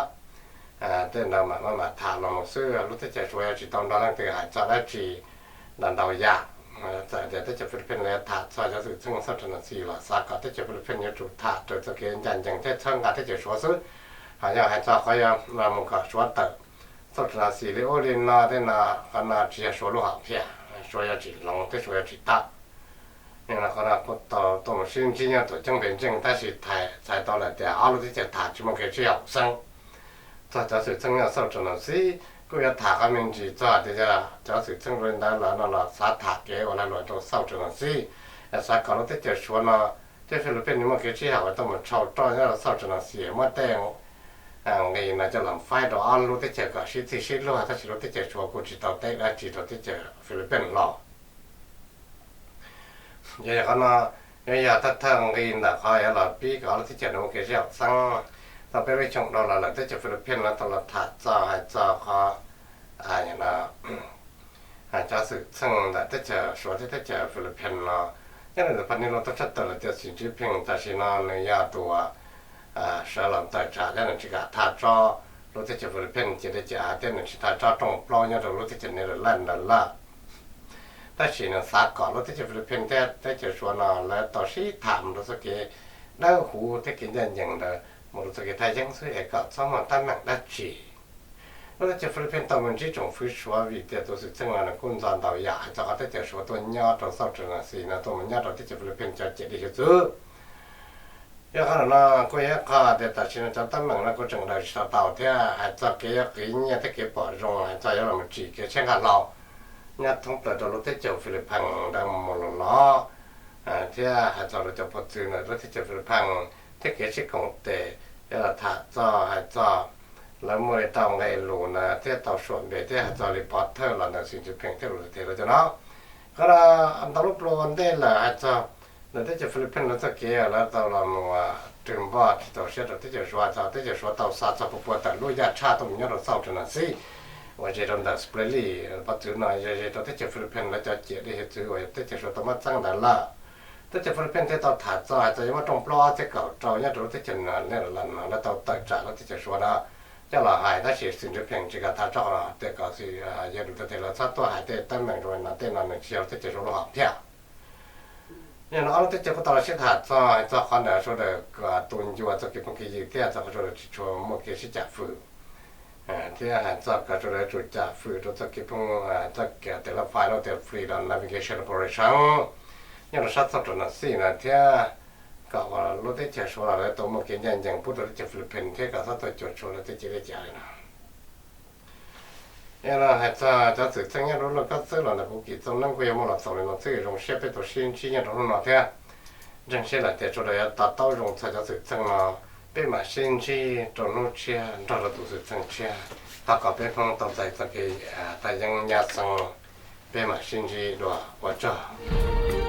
Tej ntawd mam maj mam tham los mus xwb, lub teb chaws Suav yuav tsis tau nrog leej twg hais txog dab tsi ntau ntau yam. Txawm tias teb chaws Philippines lawv yuav tham txog cov xwm txheej xauj tsa nas xis los xav kom teb chaws Philippines yuav tsum tham raws txoj kev ncaj ncees thiab txhawb nqa teb chaws Suav xwb. Hos yog hais txog qhov yuav mus kom Suav tawm xauj tsa nas xis li ub li no tej no, qhov no tsis yog Suav lub hom phiaj, Suav yuav tsis hloov thiab Suav yuav tsis tawm. Qhov no kuj tau tuaj mus sib ntsib nyob tom coob pes ntseej tab sis txhais tau lawm tias ob lub teb chaws tham tsis muaj kev sib haum xeeb txog cov xwm txheej nyob xauj tsa nas xis. Kuj yuav tham qhov me ntsis txog tias yog cov xwm txheej zoo li ntawd los no los xav tham kev ua lag luam rau xauj tsa nas xis, xav kom lub teb chaws Suav no thiab Philippines nws muaj kev sib haum tuaj mus tshau roj nyob rau xauj tsa nas xis, muab tej nqi no coj los faib rau ob lub teb chaws kom sib txhij sib luag, tab sis lub teb chaws Suav kuj tsis tau teb dab tsi rau teb chaws Philippines los. Yog yog qhov no yuav yog thawj thawj nqi ntawm qhov yuav los pib kom ob lub teb chaws no muaj kev sib haum xeeb. Tau peb lub xyoo dhau los lawm teb chaws Philippines no tau los tham txog hais txog qhov cov xwm txheej ntawm teb chaws Suav thiab teb chaws Philippines no. Nyob li ntawm pha ni los tau tshaj tawm lawm tias Xi Jinping tam sim no nws yog tus sawv los tawm tsam thiab nws tsis kam tham tso lub teb chaws Philippines ciam dej ciam av thiab nws tsis tham tso rooj plaub nyob rau lub teb chaws Netherlands ntawd lawm. Tab sis nws xav kom lub teb chaws Philippines thiab teb chaws Suav no lawv tau sib tham mus rau txoj kev dawb huv thiab kev ncaj ncees ntawd mus rau txoj kev thaj yeeb xwb es kom txhob muaj teeb meem dab tsi. Lub teb chaws Philippines tau mus ntsib tsoom fwv Suav vim tias tus xwm txheej no nws kuj ntxo ntau yam hais txog qhov teb chaws Suav tuaj nyob rau xauj tsa nas xis no tuaj mus nyob rau teb chaws Philippines cov ciam dej hiav txwv. Yog qhov no kuj yog ib qho tias tam sim no cov teeb meem no kuj tseem daws tsis tau tau thiab hais txog kev yuav qiv nyiaj thiab kev pom zoo hais txog yuav los tsim kev tshiab nqaj hlau nyob thoob plaws rau lub teb chaws Philippines ntawd mus los los, thiab hais txog rau cov pov txwv ntawm lub teb chaws Philippines thiab kev sib koom tes, yog los tham txog hais txog lawv muaj li tau nqe lus ntawd thiab tau suam npe thiab hais txog li pov thawj los ntawm Xi Jinping thiab lus tiag los cov no. Qhov no ntau lub pluas ua ntej lawm hais txog ntawm teb chaws Philippines lawv txoj kev lawv tau los mus rwg npoj tsis tau siab rau teb chaws Suav txog teb chaws Suav tau xa txog pua pua tawm lub yaj tshaj tuaj mus nyob rau xauj tsa nas xis uas ze rau ntawm Spratly. Pov txwv no yog ze rau teb chaws Philippines lawv cov ciam dej hiav txwv uas teb chaws Suav tau muab txeeb ntawd lawm. Teb chaws Philippines thiaj tau tham txog hais txog yuav muab rooj plaub ob txhiab kaum rau nyob rau lub teb chaws Netherlands no lawv tau tawm tsam lub teb chaws Suav no coj los hais tab sis Xi Jinping tsis kam tham tso qhov no tias kom yawg Duterte lawv txhob tuaj hais tej teeb meem zoo li no, tej no nws tsis yog lub teb chaws Suav lub hom phiaj. Yog no ob lub teb chaws kuj tau los sib tham txog hais txog qhov ntawm sawv daws tu ncua txoj kev phooj kev ywg thiab txog qhov sawv daws tsis tshua muaj kev sib cam fwm, thiab hais txog kom sawv daws tsum cam fwm rau txoj kev phooj, txoj kev tes laj fais los tias Freedom Navigation Operation nyob rau sab txauj tsa nas xis na thiab kom lub teb chaws Suav los lawv tau muaj kev ncaj ncees pub rau teb chaws Philippines thiab kom txhob tau cuam tshuam lawv tej ciam dej ciam av li no. Yog no hais txog cov xwm txheej nyob rau lub kab xwb los ntawm kuv Kim Txooj Neeb kuj yog muaj los xaus li no xwb, zoo siab peb tau sib ntsib nyob rau hnub no thiab ntseeg siab lawm tias sawv daws yuav to taub zoo txog cov xwm txheej no. Peb mam sib ntsib rau hnub tshiab nrog rau tus xwm txheej tshiab. Thov kom peb Hmoob tau txais txoj kev thaj yeeb nyab xeeb. Peb mam sib ntsib dua, ua tsaug.